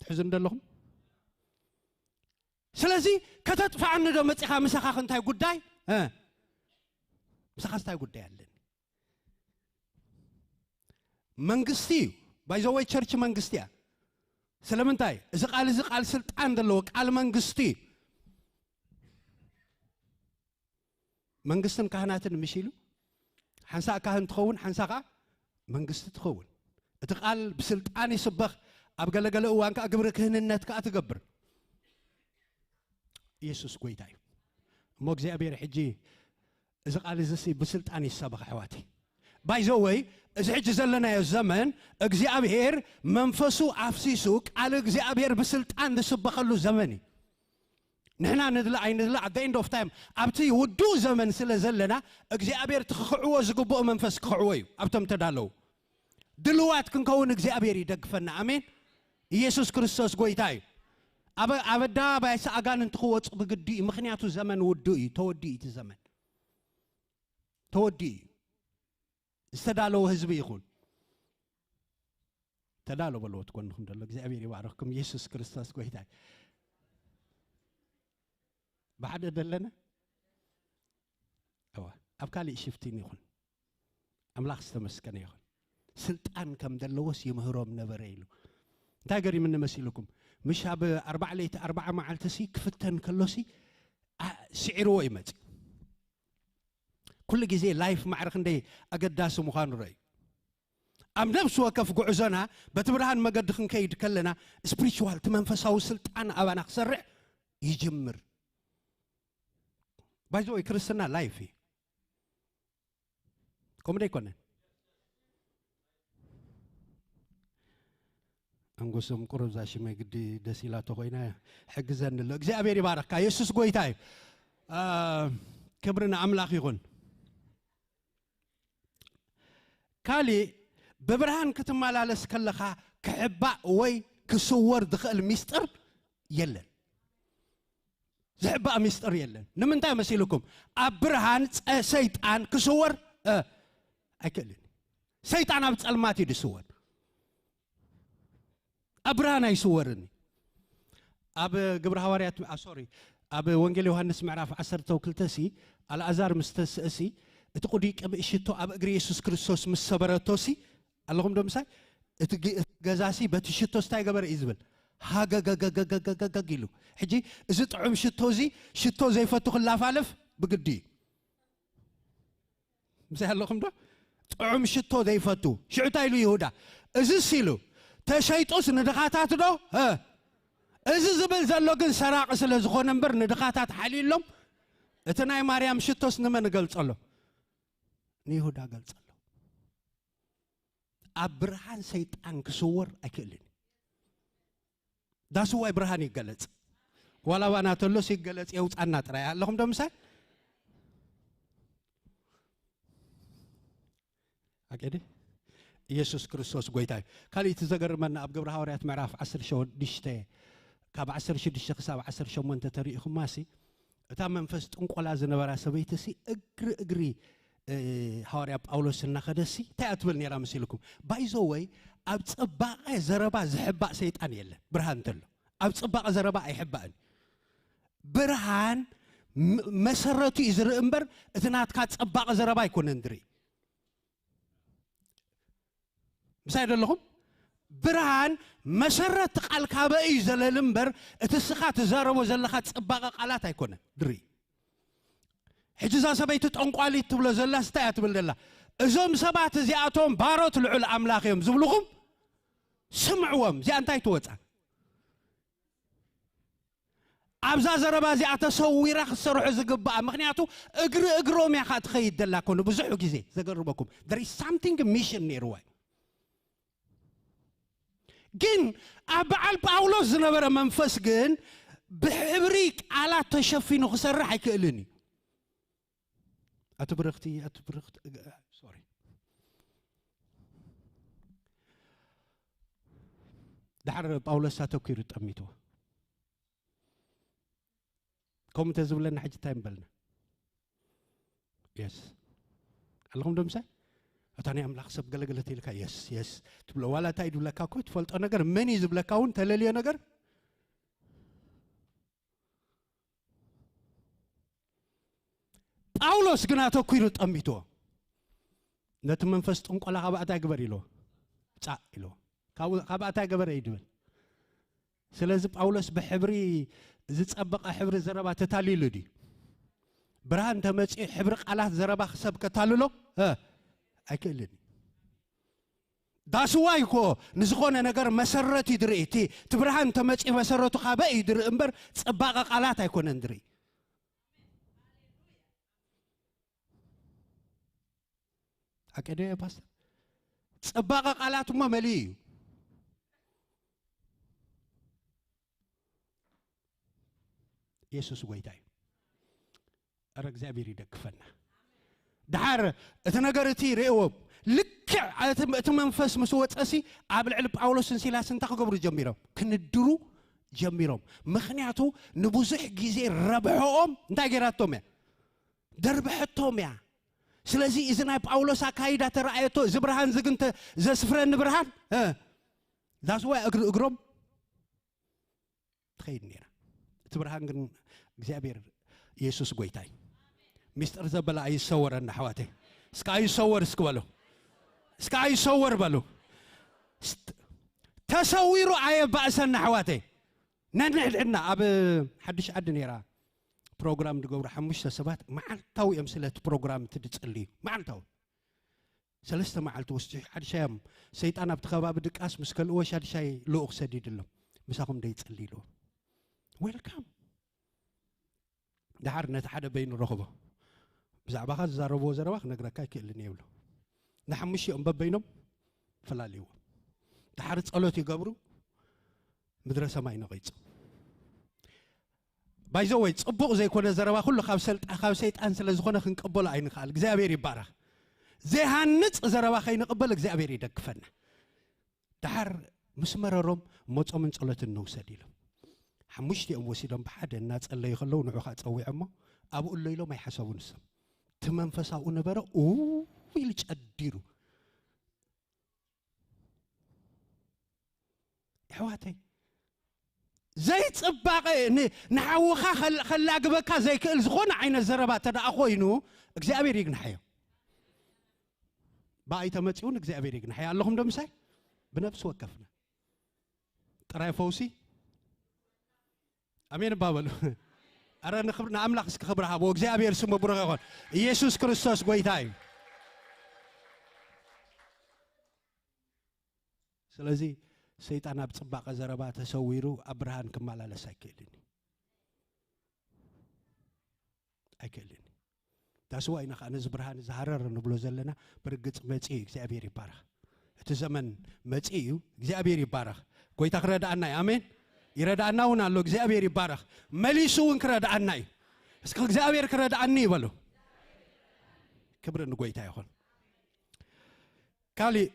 ትሕዙ እንደለኹም። ስለዚ ከተጥፍኣኒ ዶ መፂኻ ምሳኻ እንታይ ጉዳይ እ? ምሳኻ እንታይ ጉዳይ ኣለኒ? መንግስቲ እዩ። ባይዘወይ ቸርች መንግስቲ እያ። ስለምንታይ? እዚ ቃል እዚ ቃል ስልጣን ዘለዎ ቃል መንግስቲ እዩ። መንግስትን ካህናትን ምሽ ኢሉ ሓንሳእ ካህን ትኸውን ሓንሳ ከዓ መንግስቲ ትኸውን። እቲ ቃል ብስልጣን ይስበኽ። ኣብ ገለገለ እዋን ከዓ ግብሪ ክህንነት ከዓ ትገብር። ኢየሱስ ጎይታ እዩ። እሞ እግዚኣብሔር ሕጂ እዚ ቃል እዚ ሲ ብስልጣን ይሰበኽ ኣሕዋተይ። ባይዘወይ እዚ ሕጂ ዘለናዮ ዘመን እግዚኣብሔር መንፈሱ ኣፍሲሱ ቃል እግዚኣብሔር ብስልጣን ዝስበኸሉ ዘመን እዩ። ንሕና ንድለ ኣይንድለ at the end of time ኣብቲ ውዱእ ዘመን ስለ ዘለና እግዚኣብሔር እቲ ክኽዕዎ ዝግብኦ መንፈስ ክኽዕዎ እዩ። ኣብቶም ተዳለዉ ድልዋት ክንከውን እግዚኣብሔር ይደግፈና። ኣሜን። ኢየሱስ ክርስቶስ ጎይታ እዩ። ኣብ ኣብ ኣደባባይ ኣጋንንቲ ክወፁ ብግዲ እዩ። ምክንያቱ ዘመን ውዱእ እዩ። ተወዲኡ እቲ ዘመን ተወዲኡ እዩ። ዝተዳለወ ህዝቢ ይኹን። ተዳሎ በልዎ ትኮንኹም ደሎ እግዚኣብሔር ይባረኽኩም። ኢየሱስ ክርስቶስ ጎይታ እዩ። ብሓደ ደለና እዋ ኣብ ካሊእ ሽፍቲን ይኹን ኣምላኽ ዝተመስገነ ይኹን። ስልጣን ከም ዘለዎስ ይምህሮም ነበረ ኢሉ እንታይ ገሪምኒ መሲልኩም? ምሽ ኣብ ኣርባዕ ለይቲ ኣርባዓ መዓልቲ ሲ ክፍተን ከሎሲ አ- ስዒርዎ ይመጽእ። ኩሉ ግዜ ላይፍ ማዕረ ክንደይ ኣገዳሲ ምዃኑ ረእዩ። ኣብ ነፍሲ ወከፍ ጉዕዞና በቲ ብርሃን መገዲ ክንከይድ ከለና ስፒሪቹዋል እቲ መንፈሳዊ ስልጣን ኣባና ክሰርዕ ይጅምር። ባይዘወይ ክርስትና ላይፍ እዩ። ከምኡ ዶ ኣይኮነን? ኣንጎሶም ቁሩብ እዛ ሽመይ ግዲ ደስ ኢላቶ ኮይና ሕግዘኒ ኣሎ። እግዚኣብሔር ይባረኽካ። የሱስ ጎይታ እዩ። አ፣ ክብሪ ንኣምላኽ ይኹን። ካሊእ ብብርሃን ክትመላለስ ከለኻ ክሕባእ ወይ ክስወር ዝኽእል ሚስጥር የለን። ዝሕባእ ሚስጥር የለን። ንምንታይ መሲልኩም? ኣብ ብርሃን ጸ- ሰይጣን ክስወር እ፣ ኣይክእልን። ሰይጣን ኣብ ጸልማት እዩ ዝስወር። ኣብ ብርሃን ኣይስወርን እዩ። ኣብ ግብሪ ሃዋርያት አ፣ ሶሪ ኣብ ወንጌል ዮሃንስ ምዕራፍ ዓሰርተ ክልተ ሲ ኣልኣዛር ምስ ተስእሲ እቲ ቁዲ ቅብእ ሽቶ ኣብ እግሪ የሱስ ክርስቶስ ምስ ሰበረቶ ሲ ኣለኹም ዶ ምሳይ? እቲ ግ- እቲ ገዛ ሲ በቲ ሽቶ ስታይ ገበረ እዩ ዝብል ሃገገገገገገገግ ኢሉ። ሕጂ እዚ ጥዑም ሽቶ እዚ ሽቶ ዘይፈቱ ክላፋለፍ ብግዲ እዩ። ምሳይ ኣለኹም ዶ? ጥዑም ሽቶ ዘይፈቱ። ሽዑ እንታይ ኢሉ ይሁዳ? እዝስ ኢሉ፣ ተሸይጡስ ንድኻታት ዶ? እ፣ እዚ ዝብል ዘሎ ግን ሰራቂ ስለ ዝኾነ እምበር ንድኻታት ሓልዩሎም፣ እቲ ናይ ማርያም ሽቶስ ንመን እገልጸሎ? ንይሁዳ እገልጸሎ። ኣብ ብርሃን ሰይጣን ክስወር ኣይክእልን። ዳስዋይ ብርሃን ይገለጽ። ዋላ ባና ተሎስ ይገለጽ፣ የውጻና ጥራይ። ኣለኹም ዶ ምሳይ? ኣገደ ኢየሱስ ክርስቶስ ጎይታ እዩ። ካልእ እቲ ዘገርመና ኣብ ግብረ ሃዋርያት ምዕራፍ ዓሰርተ ሽዱሽተ ካብ ዓሰርተ ሽዱሽተ ክሳብ ዓሰርተ ሸሞንተ ተሪኢኹማሲ፣ እታ መንፈስ ጥንቆላ ዝነበራ ሰበይቲሲ እግሪ እግሪ፣ እ፣ ሃዋርያ ጳውሎስ እናኸደሲ እንታይ እያ ትብል ነይራ መሲልኩም? ባይዘወይ ኣብ ጽባቐ ዘረባ ዝሕባእ ሰይጣን የለን። ብርሃን እንተሎ ኣብ ጽባቐ ዘረባ ኣይሕባእን። ብርሃን ም-፣ መሰረቱ እዩ ዝርኢ እምበር እቲ ናትካ ጽባቐ ዘረባ ኣይኮነን ዝርኢ። ምሳይ ደለኹም? ብርሃን መሰረት ቃል ካበ እዩ ዘለል እምበር እቲ ስኻ ትዛረቦ ዘለኻ ጽባቐ ቃላት ኣይኮነን ድርኢ። ሕጂ እዛ ሰበይቲ ጠንቋሊት ትብሎ ዘላስ እንታይ እያ ትብል ዘላ? እዞም ሰባት እዚኣቶም ባሮት ልዑል ኣምላኽ እዮም ዝብልኹም ስምዕዎም። እዚኣ እንታይ ትወጻ? ኣብዛ ዘረባ እዚኣ ተሰዊራ ክትሰርሖ ዝግባኣ፣ ምኽንያቱ እግሪ እግሮም እያ ኸዓ ትኸይድ ዘላ ኮነ። ብዙሕ ግዜ ዘገርመኩም፣ there is something mission ነይርዋ እዩ። ግን ኣብ በዓል ጳውሎስ ዝነበረ መንፈስ ግን ብሕብሪ ቃላት ተሸፊኑ ክሰርሕ ኣይክእልን እዩ። ኣቲ ብርኽቲ፣ ኣቲ ብርኽቲ፣ ሶሪ። ድሓር ጳውሎስ ኣተኲሩ ጠሚትዎ። ከምኡ እንተ ዝብለና ሕጂ እንታይ ምበልና? የስ። ኣለኹም ዶ ምሳይ? እታ ናይ ኣምላኽ ሰብ ገለገለ ተይልካ፣ የስ፣ የስ ትብሎ። ዋላ እንታይ ድብለካ እኮ ትፈልጦ ነገር፣ መን እዩ ዝብለካ እውን ተለልዮ ነገር። ጳውሎስ ግን ኣተኲሩ ጠሚትዎ። ነቲ መንፈስ ጥንቆላ ካብ ኣታ ግበር ኢልዎ። ጻእ ኢልዎ። ካብ፣ ካብ ኣታ ገበረ እዩ ድብል። ስለዚ ጳውሎስ ብሕብሪ ዝጸበቐ ሕብሪ ዘረባ ተታሊሉ ድዩ? ብርሃን ተመጺኡ ሕብሪ ቃላት ዘረባ ክሰብ ከታልሎ፣ እ፣ ኣይክእልን እዩ። ዳስዋይ እኮ ንዝኾነ ነገር መሰረት እዩ ድርኢ። እቲ፣ እቲ ብርሃን ተመጺኡ መሰረቱ ካበ እዩ ድርኢ እምበር ጽባቐ ቃላት ኣይኮነን ድርኢ። ኣቀደ ፓስተር፣ ጽባቐ ቃላት እሞ መሊኡ እዩ። የሱስ ጎይታ እዩ። ኧረ እግዚኣብሔር ይደግፈና። ደሓር እቲ ነገር እቲ ርእዎ፣ ልክዕ እቲ፣ እቲ መንፈስ ምስ ወጸሲ ኣብ ልዕሊ ጳውሎስን ሲላስ እንታይ ክገብሩ ጀሚሮም? ክንድሩ ጀሚሮም። ምኽንያቱ ንብዙሕ ግዜ ረብሐኦም እንታይ ገይራቶም እያ? ደርብሐቶም እያ። ስለዚ እዚ ናይ ጳውሎስ ኣካይዳ ተረኣየቶ፣ እዚ ብርሃን እዚ ግን ተ-፣ ዘስፍረኒ ብርሃን፣ እ፣ that's why እግሪ እግሮም ትኸይድ ነይራ። እቲ ብርሃን ግን እግዚኣብሔር የሱስ ጎይታ እዩ። ሚስጥር ዘበለ ኣይሰወረን ኣሕዋተይ። እስከ ኣይሰወር እስኪ በሉ። እስከ ኣይሰወር በሉ። ስት-፣ ተሰዊሩ ኣየባእሰን ኣሕዋተይ። ነንሕድሕድና ኣብ ሓድሽ ዓዲ ነይራ ፕሮግራም ዝገብሩ ሓሙሽተ ሰባት መዓልታዊ እዮም ስለቲ ፕሮግራም እቲ ዝጽልዩ። መዓልታዊ። ሰለስተ መዓልቲ ወስዱ ሓድሻዮም ሰይጣን ኣብቲ ከባቢ ድቃስ ምስ ከልእዎ ሻድሻይ ልኡኽ ሰዲድሎም። ምሳኹም ደይጽሊ ኢልዎ። ዌልካም። ደሓር ነቲ ሓደ በይኑ ረኽቦ። ብዛዕባኻ ዝዛረብዎ ዘረባ ክነግረካ ኣይክእልን እየ ይብሎ። ንሓሙሽቲኦም በበይኖም ፈላልይዎ። ደሓር ጸሎት ይገብሩ፣ ምድረ ሰማይ ነቒጹ። ባይዘወይ ጽቡቕ ዘይኮነ ዘረባ ኩሉ ካብ ሰልጣ-፣ ካብ ሰይጣን ስለ ዝኾነ ክንቀበሎ ኣይንኽኣል። እግዚኣብሔር ይባረኽ። ዘይሃንጽ ዘረባ ከይንቕበል እግዚኣብሔር ይደግፈና። ደሓር ምስ መረሮም ሞጾምን ጸሎትን ንውሰድ ኢሎም። ሓሙሽቲኦም ወሲዶም ብሓደ እናጸለዩ ከለዉ ንዑ ኸኣ ጸዊዖሞ ኣብኡ ኣሎ ኢሎም ኣይሓሰቡን ንሶም። እቲ መንፈስ ኣብኡ ነበረ፣ ኡ ኢሉ ጨዲሩ። ኣሕዋተይ፣ ዘይጽባቐ ን-፣ ንሓውኻ ኸል-፣ ኸላግበካ ዘይክእል ዝኾነ ዓይነት ዘረባ እንተ ደኣ ኾይኑ፣ እግዚኣብሔር ይግንሓዮ። ብኣይ ተመጺኡ ንእግዚኣብሔር ይግንሓዮ። ኣለኹም ዶ ምሳይ? ብነፍሲ ወከፍና። ጥራይ ፈውሲ ኣሜን እባ በሉ። ኣረ ንክብር ንኣምላኽ እስኪ ክብሪ ሃቦ። እግዚኣብሔር ስሙ ብሩኽ ይኹን። ኢየሱስ ክርስቶስ ጎይታ እዩ። ስለዚ ሰይጣን ኣብ ጽባቐ ዘረባ ተሰዊሩ ኣብ ብርሃን ክመላለስ ኣይክእልን እዩ። ኣይክእልን እዩ። ዳስዋ ኢና ከዓ ነዚ ብርሃን እዚ ሃረር ንብሎ ዘለና። ብርግጽ መጺኡ እዩ። እግዚኣብሔር ይባረኽ። እቲ ዘመን መጺኡ እዩ። እግዚኣብሔር ይባረኽ። ጎይታ ክረድኣና እዩ። ኣሜን። ይረድኣና እውን ኣሎ። እግዚኣብሔር ይባረኽ። መሊሱ እውን ክረድኣና እዩ። እስኪ እግዚኣብሔር ክረድኣኒ ይበሉ። ክብሪ ንጎይታ ይኹን። ካሊእ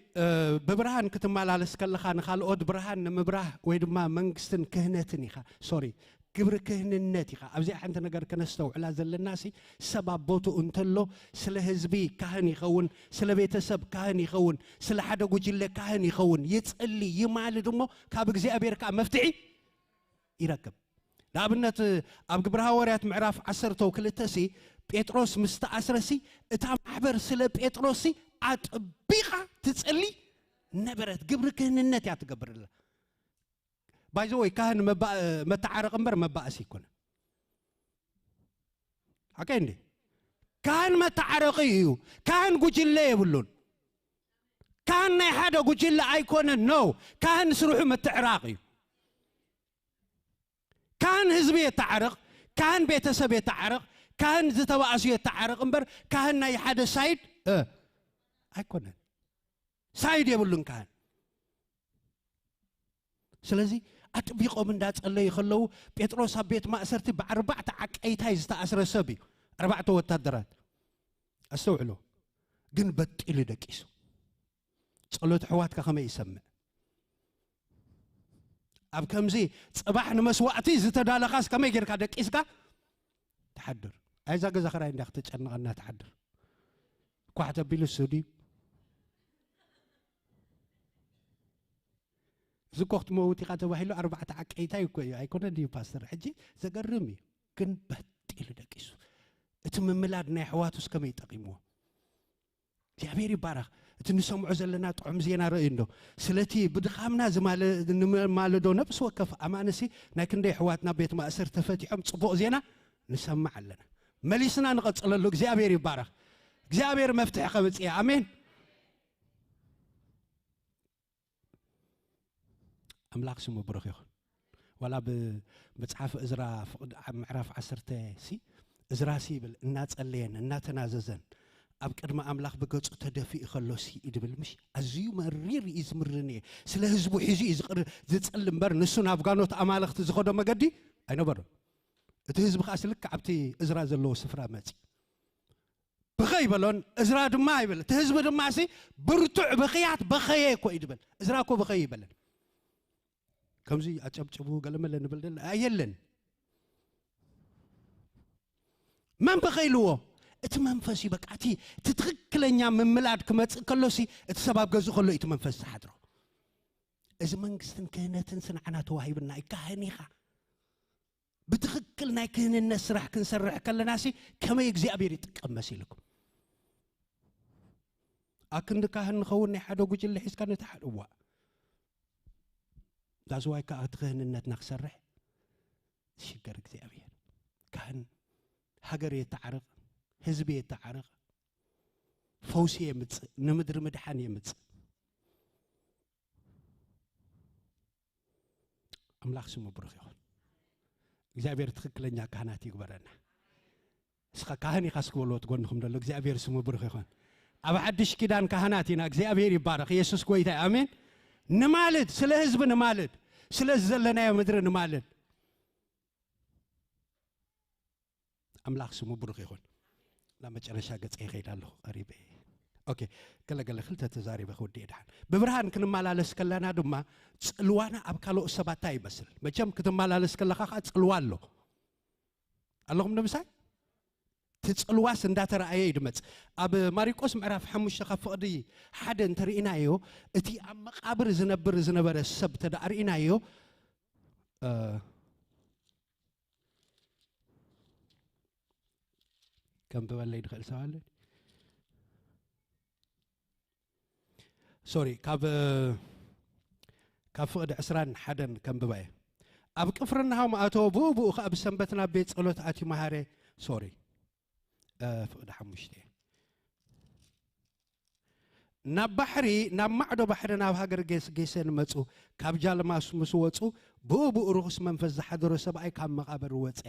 ብብርሃን ክትመላለስ ከለኻ ንኻልኦት ብርሃን ንምብራህ ወይ ድማ መንግስትን ክህነትን ኢኻ። ሶሪ፣ ግብሪ ክህንነት ኢኻ። ኣብዚኣ ሓንቲ ነገር ክነስተውዕላ ዘለናሲ፣ ሰብ ኣብ ቦትኡ እንተሎ ስለ ህዝቢ ካህን ይኸውን፣ ስለ ቤተሰብ ካህን ይኸውን፣ ስለ ሓደ ጉጅለ ካህን ይኸውን፣ ይጽሊ፣ ይማልድ እሞ ካብ እግዚኣብሔር ከዓ መፍትሒ ይረክብ። ንኣብነት ኣብ ግብሪ ሃዋርያት ምዕራፍ ዓሰርተ ክልተ ሲ፣ ጴጥሮስ ምስ ተኣስረ ሲ፣ እታ ማሕበር ስለ ጴጥሮስ ሲ ኣጥቢቓ ትጽሊ ነበረት። ግብሪ ክህንነት እያ ትገብርላ። ባይዘ ወይ ካህን መባ- መተዓረቂ እምበር መባእሲ ይኮነ። ሓቀይ እንዴ? ካህን መተዓረቂ እዩ። ካህን ጉጅለ የብሉን። ካህን ናይ ሓደ ጉጅለ ኣይኮነን። ኖ፣ ካህን ስርሑ ምትዕራቕ እዩ። ካህን ህዝቢ የተዓርቕ፣ ካህን ቤተሰብ የተዓርቕ፣ ካህን ዝተባእሱ የተዓርቕ እምበር ካህን ናይ ሓደ ሳይድ እ፣ ኣይኮነን። ሳይድ የብሉን ካህን። ስለዚ ኣጥቢቖም እንዳጸለዩ ከለዉ፣ ጴጥሮስ ኣብ ቤት ማእሰርቲ ብኣርባዕተ ዓቀይታይ ዝተኣስረ ሰብ እዩ። ኣርባዕተ ወታደራት። ኣስተውዕሎ። ግን በጢሉ ደቂሱ። ጸሎት ኣሕዋትካ ከመይ ይሰምዕ? ኣብ ከምዚ ጽባሕ ንመስዋእቲ ዝተዳለኻስ ከመይ ጌርካ ደቂስካ ትሓድር? ኣይዛ ገዛ ኽራይ እንዳ ክትጨንቐና ትሓድር። ኳሕ ተቢሉ እሱ ድዩ? እዚ እኮ ክትመውት ኢኻ ተባሂሉ ኣርባዕተ ዓቀይታይ እኮ እዩ። ኣይኮነን ድዩ ፓስተር? ሕጂ ዘገርም እዩ። ግን በጥ ኢሉ ደቂሱ። እቲ ምምላድ ናይ ኣሕዋቱስ ከመይ ጠቒምዎ? እግዚኣብሔር ይባረኽ። እቲ ንሰምዖ ዘለና ጥዑም ዜና ርእዩ እንዶ። ስለቲ ብድኻምና ዝማለ-፣ ንማለዶ ነብሲ ወከፍ ኣማንሲ ናይ ክንደይ ኣሕዋትና ቤት ማእሰር ተፈቲሖም ጽቡቕ ዜና ንሰምዕ ኣለና። መሊስና ንቐጽለሉ። እግዚኣብሔር ይባረኽ። እግዚኣብሔር መፍትሒ ከምጽእ። ኣሜን። ኣምላኽ ስሙ ብሩኽ ይኹን። ዋላ ብ-፣ መጽሓፍ እዝራ ፍቕድ-፣ ኣብ ምዕራፍ ዓሰርተ ሲ፣ እዝራ ሲ ይብል፣ እናጸለየን እናተናዘዘን ኣብ ቅድሚ ኣምላኽ ብገጹ ተደፊኡ ከሎ ሲ ይድብል፣ ምሽ ኣዝዩ መሪር እዩ ዝምርን እየ። ስለ ህዝቡ ሒዙ እዩ ዝቕር-፣ ዝጽሊ እምበር፣ ንሱ ናብ ጋኖት ኣማልኽቲ ዝኸዶ መገዲ ኣይነበሮን። እቲ ህዝቢ ከኣ ስልክ ኣብቲ እዝራ ዘለዎ ስፍራ መጺ። ብኸይ በሎን፣ እዝራ ድማ ይብል። እቲ ህዝቢ ድማ ሲ ብርቱዕ ብኽያት በኸየ እኮ እዩ ድበል። እዝራ እኮ በኸየ ይበለን። ከምዚ ኣጨብጭቡ ገለመለ ንብል ደለ-፣ ኣየለን። መን በኸይልዎ? እቲ መንፈስ እዩ። በቃ እቲ፣ እቲ ትኽክለኛ ምምላድ ክመጽእ ከሎ ሲ፣ እቲ ሰብ ኣብ ገዝኡ ከሎ እዩ እቲ መንፈስ ዝሓድሮ። እዚ መንግስትን ክህነትን ስንዓና ተዋሂብና እዩ። ካህን ኢኻ። ብትኽክል ናይ ክህንነት ስራሕ ክንሰርሕ ከለና ሲ፣ ከመይ እግዚኣብሔር ይጥቀም መሲልኩም? ኣክንዲ ካህን ንኸውን ናይ ሓደ ጉጅለ ሒዝካ ነቲ ሓደ እዋእ። ዳዝዋይ ከዓ እቲ ክህንነትና ክሰርሕ ዝሽገር እግዚኣብሔር። ካህን ሃገር የተዓርቕ፣ ህዝቢ የተዓርቕ፣ ፈውሲ የምጽእ፣ ንምድሪ ምድሓን የምጽእ። ኣምላኽ ስሙ ብሩኽ ይኹን። እግዚኣብሔር ትኽክለኛ ካህናት ይግበረና። እስኻ ካህን ኢኻ እስኪ በልዎ እቲ ጎንኹም ዘሎ። እግዚኣብሔር ስሙ ብሩኽ ይኹን። ኣብ ሓድሽ ኪዳን ካህናት ኢና። እግዚኣብሔር ይባረኽ። ኢየሱስ ጎይታ እዩ። ኣሜን። ንማልድ፣ ስለ ህዝቢ ንማልድ፣ ስለ ዘለናዮ ምድሪ ንማልድ። ኣምላኽ ስሙ ብሩኽ ይኹን። ናብ መጨረሻ ገጸ ይኸይድ ኣለኹ፣ ቀሪበ። ኦኬ፣ ገለገለ ክልተ ተዛሪበ ክውድእ ድሓን። ብብርሃን ክንመላለስ ከለና ድማ ጽልዋና ኣብ ካልኦት ሰባት እንታይ ይመስል? መቸም ክትመላለስ ከለኻ ኸኣ ጽልዋ ኣሎ። ኣለኹም ንምሳይ? እቲ ጽልዋስ እንዳተረኣየ እዩ ድመጽእ። ኣብ ማሪቆስ ምዕራፍ ሓሙሽተ ካብ ፍቕዲ ሓደ እንተርኢናዮ፣ እቲ ኣብ መቓብር ዝነብር ዝነበረ ሰብ እንተ ደኣ ርኢናዮ፣ እ፣ ከም ብበለይ ድኽእል ሰብ ኣሎ? ሶሪ፣ ካብ፣ ካብ ፍቕዲ ዕስራን ሓደን ከንብባ እየ። ኣብ ቅፍርናሆም ኣተወ። ብኡ ብኡ ኸዓ ብሰንበት ናብ ቤት ጸሎት ኣትዩ መሃረ። ሶሪ፣ እ፣ ፍቕዲ ሓሙሽተ። ናብ ባሕሪ፣ ናብ ማዕዶ ባሕሪ፣ ናብ ሃገር ጌስ-፣ ጌሴን መጹ። ካብ ጃልማስ ምስ ወጹ፣ ብኡ ብኡ ርኹስ መንፈስ ዝሓደሮ ሰብኣይ ካብ መቓብር ወጸ።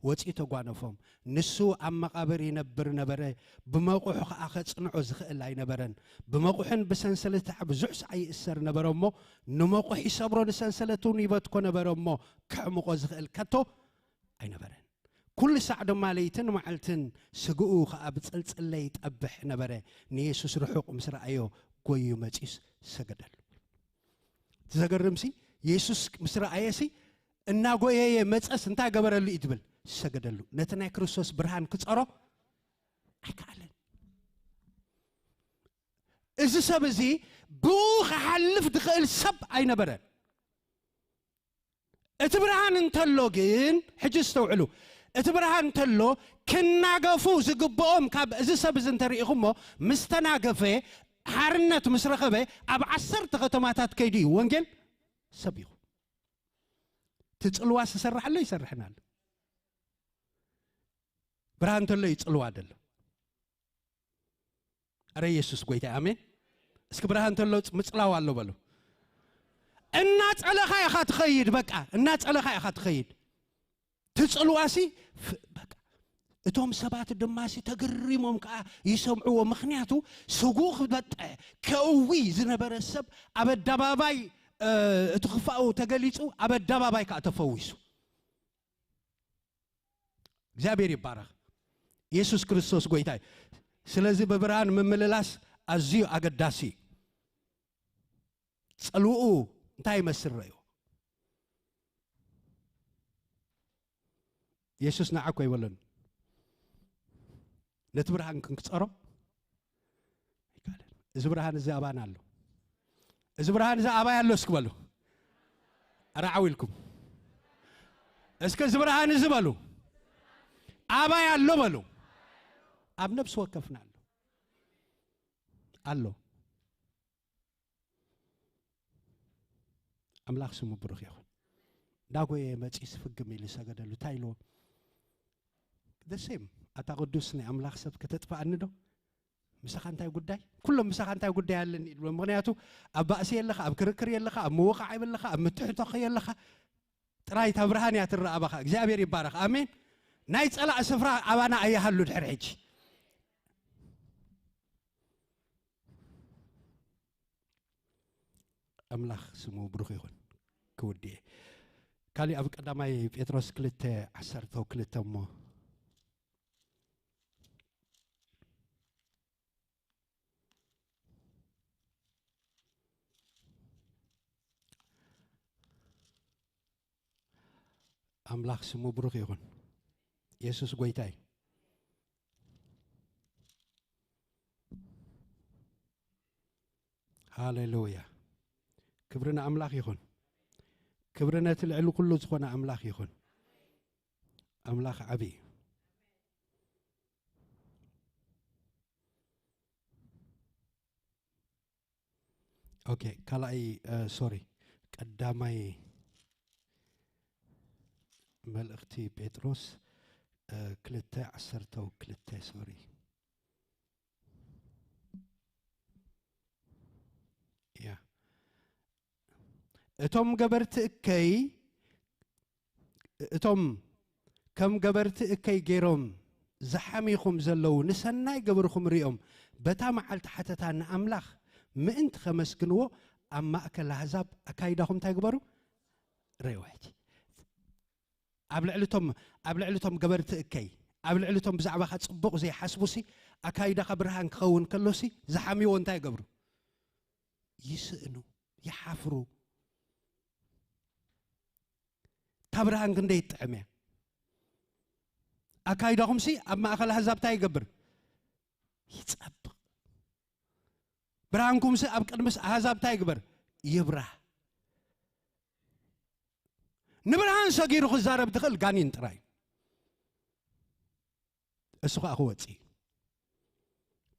ወጺኡ ተጓነፎም። ንሱ ኣብ መቓብር ይነብር ነበረ፣ ብመቑሑ ኸኣ ኸጽንዖ ዝኽእል ኣይነበረን። ብመቑሕን ብሰንሰለት ብዙሕ ሰዓት ይእሰር ነበረ እሞ፣ ንመቑሕ ይሰብሮ፣ ንሰንሰለት እውን ይበትኮ ነበረ እሞ፣ ከሕምቖ ዝኽእል ከቶ ኣይነበረን። ኩሉ ሳዕ ድማ ለይትን መዓልትን ስግኡ ኸኣ ብጽልጽለ ይጠብሕ ነበረ። ንየሱስ ርሑቕ ምስ ረኣዮ ጎዩ መጺኡስ ሰገደሉ። እቲ ዘገርምሲ፣ የሱስ ምስ ረኣየሲ፣ እናጎየየ መጸስ እንታይ ገበረሉ እዩ ትብል? ሰገደሉ። ነቲ ናይ ክርስቶስ ብርሃን ክጸሮ ኣይከኣለን። እዚ ሰብ እዚ ብኡ ክሓልፍ ዝኽእል ሰብ ኣይነበረን። እቲ ብርሃን እንተሎ ግን፣ ሕጂ እስተውዕሉ፣ እቲ ብርሃን እንተሎ ክናገፉ ዝግብኦም ካብ እዚ ሰብ እዚ እንተርኢኹሞ፣ ምስ ተናገፈ፣ ሓርነት ምስ ረኸበ፣ ኣብ ዓሰርተ ከተማታት ከይዱ እዩ ወንጌል ሰቢኹ። እቲ ጽልዋ ዝሰርሕ ኣሎ፣ ይሰርሕን ኣሎ። ብርሃን እንተሎ እዩ ጽልዋ ደሎ። ኣረ የሱስ ጎይታ፣ ኣሜን። እስኪ ብርሃን እንተሎ ጽ-፣ ምጽላው ኣሎ በሉ። እናጸለኻ ኢኻ ትኸይድ፣ በቃ እናጸለኻ ኢኻ ትኸይድ። ትጽልዋሲ ፍ-፣ በቃ እቶም ሰባት ድማሲ ተገሪሞም ከኣ ይሰምዕዎ። ምኽንያቱ ስጉ ክበጥዕ ከእዊ ዝነበረ ሰብ ኣብ ኣደባባይ፣ እ፣ እቲ ክፋኡ ተገሊጹ ኣብ ኣደባባይ ከኣ ተፈዊሱ። እግዚኣብሔር ይባረኽ። የሱስ ክርስቶስ ጎይታ እዩ። ስለዚ ብብርሃን ምምልላስ ኣዝዩ ኣገዳሲ እዩ። ጸልውኡ እንታይ ይመስል ረእይዎ። የሱስ ንዓ እኮ ይበሎን ነቲ ብርሃን ክንክጸሮ ኣይከኣለን። እዚ ብርሃን እዚ ኣባና ኣሎ። እዚ ብርሃን እዚ ኣባይ ኣሎ እስኪ በሉ። ኣረ ዓው ኢልኩም እስኪ እዚ ብርሃን እዚ በሉ። ኣባይ ኣሎ በሉ። ኣብ ነብሲ ወከፍና ኣሎ። ኣሎ። ኣምላኽ ስሙ ብሩኽ ይኹን። ዳጎየ መጺስ ፍግም ኢሉ ሰገደሉ። እንታይ ኢልዎ? The same። ኣታ ቅዱስ ናይ ኣምላኽ ሰብ ከተጥፍኣኒ ዶ? ምሳኻ እንታይ ጉዳይ? ኩሎም ምሳኻ እንታይ ጉዳይ ኣለኒ ኢልዎ። ምኽንያቱ ኣብ ባእሲ የለኻ፣ ኣብ ክርክር የለኻ፣ ኣብ ምውቓዕ የለኻ፣ ኣብ ምትሕቶኽ የለኻ። ጥራይ እታ ብርሃን እያ ትረኣ ኣባኻ። እግዚኣብሔር ይባረኽ። ኣሜን። ናይ ጸላእ ስፍራ ኣባና ኣይሃሉ ድሕሪ ሕጂ። ኣምላኽ ስሙ ብሩኽ ይኹን። ክውድኤ ካሊእ ኣብ ቀዳማይ ጴጥሮስ ክልተ ዓሰርተ ክልተ እሞ ኣምላኽ ስሙ ብሩኽ ይኹን። የሱስ ጎይታ እዩ። ሃሌሉያ። ክብሪ ንኣምላኽ ይኹን። ክብሪ ነቲ ልዕሊ ኩሉ ዝኾነ ኣምላኽ ይኹን። ኣምላኽ ዓቢ እዩ። ኦኬ፣ ካልኣይ፣ እ፣ ሶሪ፣ ቀዳማይ መልእኽቲ ጴጥሮስ፣ እ፣ ክልተ ዓሰርተ ክልተ፣ ሶሪ። ያ። እቶም ገበርቲ እከይ፣ እቶም ከም ገበርቲ እከይ ገይሮም ዝሓምይኹም ዘለዉ ንሰናይ ግብርኹም ሪኦም በታ መዓልቲ ሓተታ ንኣምላኽ ምእንቲ ከመስግንዎ ኣብ ማእከል ኣህዛብ ኣካይዳኹም እንታይ ግበሩ? ርእይዎ። ሕጂ ኣብ ልዕሊ እቶም፣ ኣብ ልዕሊ እቶም ገበርቲ እከይ፣ ኣብ ልዕሊ እቶም ብዛዕባኻ ጽቡቕ ዘይሓስቡሲ ኣካይዳኻ ብርሃን ክኸውን ከሎሲ ዝሓምይዎ እንታይ ይገብሩ? ይስእኑ፣ ይሓፍሩ። እታ ብርሃን ክንደይ ትጥዕም እያ። ኣካይዳኹምሲ ኣብ ማእከል ኣህዛብ እንታይ ይገብር? ይጸብቕ። ብርሃንኩምሲ ኣብ ቅድሚስ ኣህዛብ እንታይ ይግበር? ይብራህ። ንብርሃን ሰጊሩ ክዛረብ ትኽእል ጋኒን ጥራይ። እሱ ኸኣ ክወጽእ እዩ።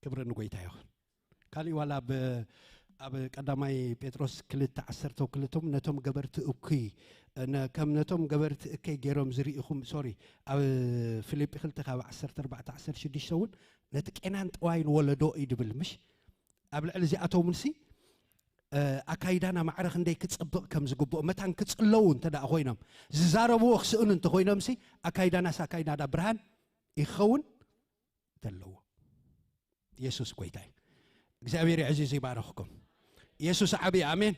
ክብሪ ንጎይታ ይኹን። ካሊእ ዋላ ብ-፣ ኣብ ቀዳማይ ጴጥሮስ ክልተ ዓሰርተ ክልተ ነቶም ገበርቲ እኩይ ነ- ከም ነቶም ገበርቲ እከይ ገይሮም ዝርኢኹም ሶሪ ኣብ ፊልጲ ክልተ ካብ ዓሰርተ ኣርባዕተ ዓሰርተ ሽዱሽተ እውን ነቲ ቄናን ጠዋይን ወለዶ እዩ ድብል ምሽ ኣብ ልዕሊ እዚኣቶምንሲ ኣካይዳና ማዕረ ክንደይ ክጸብቕ ከም ዝግብኦ መታን ክጽለዉ እንተ ደኣ ኮይኖም ዝዛረብዎ ክስእኑ እንተ ኮይኖምሲ ኣካይዳናስ ኣካይዳና ብርሃን ይኸውን ዘለዎ ኢየሱስ ጎይታ እዩ እግዚኣብሔር የዕዚዙ ይባረኽኩም ኢየሱስ ዓብዪ ኣሜን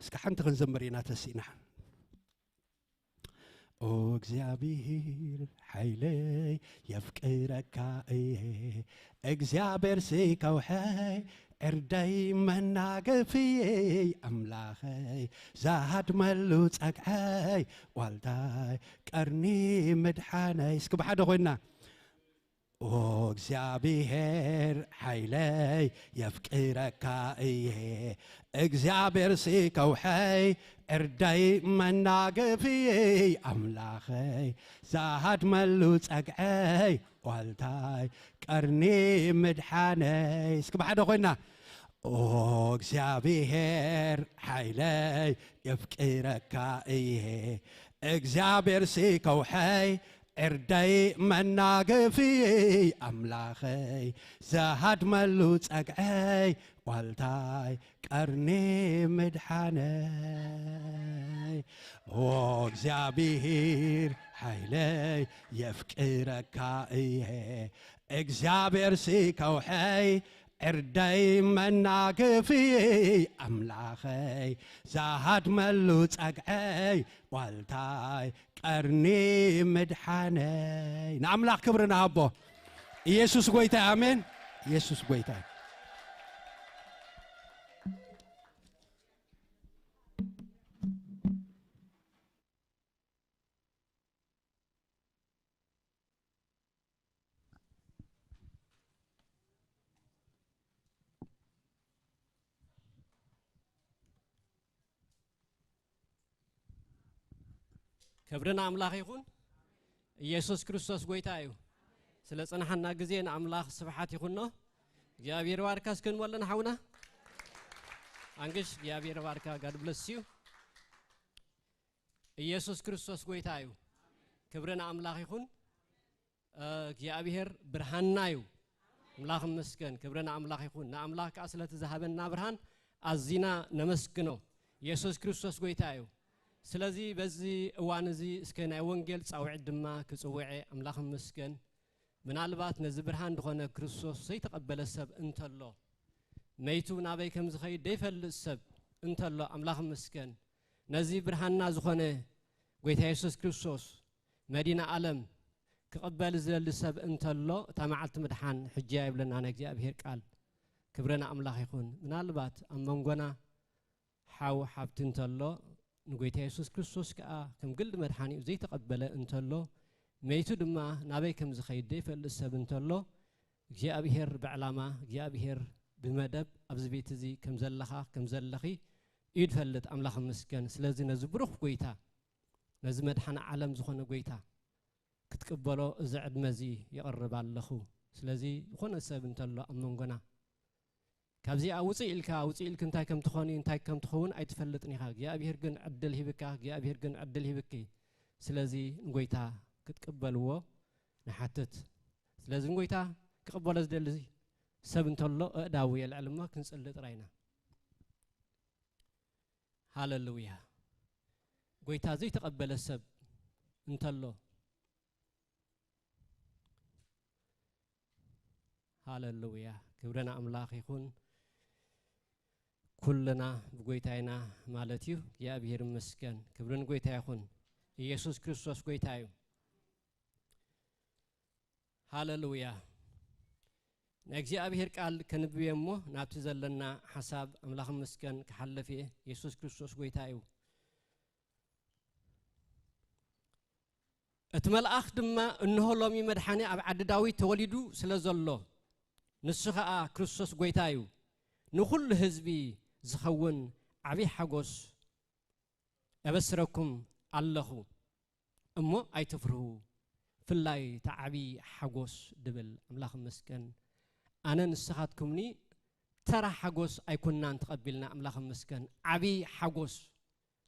እስከ ሓንቲ ክንዘምር ኢና ተሲእና ኦ እግዚኣብሔር ሓይለይ የፍቅረካ እየ እግዚኣብሔር ስከውሐይ ዕርደይ መናገፍየይ ኣምላኸይ ዝሃድመሉ ጸግዐይ ዋልታይ ቀርኒ ምድሓነይ እስኪ ብሓደ ኮይና ኦ እግዚኣብሔር ሓይለይ የፍቅረካ እየ እግዚኣብሔር ስከውሐይ ዕርደይ መናገፍየይ ኣምላኸይ ዝሃድመሉ ጸግዐይ ዋልታይ ቀርኒ ምድሓነይ እስኪ ብሓደ ኮይና ኦ እግዚኣብሔር ሓይለይ የፍቅረካ እየ እግዚኣብሔር ስከውሐይ ዕርደይ መናገፍየይ ኣምላኸይ ዝሃድመሉ ጸግዐይ ዋልታይ ቀርኒ ምድሓነይ ኦ እግዚኣብሔር ሓይለይ የፍቅረካ እየ እግዚኣብሔር ስከውሐይ ዕርደይ መናገፍየይ ኣምላኸይ ዝሃድመሉ ጸግዐይ ዋልታይ ቀርኒ ምድሓነይ ንኣምላኽ ክብሪ ንሃቦ ኢየሱስ ጎይታ ኣሜን ኢየሱስ ጎይታ ክብሪ ንኣምላኽ ይኹን። ኢየሱስ ክርስቶስ ጎይታ እዩ። ስለ ጽንሓና ግዜ ንኣምላኽ ስብሓት ይኹኖ። እግዚኣብሔር ባርካ እስክንመለን ሓውና ኣንግሽ እግዚኣብሔር ባርካ ጋድ ብለስ እዩ። ኢየሱስ ክርስቶስ ጎይታ እዩ። ክብሪ ንኣምላኽ ይኹን። እግዚኣብሔር ብርሃንና እዩ። ኣምላኽ ይመስገን። ክብሪ ንኣምላኽ ይኹን። ንኣምላኽ ከኣ ስለቲ ዝሃበና ብርሃን ኣዚና ነመስግኖ። ኢየሱስ ክርስቶስ ጎይታ እዩ። ስለዚ በዚ እዋን እዚ እስከ ናይ ወንጌል ጻውዒት ድማ ክጽውዐ ኣምላኽ ይመስገን። ምናልባት ነዚ ብርሃን ዝኾነ ክርስቶስ ዘይተቐበለ ሰብ እንተሎ መይቱ ናበይ ከም ዝኸይድ ዘይፈልጥ ሰብ እንተሎ ኣምላኽ ይመስገን። ነዚ ብርሃንና ዝኾነ ጎይታ የሱስ ክርስቶስ መዲና ዓለም ክቕበል ዝደሊ ሰብ እንተሎ እታ መዓልቲ ምድሓን ሕጂ እያ ይብለና ናይ እግዚኣብሔር ቃል። ክብሪ ንኣምላኽ ይኹን። ምናልባት ኣብ መንጎና ሓው ሓብቲ እንተሎ ንጎይታ የሱስ ክርስቶስ ከኣ ከም ግል መድሓኒኡ ዘይተቐበለ እንተሎ መይቱ ድማ ናበይ ከም ዝኸይድ ዘይፈልጥ ሰብ እንተሎ እግዚኣብሔር ብዕላማ እግዚኣብሔር ብመደብ ኣብዚ ቤት እዚ ከም ዘለኻ ከም ዘለኺ እዩ ዝፈልጥ ኣምላኽ ይመስገን። ስለዚ ነዚ ብሩኽ ጎይታ ነዚ መድሓኒ ዓለም ዝኾነ ጎይታ ክትቅበሎ እዚ ዕድመ እዚ የቕርብ ኣለኹ። ስለዚ ዝኾነ ሰብ እንተሎ ኣብ መንጎና ካብዚኣ ውፅእ ኢልካ ውፅእ ኢልክ እንታይ ከም ትኾኒ እንታይ ከም ትኸውን ኣይትፈልጥን ኢኻ። እግዚኣብሔር ግን ዕድል ሂብካ እግዚኣብሔር ግን ዕድል ሂብኪ። ስለዚ ንጎይታ ክትቅበልዎ ንሓትት። ስለዚ ንጎይታ ክቕበሎ ዝደሊ ሰብ እንተሎ ኣእዳው የልዕል እሞ ክንፅሊ ጥራይ ኢና። ሃለሉያ። ጎይታ ዘይተቐበለ ሰብ እንተሎ ሃለሉያ። ክብሪ ንኣምላኽ ይኹን። ኩልና ብጎይታ ኢና ማለት እዩ። እግዚኣብሔር ይመስገን። ክብሪ ንጎይታ ይኹን። ኢየሱስ ክርስቶስ ጎይታ እዩ። ሃለሉያ። ናይ እግዚኣብሔር ቃል ከንብብ እየ እሞ ናብቲ ዘለና ሓሳብ ኣምላኽ ይመስገን ክሓልፍ እየ። ኢየሱስ ክርስቶስ ጎይታ እዩ። እቲ መልኣኽ ድማ እንሆ ሎሚ መድሓኒ ኣብ ዓዲ ዳዊት ተወሊዱ ስለ ዘሎ ንሱ ኸኣ ክርስቶስ ጐይታ እዩ። ንኹሉ ህዝቢ ዝኸውን ዓብዪ ሓጎስ እበስረኩም ኣለኹ እሞ ኣይትፍርሁ፣ ፍላይ እቲ ዓብዪ ሓጎስ ድብል ኣምላኽ ይመስገን። ኣነ ንስኻትኩምኒ ተራ ሓጎስ ኣይኮንናን ተቐቢልና። ኣምላኽ ይመስገን። ዓብዪ ሓጎስ፣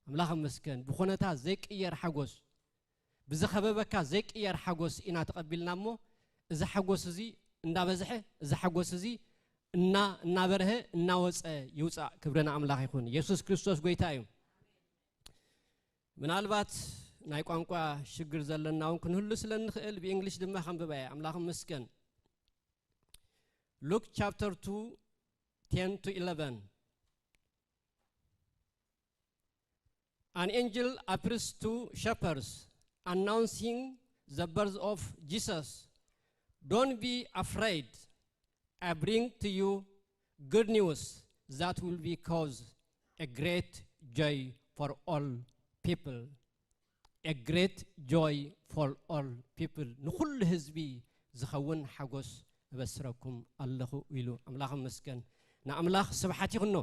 ኣምላኽ ይመስገን። ብኹነታት ዘይቅየር ሓጎስ፣ ብዝኸበበካ ዘይቅየር ሓጎስ ኢና ተቐቢልና እሞ፣ እዚ ሓጎስ እዚ እንዳበዝሐ፣ እዚ ሓጎስ እዚ እና እናበርሀ እናወፀ ይውፃእ። ክብሪ ንኣምላኽ ይኹን። የሱስ ክርስቶስ ጎይታ እዩ። ምናልባት ናይ ቋንቋ ሽግር ዘለና እውን ክንህሉ ስለ እንኽእል ብእንግሊሽ ድማ ከንብባ እየ። ኣምላኽ ይመስገን። Luke chapter two, ten to eleven. An angel appears to shepherds, announcing the birth of Jesus. Don't be afraid. I bring to you good news that will be cause a great joy for all people. A great joy for all people. ንኹሉ ህዝቢ ዝኸውን ሓጎስ እበስረኩም ኣለኹ ኢሉ። ኣምላኽ ይመስገን። ንኣምላኽ ስብሓት ይኹኖ።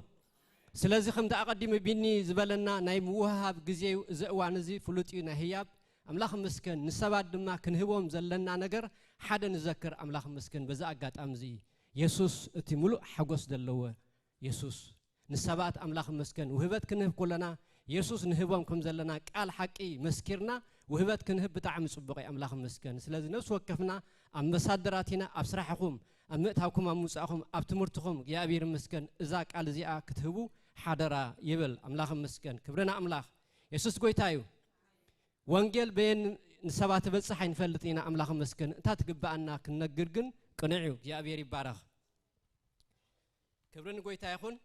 ስለዚ ከምቲ ኣቐዲሙ ቢኒ ዝበለና ናይ ምውህሃብ ግዜ እዩ። እዚ እዋን እዚ ፍሉጥ እዩ ናይ ህያብ። ኣምላኽ ይመስገን። ንሰባት ድማ ክንህቦም ዘለና ነገር ሓደ ንዘክር። ኣምላኽ ይመስገን። በዚ ኣጋጣሚ እዚ የሱስ እቲ ምሉእ ሓጎስ ዘለዎ የሱስ ንሰባት ኣምላኽ ይመስገን ውህበት ክንህብ ከለና የሱስ ንህቦም ከም ዘለና ቃል ሓቂ መስኪርና ውህበት ክንህብ ብጣዕሚ ጽቡቕ እዩ። ኣምላኽ ይመስገን። ስለዚ ነፍሲ ወከፍና ኣምባሳደራት ኢና። ኣብ ስራሕኹም፣ ኣብ ምእታውኩም፣ ኣብ ምውጻእኹም፣ ኣብ ትምህርትኹም እግዚኣብሔር ይመስገን እዛ ቃል እዚኣ ክትህቡ ሓደራ ይብል። ኣምላኽ ይመስገን። ክብሪ ንኣምላኽ። የሱስ ጎይታ እዩ። ወንጌል በየን ንሰባት ትበጽሕ ኣይንፈልጥ ኢና። ኣምላኽ ይመስገን። እታ ትግብኣና ክንነግር ግን ቅኑዕ እዩ። እግዚኣብሔር ይባረኽ። ክብሪ ንጎይታ ይኹን።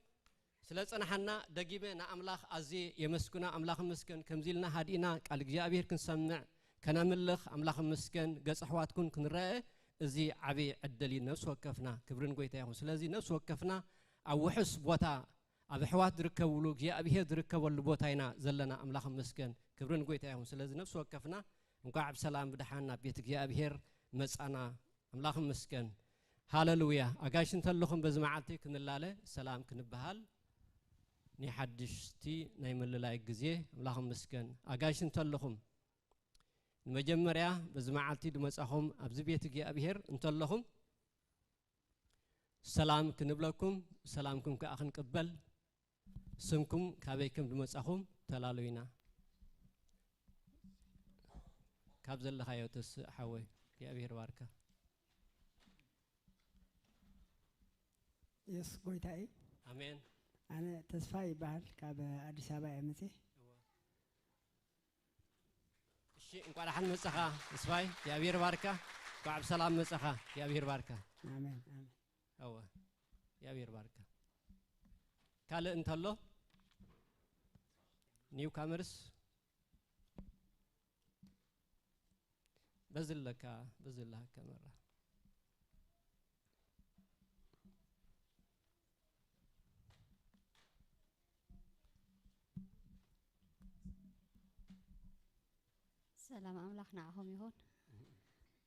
ስለ ጸናሓና ደጊመ ንኣምላኽ ኣዝየ የመስግኖ። ኣምላኽ ይመስገን። ከምዚ ኢልና ሃዲእና ቃል እግዚኣብሔር ክንሰምዕ ከነምልኽ ኣምላኽ ይመስገን። ገጽ ኣሕዋትኩም ክንረአ እዚ ዓቢ ዕድል እዩ። ነፍሲ ወከፍና ክብሪ ንጎይታ ይኹን። ስለዚ ነፍሲ ወከፍና ኣብ ውሑስ ቦታ ኣብ ኣሕዋት ዝርከብሉ እግዚኣብሔር ዝርከበሉ ቦታ ኢና ዘለና። ኣምላኽ ይመስገን። ክብሪ ንጎይታ ይኹን። ስለዚ ነፍሲ ወከፍና እንኳዕ ብሰላም ብደሓን ናብ ቤት እግዚኣብሔር መጻና። ኣምላኽ ይመስገን። ሃለሉያ። ኣጋይሽ እንተለኹም በዚ መዓልቲ ክንላለ ሰላም ክንበሃል ናይ ሓድሽቲ ናይ ምልላይ ግዜ። ኣምላኽ ይመስገን። ኣጋይሽ እንተለኹም ንመጀመርያ በዚ መዓልቲ ዝመጻኹም ኣብዚ ቤት እግዚኣብሔር እንተለኹም ሰላም ክንብለኩም፣ ሰላምኩም ከኣ ክንቅበል ስምኩም ካበይ ከም ዝመጻኹም ተላሉይና። ካብ ዘለኻዮ ተስእ ሓወይ እግዚኣብሔር ባርካ። የሱስ ጎይታ እዩ። ኣሜን። ኣነ ተስፋ ይበሃል፣ ካብ ኣዲስ ኣበባ እየ መፅየ። እሺ፣ እንኳዕ ደሓን መጻኻ ተስፋይ፣ እግዚኣብሔር ባርካ። እንኳዕ ብሰላም መጻኻ፣ እግዚኣብሔር ባርካ። ኣሜን ኣሜን። እወ፣ እግዚኣብሔር ባርካ። ካልእ እንተሎ ኒው ካመርስ በዚ ኣለካ፣ በዚ ኣለካ ካሜራ። ሰላም ኣምላኽ ንዓኹም ይኹን።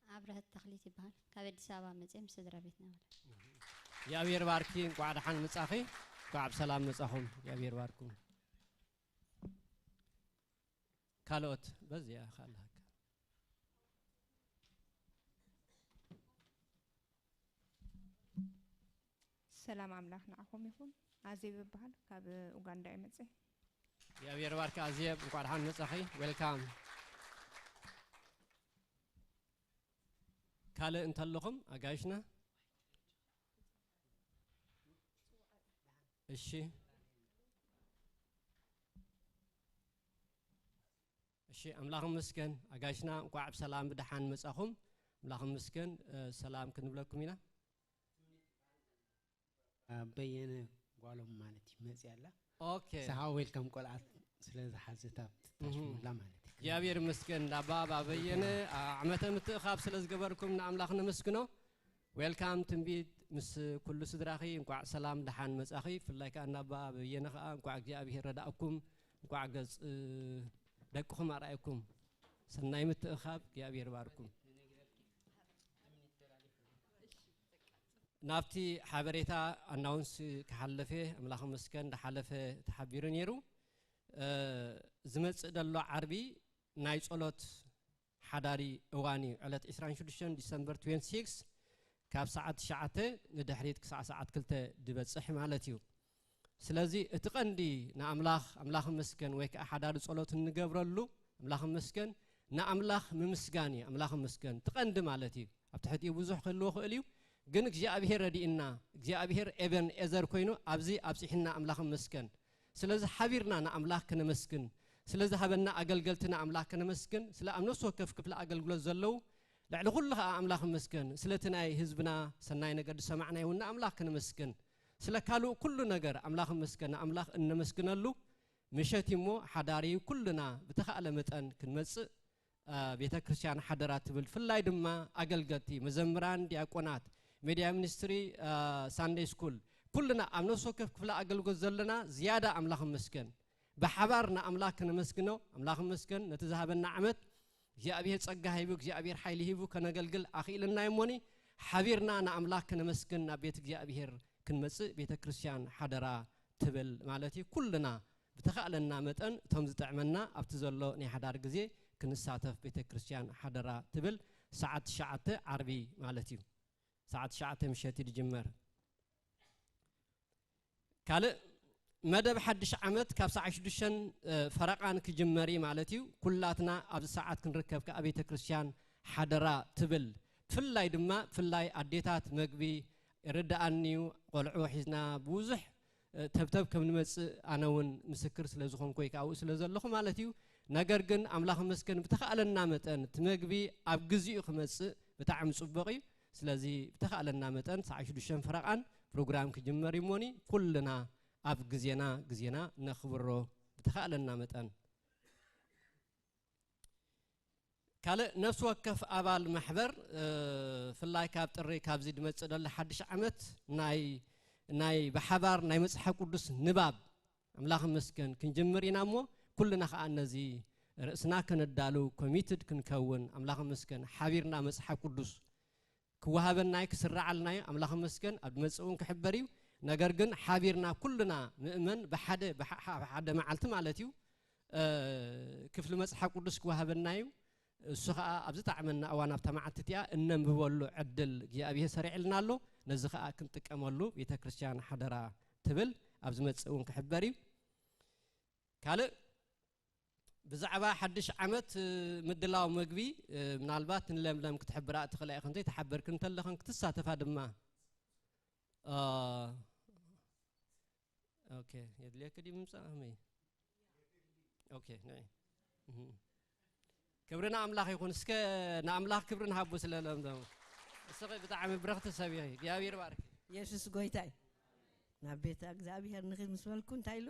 ኣብረሀት ተኽሊት ይበሃል። ካብ ኣዲስ ኣበባ መፅየ ምስ ስድራ ቤትና ማለት። እግዚኣብሔር ባርኪ፣ እንኳዕ ደሓን መጻኺ፣ እንኳዕ ብሰላም መጻኹም። እግዚኣብሔር ባርኩም። ካልኦት በዚኣ ካልሃካ። ሰላም ኣምላኽ ንዓኹም ይኹን። ኣዜብ እበሃል፣ ካብ ኡጋንዳ እየ መፅየ። እግዚኣብሔር ባርካ ኣዜብ፣ እንኳዕ ደሓን መጻኺ። ዌልካም። ካልእ እንተለኹም ኣጋይሽና? እሺ። እሺ፣ ኣምላኽ ይመስገን። ኣጋይሽና እንኳዕ ብሰላም ብደሓን መጻኹም። ኣምላኽ ይመስገን። እ፣ ሰላም ክንብለኩም ኢና። በየነ ጓሎም ማለት እዩ መፅያ ኣላ። ኦኬ። ሰሓ ዌልካም ቆልዓት ስለ ዝሓዘት ኣብ ትታሽሙላ ማለት እዩ። እግዚኣብሔር ይመስገን። ኣባ ኣባ በየነ ዓመተ ምትእኻብ ስለ ዝገበርኩም ንኣምላኽ ነመስግኖ። ዌልካም ትንቢት ምስ ኩሉ ስድራኺ እንኳዕ ሰላም ደሓን መጻኺ። ብፍላይ ከኣ እናባ በየነ ከኣ እንኳዕ እግዚኣብሔር ረዳእኩም፣ እንኳዕ ገጽ፣ እ፣ ደቅኹም ኣርኣየኩም። ሰናይ ምትእኻብ፣ እግዚኣብሔር ባርኩም። ናብቲ ሓበሬታ ኣናውንስ ክሓልፍ እየ። ኣምላኽ ይመስገን፣ ዝሓለፈ ተሓቢሩ ነይሩ። እ፣ ዝመጽእ ዘሎ ዓርቢ ናይ ጸሎት ሓዳሪ እዋን እዩ። ዕለት ዕስራን ሽዱሽተን ዲሰምበር ትዌንቲ ሲክስ ካብ ሰዓት ትሽዓተ ንድሕሪት ክሳዕ ሰዓት ክልተ ዝበጽሕ ማለት እዩ። ስለዚ እቲ ቀንዲ ንኣምላኽ፣ ኣምላኽ ይመስገን፣ ወይ ከዓ ሓዳሪ ጸሎት እንገብረሉ፣ ኣምላኽ ይመስገን፣ ንኣምላኽ ምምስጋን እዩ። ኣምላኽ ይመስገን፣ እቲ ቀንዲ ማለት እዩ። ኣብ ትሕቲኡ ብዙሕ ክህልዎ ክእል እዩ፣ ግን እግዚኣብሄር ረዲእና፣ እግዚኣብሄር ኤበን ኤዘር ኮይኑ ኣብዚ ኣብጺሕና፣ ኣምላኽ ይመስገን። ስለዚ ሓቢርና ንኣምላኽ ከነመስግን፣ ስለ ዝሃበና ኣገልገልቲ ንኣምላኽ ከነመስግን፣ ስለ ኣብ ነፍሲ ወከፍ ክፍሊ ኣገልግሎት ዘለዉ ልዕሊ ኩሉ ኸዓ ኣምላኽ ይመስገን፣ ስለቲ ናይ ህዝብና ሰናይ ነገር ዝሰማዕናዮ እውን ንኣምላኽ ከነመስግን፣ ስለ ካልእ ኩሉ ነገር ኣምላኽ ይመስገን፣ ንኣምላኽ እነመስግነሉ ምሸት እዩ እሞ ሓዳር እዩ። ኩልና ብተኻእለ መጠን ክንመጽእ፣ አ፣ ቤተ ክርስቲያን ሓደራ ትብል፣ ብፍላይ ድማ ኣገልገልቲ፣ መዘምራን፣ ዲያቆናት፣ ሜድያ ሚኒስትሪ፣ አ፣ ሳንደይ ስኩል፣ ኩልና ኣብ ነፍሲ ወከፍ ክፍሊ ኣገልግሎት ዘለና ዝያዳ ኣምላኽ ይመስገን። ብሓባር ንኣምላኽ ከነመስግኖ፣ ኣምላኽ ይመስገን ነቲ ዝሃበና ዓመት እግዚኣብሔር ጸጋ ሂቡ፣ እግዚኣብሔር ሓይሊ ሂቡ ከነገልግል ኣኽኢልናዮ እሞኒ፣ ሓቢርና ንኣምላኽ ከነመስግን ናብ ቤት እግዚኣብሔር ክንመጽእ ቤተ ክርስቲያን ሓደራ ትብል ማለት እዩ። ኩልና ብተኻእለና መጠን እቶም ዝጥዕመና ኣብቲ ዘሎ ናይ ሓዳር ግዜ ክንሳተፍ ቤተ ክርስቲያን ሓደራ ትብል። ሰዓት ትሽዓተ ዓርቢ ማለት እዩ። ሰዓት ትሽዓተ ምሸት እዩ ዝጅመር። ካልእ መደብ ሓድሽ ዓመት ካብ ሰዓት ሽዱሽተ ፈረቓን ክጅመር እዩ ማለት እዩ። ኩላትና ኣብዚ ሰዓት ክንርከብ ከኣ ቤተ ክርስቲያን ሓደራ ትብል። ብፍላይ ድማ፣ ብፍላይ ኣዴታት መግቢ ይርድኣኒ እዩ፣ ቆልዑ ሒዝና ብዙሕ፣ እ፣ ተብተብ ከም ንመጽእ ኣነ እውን ምስክር ስለ ዝኾንኩ ወይ ከኣ ኣብኡ ስለ ዘለኹ ማለት እዩ። ነገር ግን ኣምላኽ ይመስገን ብተኻእለና መጠን እቲ መግቢ ኣብ ግዚኡ ክመጽእ ብጣዕሚ ጽቡቕ እዩ። ስለዚ ብተኻእለና መጠን ሰዓት ሽዱሽተ ፈረቓን ፕሮግራም ክጅመር እዩ እሞኒ፣ ኩልና ኣብ ግዜና፣ ግዜና ነኽብሮ ብተኻእለና መጠን። ካልእ ነፍሲ ወከፍ ኣባል ማሕበር፣ እ፣ ፍላይ ካብ ጥሪ ካብዚ ዝመጽእ ዘሎ ሓድሽ ዓመት ናይ፣ ናይ ብሓባር ናይ መጽሓፍ ቅዱስ ንባብ ኣምላኽ ይመስገን ክንጅምር ኢና እሞ፣ ኩልና ኸኣ ነዚ ርእስና ከነዳሉ ኮሚትድ ክንከውን፣ ኣምላኽ ይመስገን ሓቢርና መጽሓፍ ቅዱስ ክወሃበናይ ክስረዓልናይ ኣምላኽ ይመስገን ኣብ ዝመጽእ እውን ክሕበር እዩ። ነገር ግን ሓቢርና ኩልና ምእመን ብሓደ፣ ብሓ-፣ ብሓደ መዓልቲ ማለት እዩ፣ እ፣ ክፍሊ መጽሓፍ ቅዱስ ክወሃበና እዩ። እሱ ኸኣ ኣብ ዝጠዓመና እዋን ኣብታ መዓልቲ እቲኣ እነንብበሉ ዕድል እግዚኣብሔር ሰሪዕልና ኣሎ። ነዚ ኸኣ ክንጥቀመሉ ቤተ ክርስቲያን ሓደራ ትብል ኣብ ዝመጽእ እውን ክሕበር እዩ። ካልእ ብዛዕባ ሓድሽ ዓመት፣ እ፣ ምድላው መግቢ፣ እ፣ ምናልባት ንለምለም ክትሕብራ ትኽእላ ኢኽን፣ ዘይተሓበርክን እንተለኽን ክትሳተፋ ድማ። እ፣ ኦኬ፣ የድልየኪ ድዩ ምምጻእ? ከመይ? ኦኬ፣ ንዒ። እህ። ክብሪ ንኣምላኽ ይኹን። እስከ ንኣምላኽ ክብሪ ንሃቡ ስለ ለምለም። እስኺ ብጣዕሚ ብርኽቲ ሰብ ኢኺ። እግዚኣብሔር ይባርክ። የሱስ ጎይታ እዩ። ናብ ቤተ እግዚኣብሔር ንኺድ ምስ በልኩ እንታይ ኢሉ?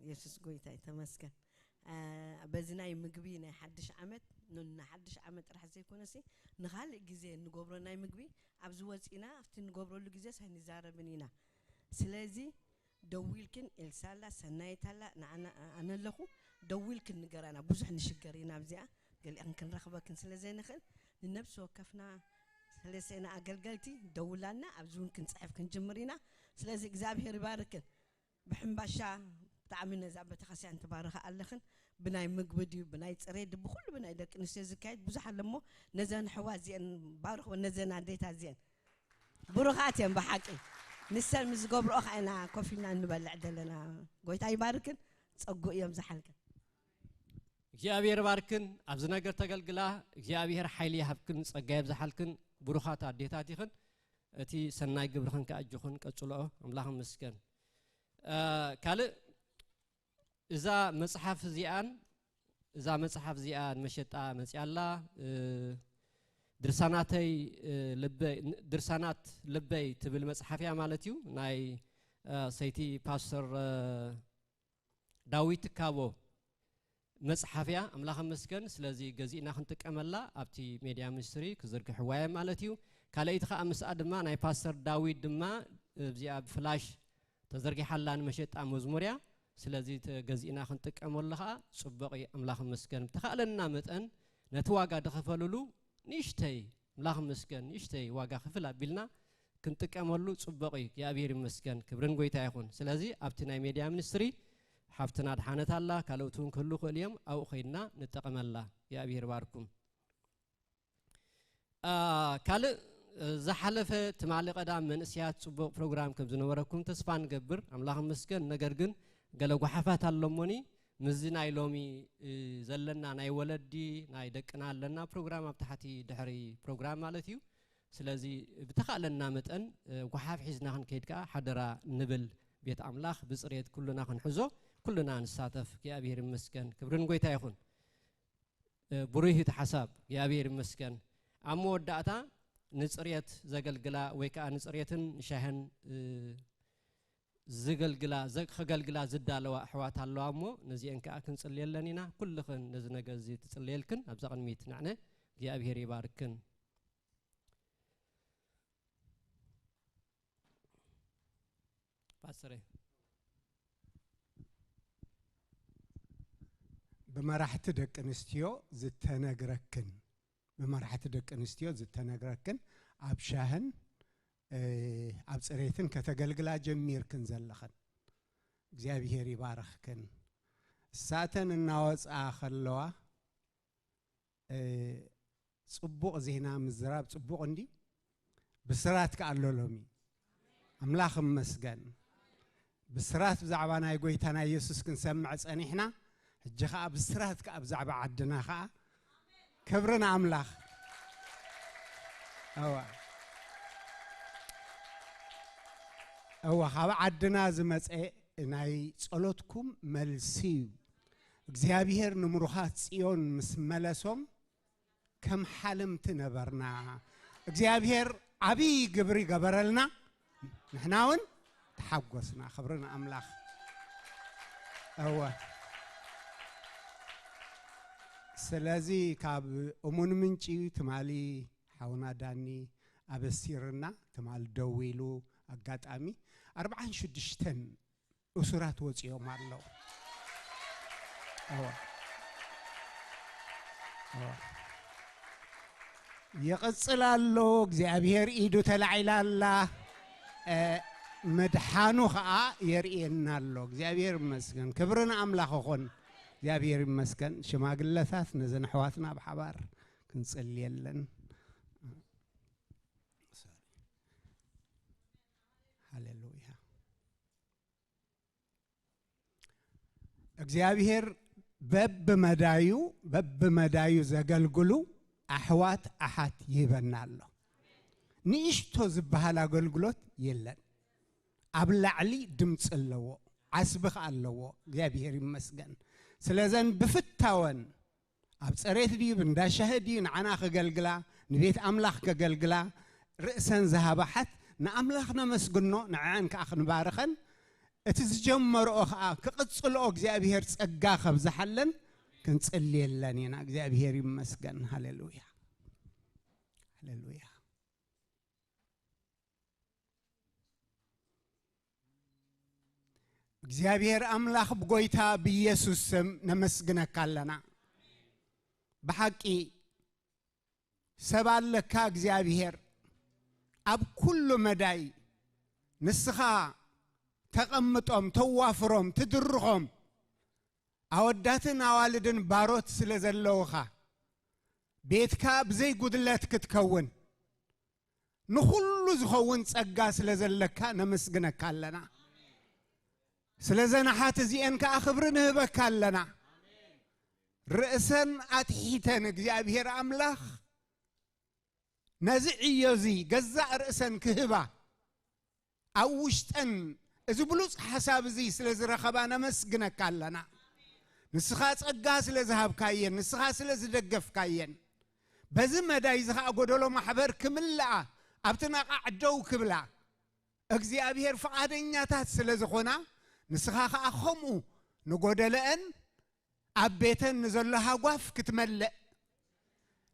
የሱስ ጎይታ እዩ። ተመስገን። አ፣ በዚ ናይ ምግቢ ናይ ሓድሽ ዓመት፣ ን-፣ ንሓድሽ ዓመት ጥራሕ ዘይኮነሲ፣ ንኻልእ ግዜ እንገብሮ ናይ ምግቢ፣ ኣብዚ ወፂና ኣብቲ እንገብረሉ ግዜስ ኣይንዛረብን ኢና። ስለዚ ደዊልክን፣ ኤልሳ ኣላ፣ ሰናይት ኣላ፣ ንዓና፣ ኣነ ኣለኹ፣ ደዊልክን ንገራና። ብዙሕ ንሽገር ኢና ኣብዚኣ፣ ገሊኣን ክንረኽበክን ስለ ዘይንኽእል፣ ንነብሲ ወከፍና ሰለሰና ኣገልገልቲ ደውላልና፣ ኣብዚ እውን ክንጽሕፍ ክንጅምር ኢና። ስለዚ እግዚኣብሔር ይባርክን። ብሕምባሻ ብጣዕሚ ነዛ ቤተክርስትያን ትባርኻ ኣለኽን። ብናይ ምግቢ ድዩ፣ ብናይ ጽሬት ድዩ፣ ብኹሉ ብናይ ደቂ ኣንስትዮ ዝካየድ ብዙሕ ኣሎ እሞ፣ ነዘን ኣሕዋት እዚአን ባርኽወን፣ ነዘን ኣዴታት እዚአን። ብሩኻት እየን ብሓቂ። ንሰን ምስ ዝገብርኦ ኸዓ ኢና ኮፍ ኢልና እንበልዕ ዘለና። ጎይታ ይባርክን፣ ጸጉኡ የብዝሓልክን። እግዚኣብሔር ባርክን፣ ኣብዚ ነገር ተገልግላ፣ እግዚኣብሔር ሓይሊ ይሃብክን፣ ጸጋ የብዝሓልክን፣ ብሩኻት ኣዴታት ኢኽን። እቲ ሰናይ ግብርኽን ከኣ ኣጆኽን ቀጽልኦ። ኣምላኽ ይመስገን። እ፣ ካልእ እዛ መጽሓፍ እዚኣን፣ እዛ መጽሓፍ እዚኣ ንመሸጣ መጽያ ኣላ። እ፣ ድርሳናተይ፣ እ፣ ልበይ፣ ድርሳናት ልበይ ትብል መጽሓፍ እያ ማለት እዩ። ናይ፣ እ፣ ሰይቲ ፓስተር፣ እ፣ ዳዊት ትካቦ መጽሓፍ እያ። ኣምላኽ ይመስገን። ስለዚ ገዚእና ክንጥቀመላ ኣብቲ ሜድያ ሚኒስትሪ ክዝርግሕዋ እዮም ማለት እዩ። ካልኣይቲ ኸኣ ምስኣ ድማ ናይ ፓስተር ዳዊት ድማ እዚኣ ብፍላሽ ተዘርጊሓላ ንመሸጣ መዝሙር እያ። ስለዚ ተ-፣ ገዚእና ክንጥቀመሉ ኸኣ ጽቡቕ እዩ። ኣምላኽ ይመስገን። ብተኻእለና መጠን ነቲ ዋጋ ዝኸፈልሉ ንእሽተይ፣ ኣምላኽ ይመስገን፣ ንእሽተይ ዋጋ ክፍል ኣቢልና ክንጥቀመሉ ጽቡቕ እዩ። እግዚኣብሔር ይመስገን። ክብርን ጎይታ ይኹን። ስለዚ ኣብቲ ናይ ሜድያ ሚኒስትሪ ሓፍትና ድሓነት ኣላ፣ ካልኦት እውን ክህሉ ይኽእሉ እዮም። ኣብኡ ኸይድና ንጠቐመላ። እግዚኣብሔር ይባርኩም። አ፣ ካልእ ዝሓለፈ ትማሊ ቀዳም መንእስያት ጽቡቕ ፕሮግራም ከም ዝነበረኩም ተስፋ ንገብር፣ ኣምላኽ ይመስገን። ነገር ግን ገለ ጓሓፋት ኣለሞኒ፣ ምስዚ ናይ ሎሚ፣ እ፣ ዘለና ናይ ወለዲ፣ ናይ ደቅና ኣለና ፕሮግራም ኣብ ታሕቲ ድሕሪ ፕሮግራም ማለት እዩ። ስለዚ ብተኻእለና መጠን፣ እ፣ ጓሓፍ ሒዝና ክንከይድ ከኣ ሓደራ ንብል። ቤት ኣምላኽ ብጽሬት ኩልና ክንሕዞ፣ ኩልና ንሳተፍ። እግዚኣብሔር ይመስገን። ክብሪ ንጎይታ ይኹን። እ፣ ብሩህ እቲ ሓሳብ። እግዚኣብሔር ይመስገን። ኣብ መወዳእታ ንጽሬት ዘገልግላ ወይ ከኣ ንጽሬትን ንሻህን፣ እ፣ ዝገልግላ፣ ዘ-፣ ከገልግላ ዝዳለዋ ኣሕዋት ኣለዋ እሞ ነዚአን ከኣ ክንጽልየለን ኢና። ኩልኽን ነዚ ነገር እዚ ትጽልየልክን ኣብዛ ቅድሚት ንዕነ እግዚኣብሔር ይባርክን። ፓስተረይ። ብመራሕቲ ደቂ ኣንስትዮ ዝተነግረክን፣ ብመራሕቲ ደቂ ኣንስትዮ ዝተነግረክን ኣብ ሻህን፣ እ፣ ኣብ ጽሬትን ከተገልግላ ጀሚርክን ዘለኽን እግዚኣብሔር ይባርኽክን። እሳተን እናወጽኣ ከለዋ፣ እ፣ ጽቡቕ ዜና ምዝራብ ጽቡቕ እንዲ? ብስራት ከኣ ኣሎ ሎሚ። ኣምላኽ ይመስገን። ብስራት ብዛዕባ ናይ ጎይታ ናይ የሱስ ክንሰምዕ ጸኒሕና፣ ሕጂ ኸኣ ብስራት ከኣ ብዛዕባ ዓድና ኸኣ ክብሪ ንኣምላኽ። እወ። እወ፣ ካብ ዓድና ዝመጸ ናይ ጸሎትኩም መልሲ እዩ። እግዚኣብሔር ንምሩኻት ጽዮን ምስ መለሶም ከም ሓለምቲ ነበርና። እግዚኣብሔር ዓብዪ ግብሪ ገበረልና፣ ንሕና እውን ተሓጎስና። ክብሪ ንኣምላኽ። እወ። ስለዚ ካብ እሙን ምንጪ ትማሊ ሓውና ዳኒ ኣበሲርና፣ ትማሊ ደዊሉ ኣጋጣሚ ኣርብዓን ሽዱሽተን እሱራት ወፂኦም ኣለዉ። እወ። እወ። ይቕጽል ኣሎ። እግዚኣብሔር ኢዱ ተላዒላ ኣላ። እ፣ ምድሓኑ ኸዓ የርእየና ኣሎ። እግዚኣብሔር ይመስገን። ክብሪ ንኣምላኽ ይኹን። እግዚኣብሔር ይመስገን። ሽማግለታት ነዘን ኣሕዋትና ብሓባር ክንጽልየለን። ሃሌሉያ። እግዚኣብሔር በብመዳዩ፣ በብመዳዩ ዘገልግሉ ኣሕዋት ኣሓት ይህበና ኣሎ። ንእሽቶ ዝበሃል ኣገልግሎት የለን። ኣብ ላዕሊ ድምፂ ኣለዎ፣ ዓስቢ ኸዓ ኣለዎ። እግዚኣብሔር ይመስገን። ስለዘን ብፍታወን ኣብ ጸሬት ድዩ፣ ብእንዳ ሻሂ ድዩ፣ ንዓና ከገልግላ፣ ንቤት ኣምላኽ ከገልግላ፣ ርእሰን ዝሃባሓት ንኣምላኽ ነመስግኖ፣ ንዕዐን ከኣ ክንባርኸን፣ እቲ ዝጀመርኦ ከኣ ክቕጽልኦ እግዚኣብሔር ጸጋ ከብዝሓለን ክንጽልየለን ኢና። እግዚኣብሔር ይመስገን። ሃሌሉያ። ሃሌሉያ። እግዚኣብሔር ኣምላኽ ብጎይታ ብኢየሱስ ስም ነመስግነካ ኣለና። ብሓቂ ሰብ ኣለካ እግዚኣብሔር፣ ኣብ ኩሉ መዳይ ንስኻ ተቐምጦም፣ ተዋፍሮም፣ ትድርኾም ኣወዳትን ኣዋልድን ባሮት ስለ ዘለውኻ፣ ቤትካ ብዘይ ጉድለት ክትከውን፣ ንኹሉ ዝኸውን ጸጋ ስለ ዘለካ ነመስግነካ ኣለና። ስለ ዘን ኣሓት እዚኤን ከኣ ክብሪ ንህበካ ኣለና። ርእሰን ኣትሒተን እግዚኣብሔር ኣምላኽ ነዚ ዕዮ እዚ ገዛእ ርእሰን ክህባ ኣብ ውሽጠን እዚ ብሉጽ ሓሳብ እዚ ስለ ዝረኸባ ነመስግነካ ኣለና። ንስኻ ጸጋ ስለ ዝሃብካየን፣ ንስኻ ስለ ዝደገፍካየን፣ በዚ መዳይ እዚ ኸኣ ጎደሎ ማሕበር ክምልኣ ኣብቲ ነቓዕ ደው ክብላ እግዚኣብሔር ፍቓደኛታት ስለ ዝኾና፣ ንስኻ ኸኣ ኸምኡ ንጎደለአን ኣብ ቤተን ንዘሎ ሃጓፍ ክትመልእ፣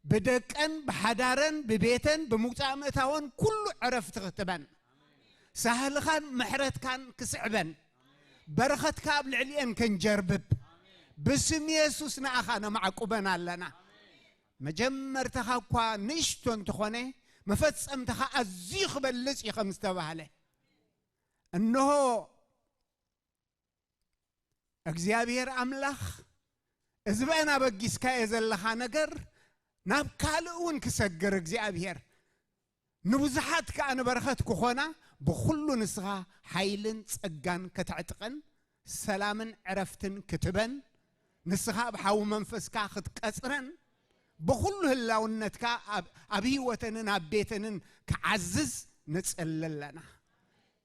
ብደቀን፣ ብሓዳረን፣ ብቤተን፣ ብምውጻእ ምእታወን ኩሉ ዕረፍቲ ክትበን፣ ሳህልኻን ምሕረትካን ክስዕበን፣ በረኸትካ ኣብ ልዕሊኤን ከንጀርብብ፣ ብስም የሱስ ንኣኻ ነማዕቁበን ኣለና። መጀመርታኻ እኳ ንእሽቶ እንተኾነ፣ መፈጸምታኻ ኣዝዩ ክበልጽ እዩ ከም ዝተባህለ፣ እንሆ እግዚኣብሔር ኣምላኽ፣ እዚ በአን ኣበጊስካዮ ዘለኻ ነገር ናብ ካልእ እውን ክሰግር እግዚኣብሔር ንብዙሓት ከኣ ንበረኸት ክኾና፣ ብኹሉ ንስኻ ሓይልን ጸጋን ከተዕጥቀን፣ ሰላምን ዕረፍትን ክትበን፣ ንስኻ ኣብ ሓዊ መንፈስካ ክትቀጽረን፣ ብኹሉ ህላውነትካ ኣብ፣ ኣብ ህይወተንን ኣብ ቤተንን ክዓዝዝ ንጽሊ ኣለና።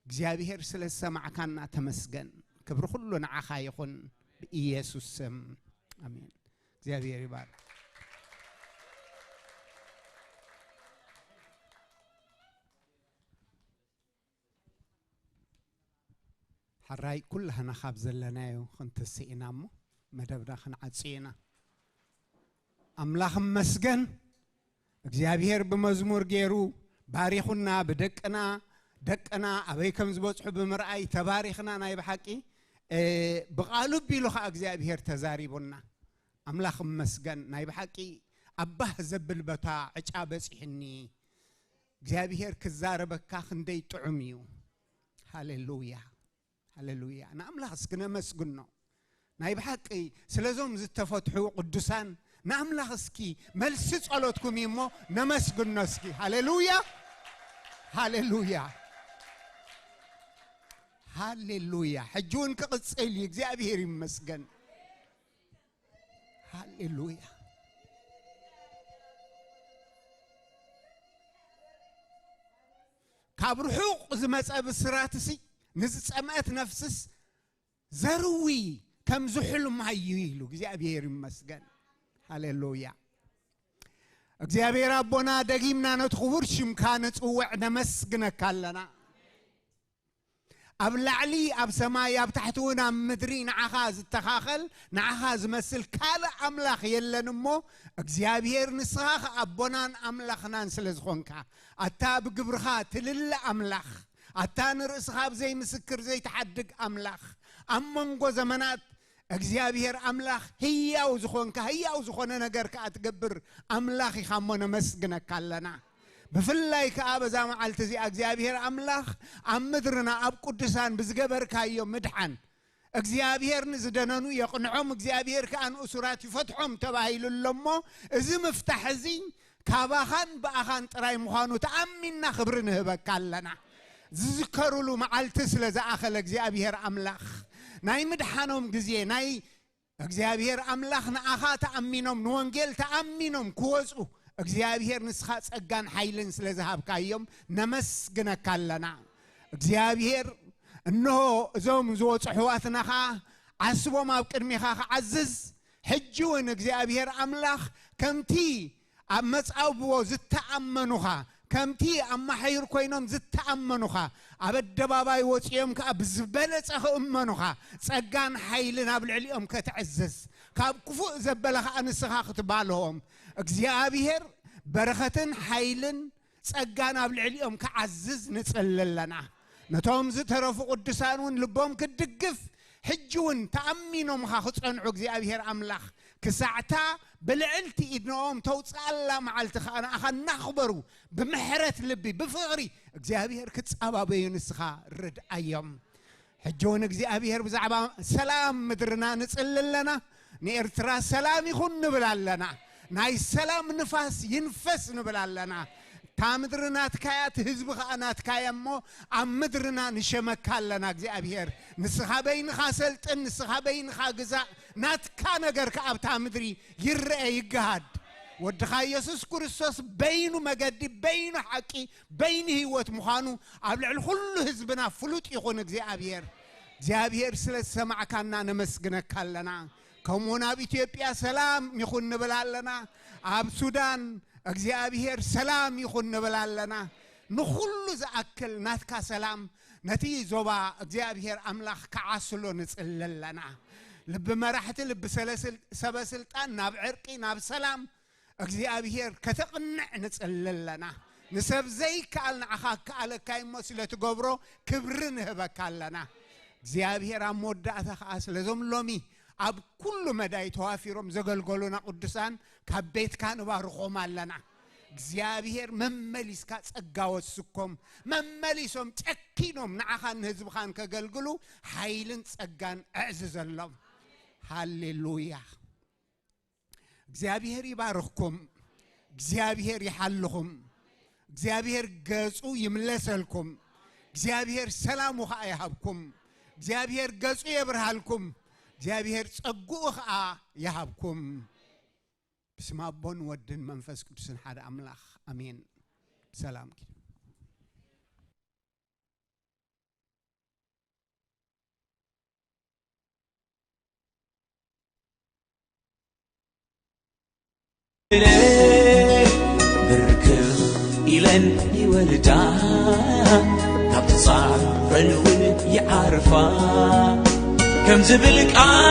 እግዚኣብሔር ስለ ዝሰማዕካና ተመስገን። ክብሪ ኩሉ ንዓኻ ይኹን ብኢየሱስ ስም። ኣሜን። እግዚኣብሔር ይባርክ። ሓራይ ኩላህና ካብ ዘለናዮ ክንትስእ ኢና እሞ መደብና ክንዓጽ ኢና። ኣምላኽ እመስገን። እግዚኣብሔር ብመዝሙር ገይሩ ባሪኹና፣ ብደቅና፣ ደቅና ኣበይ ከም ዝበጽሑ ብምርኣይ ተባሪኽና። ናይ ብሓቂ፣ እ፣ ብቓሉ ኣቢሉ ኸኣ እግዚኣብሔር ተዛሪቡና። ኣምላኽ እመስገን። ናይ ብሓቂ ኣብ ባህ ዘብል ቦታ ዕጫ በጺሕኒ። እግዚኣብሔር ክዛረበካ ክንደይ ጥዑም እዩ። ሃሌሉያ፣ ሃሌሉያ። ንኣምላኽ እስኪ ነመስግኖ። ናይ ብሓቂ ስለዞም ዝተፈትሑ ቅዱሳን ንኣምላኽ እስኪ መልሲ ጸሎትኩም እዩ እሞ ነመስግኖ እስኪ። ሃሌሉያ፣ ሃሌሉያ፣ ሃሌሉያ። ሕጂ እውን ክቕጽል እዩ። እግዚኣብሔር ይመስገን። ሃሌሉያ። ካብ ርሑቕ ዝመጸ ብስራትሲ ንዝጸምአት ነፍስስ ዘርዊ ከም ዝሑል ማይ እዩ ኢሉ። እግዚኣብሔር ይመስገን። ሃሌሉያ። እግዚኣብሔር ኣቦና፣ ደጊምና ነቲ ክቡር ሽምካ ንጽውዕ፣ ነመስግነካ ኣለና። ኣብ ላዕሊ ኣብ ሰማይ፣ ኣብ ታሕቲ እውን ኣብ ምድሪ ንዓኻ ዝተኻኸል፣ ንዓኻ ዝመስል ካልእ ኣምላኽ የለን እሞ፣ እግዚኣብሔር ንስኻ ኸኣ ኣቦናን ኣምላኽናን ስለ ዝኾንካ፣ ኣታ ብግብርኻ ትልለ ኣምላኽ፣ ኣታ ንርእስኻ ኣብ ዘይምስክር ዘይትሓድግ ኣምላኽ፣ ኣብ መንጎ ዘመናት እግዚኣብሔር ኣምላኽ ህያው ዝኾንካ፣ ህያው ዝኾነ ነገር ከኣ ትገብር ኣምላኽ ኢኻ እሞ ነመስግነካ ኣለና። ብፍላይ ከኣ በዛ መዓልቲ እዚኣ እግዚኣብሔር ኣምላኽ ኣብ ምድርና ኣብ ቅዱሳን ብዝገበርካዮ ምድሓን፣ እግዚኣብሔር ንዝደነኑ የቕንዖም፣ እግዚኣብሔር ከኣ ንእሱራት ይፈትሖም ተባሂሉ ኣሎ እሞ፣ እዚ ምፍታሕ እዚ ካባኻን ብኣኻን ጥራይ ምዃኑ ተኣሚንና ክብሪ ንህበካ ኣለና። ዝዝከሩሉ መዓልቲ ስለ ዝኣኸለ እግዚኣብሔር ኣምላኽ ናይ ምድሓኖም ግዜ፣ ናይ እግዚኣብሔር ኣምላኽ ንኣኻ ተኣሚኖም፣ ንወንጌል ተኣሚኖም ክወጹ እግዚኣብሔር ንስኻ ጸጋን ሓይልን ስለ ዝሃብካዮም ነመስግነካ ኣለና። እግዚኣብሔር እንሆ እዞም ዝወጹ ኣሕዋትና ኸኣ ዓስቦም ኣብ ቅድሚኻ ክዓዝዝ፣ ሕጂ እውን እግዚኣብሔር ኣምላኽ ከምቲ ኣብ መጻብቦ ዝተኣመኑኻ፣ ከምቲ ኣብ ማሕዩር ኮይኖም ዝተኣመኑኻ፣ ኣብ ኣደባባይ ወጺኦም ከኣ ብዝበለጸ ክእመኑኻ፣ ጸጋን ሓይልን ኣብ ልዕሊኦም ከተዕዝዝ፣ ካብ ክፉእ ዘበለ ከኣ ንስኻ ክትባልሆም፣ እግዚኣብሔር በረኸትን ሓይልን ጸጋን ኣብ ልዕሊኦም ክዓዝዝ ንጽሊ ኣለና። ነቶም ዝተረፉ ቅዱሳን እውን ልቦም ክትድግፍ፣ ሕጂ እውን ተኣሚኖምኻ ክጸንዑ እግዚኣብሔር ኣምላኽ ክሳዕታ ብልዕልቲ ኢድንኦም ተውፅኣላ መዓልቲ ከኣ ንኣኻ እናኽበሩ ብምሕረት ልቢ ብፍቕሪ እግዚኣብሔር ክጻባበዩ ንስኻ ርድኣዮም። ሕጂ እውን እግዚኣብሔር ብዛዕባ ሰላም ምድርና ንጽሊ ኣለና። ንኤርትራ ሰላም ይኹን ንብል ኣለና። ናይ ሰላም ንፋስ ይንፈስ ንብል ኣለና። እታ ምድሪ ናትካያ፣ እቲ ህዝቢ ኸኣ ናትካያ እሞ ኣብ ምድርና ንሸመካ ኣለና እግዚኣብሔር። ንስኻ በይንኻ ሰልጥን፣ ንስኻ በይንኻ ግዛእ፣ ናትካ ነገር ከኣ ኣብታ ምድሪ ይረአ ይገሃድ። ወድኻ ኢየሱስ ክርስቶስ በይኑ መገዲ፣ በይኑ ሓቂ፣ በይኑ ህይወት ምዃኑ ኣብ ልዕሊ ኩሉ ህዝብና ፍሉጥ ይኹን እግዚኣብሔር። እግዚኣብሔር ስለ ዝሰማዕካና ነመስግነካ ኣለና። ከምኡውን ኣብ ኢትዮጵያ ሰላም ይኹን ንብል ኣለና። ኣብ ሱዳን እግዚኣብሔር ሰላም ይኹን ንብል ኣለና። ንኹሉ ዝኣክል ናትካ ሰላም ነቲ ዞባ እግዚኣብሔር ኣምላኽ ክዓስሎ ንጽሊ ኣለና። ልቢ መራሕቲ፣ ልቢ ሰለስል-፣ ሰበ ስልጣን ናብ ዕርቂ፣ ናብ ሰላም እግዚኣብሔር ከተቕንዕ ንጽሊ ኣለና። ንሰብ ዘይከኣል ንዓኻ ከኣለካ እሞ ስለ ትገብሮ ክብሪ ንህበካ ኣለና። እግዚኣብሔር ኣብ መወዳእታ ኸኣ ስለዞም ሎሚ ኣብ ኩሉ መዳይ ተዋፊሮም ዘገልገሉና ቅዱሳን ካብ ቤትካ ንባርኾም ኣለና። እግዚኣብሔር መመሊስካ ጸጋ ወስኮም፣ መመሊሶም ጨኪኖም ንዓኻን ንህዝብኻን ከገልግሉ ሓይልን ጸጋን ኣዕዝዘሎም። ሃሌሉያ። እግዚኣብሔር ይባርኽኩም። እግዚኣብሔር ይሓልኹም። እግዚኣብሔር ገጹ ይምለሰልኩም። እግዚኣብሔር ሰላሙ ኸዓ ይሃብኩም። እግዚኣብሔር ገጹ የብርሃልኩም። እግዚኣብሔር ጸግኡ ኸዓ ይሃብኩም። ብስም ኣቦን ወድን መንፈስ ቅዱስን ሓደ ኣምላኽ ኣሜን። ብሰላም ኪዱ። ብርክኽ ኢለን ይወልዳ፣ ካብ ተጻረን እውን ይዓርፋ። ከም ዝብል ቃል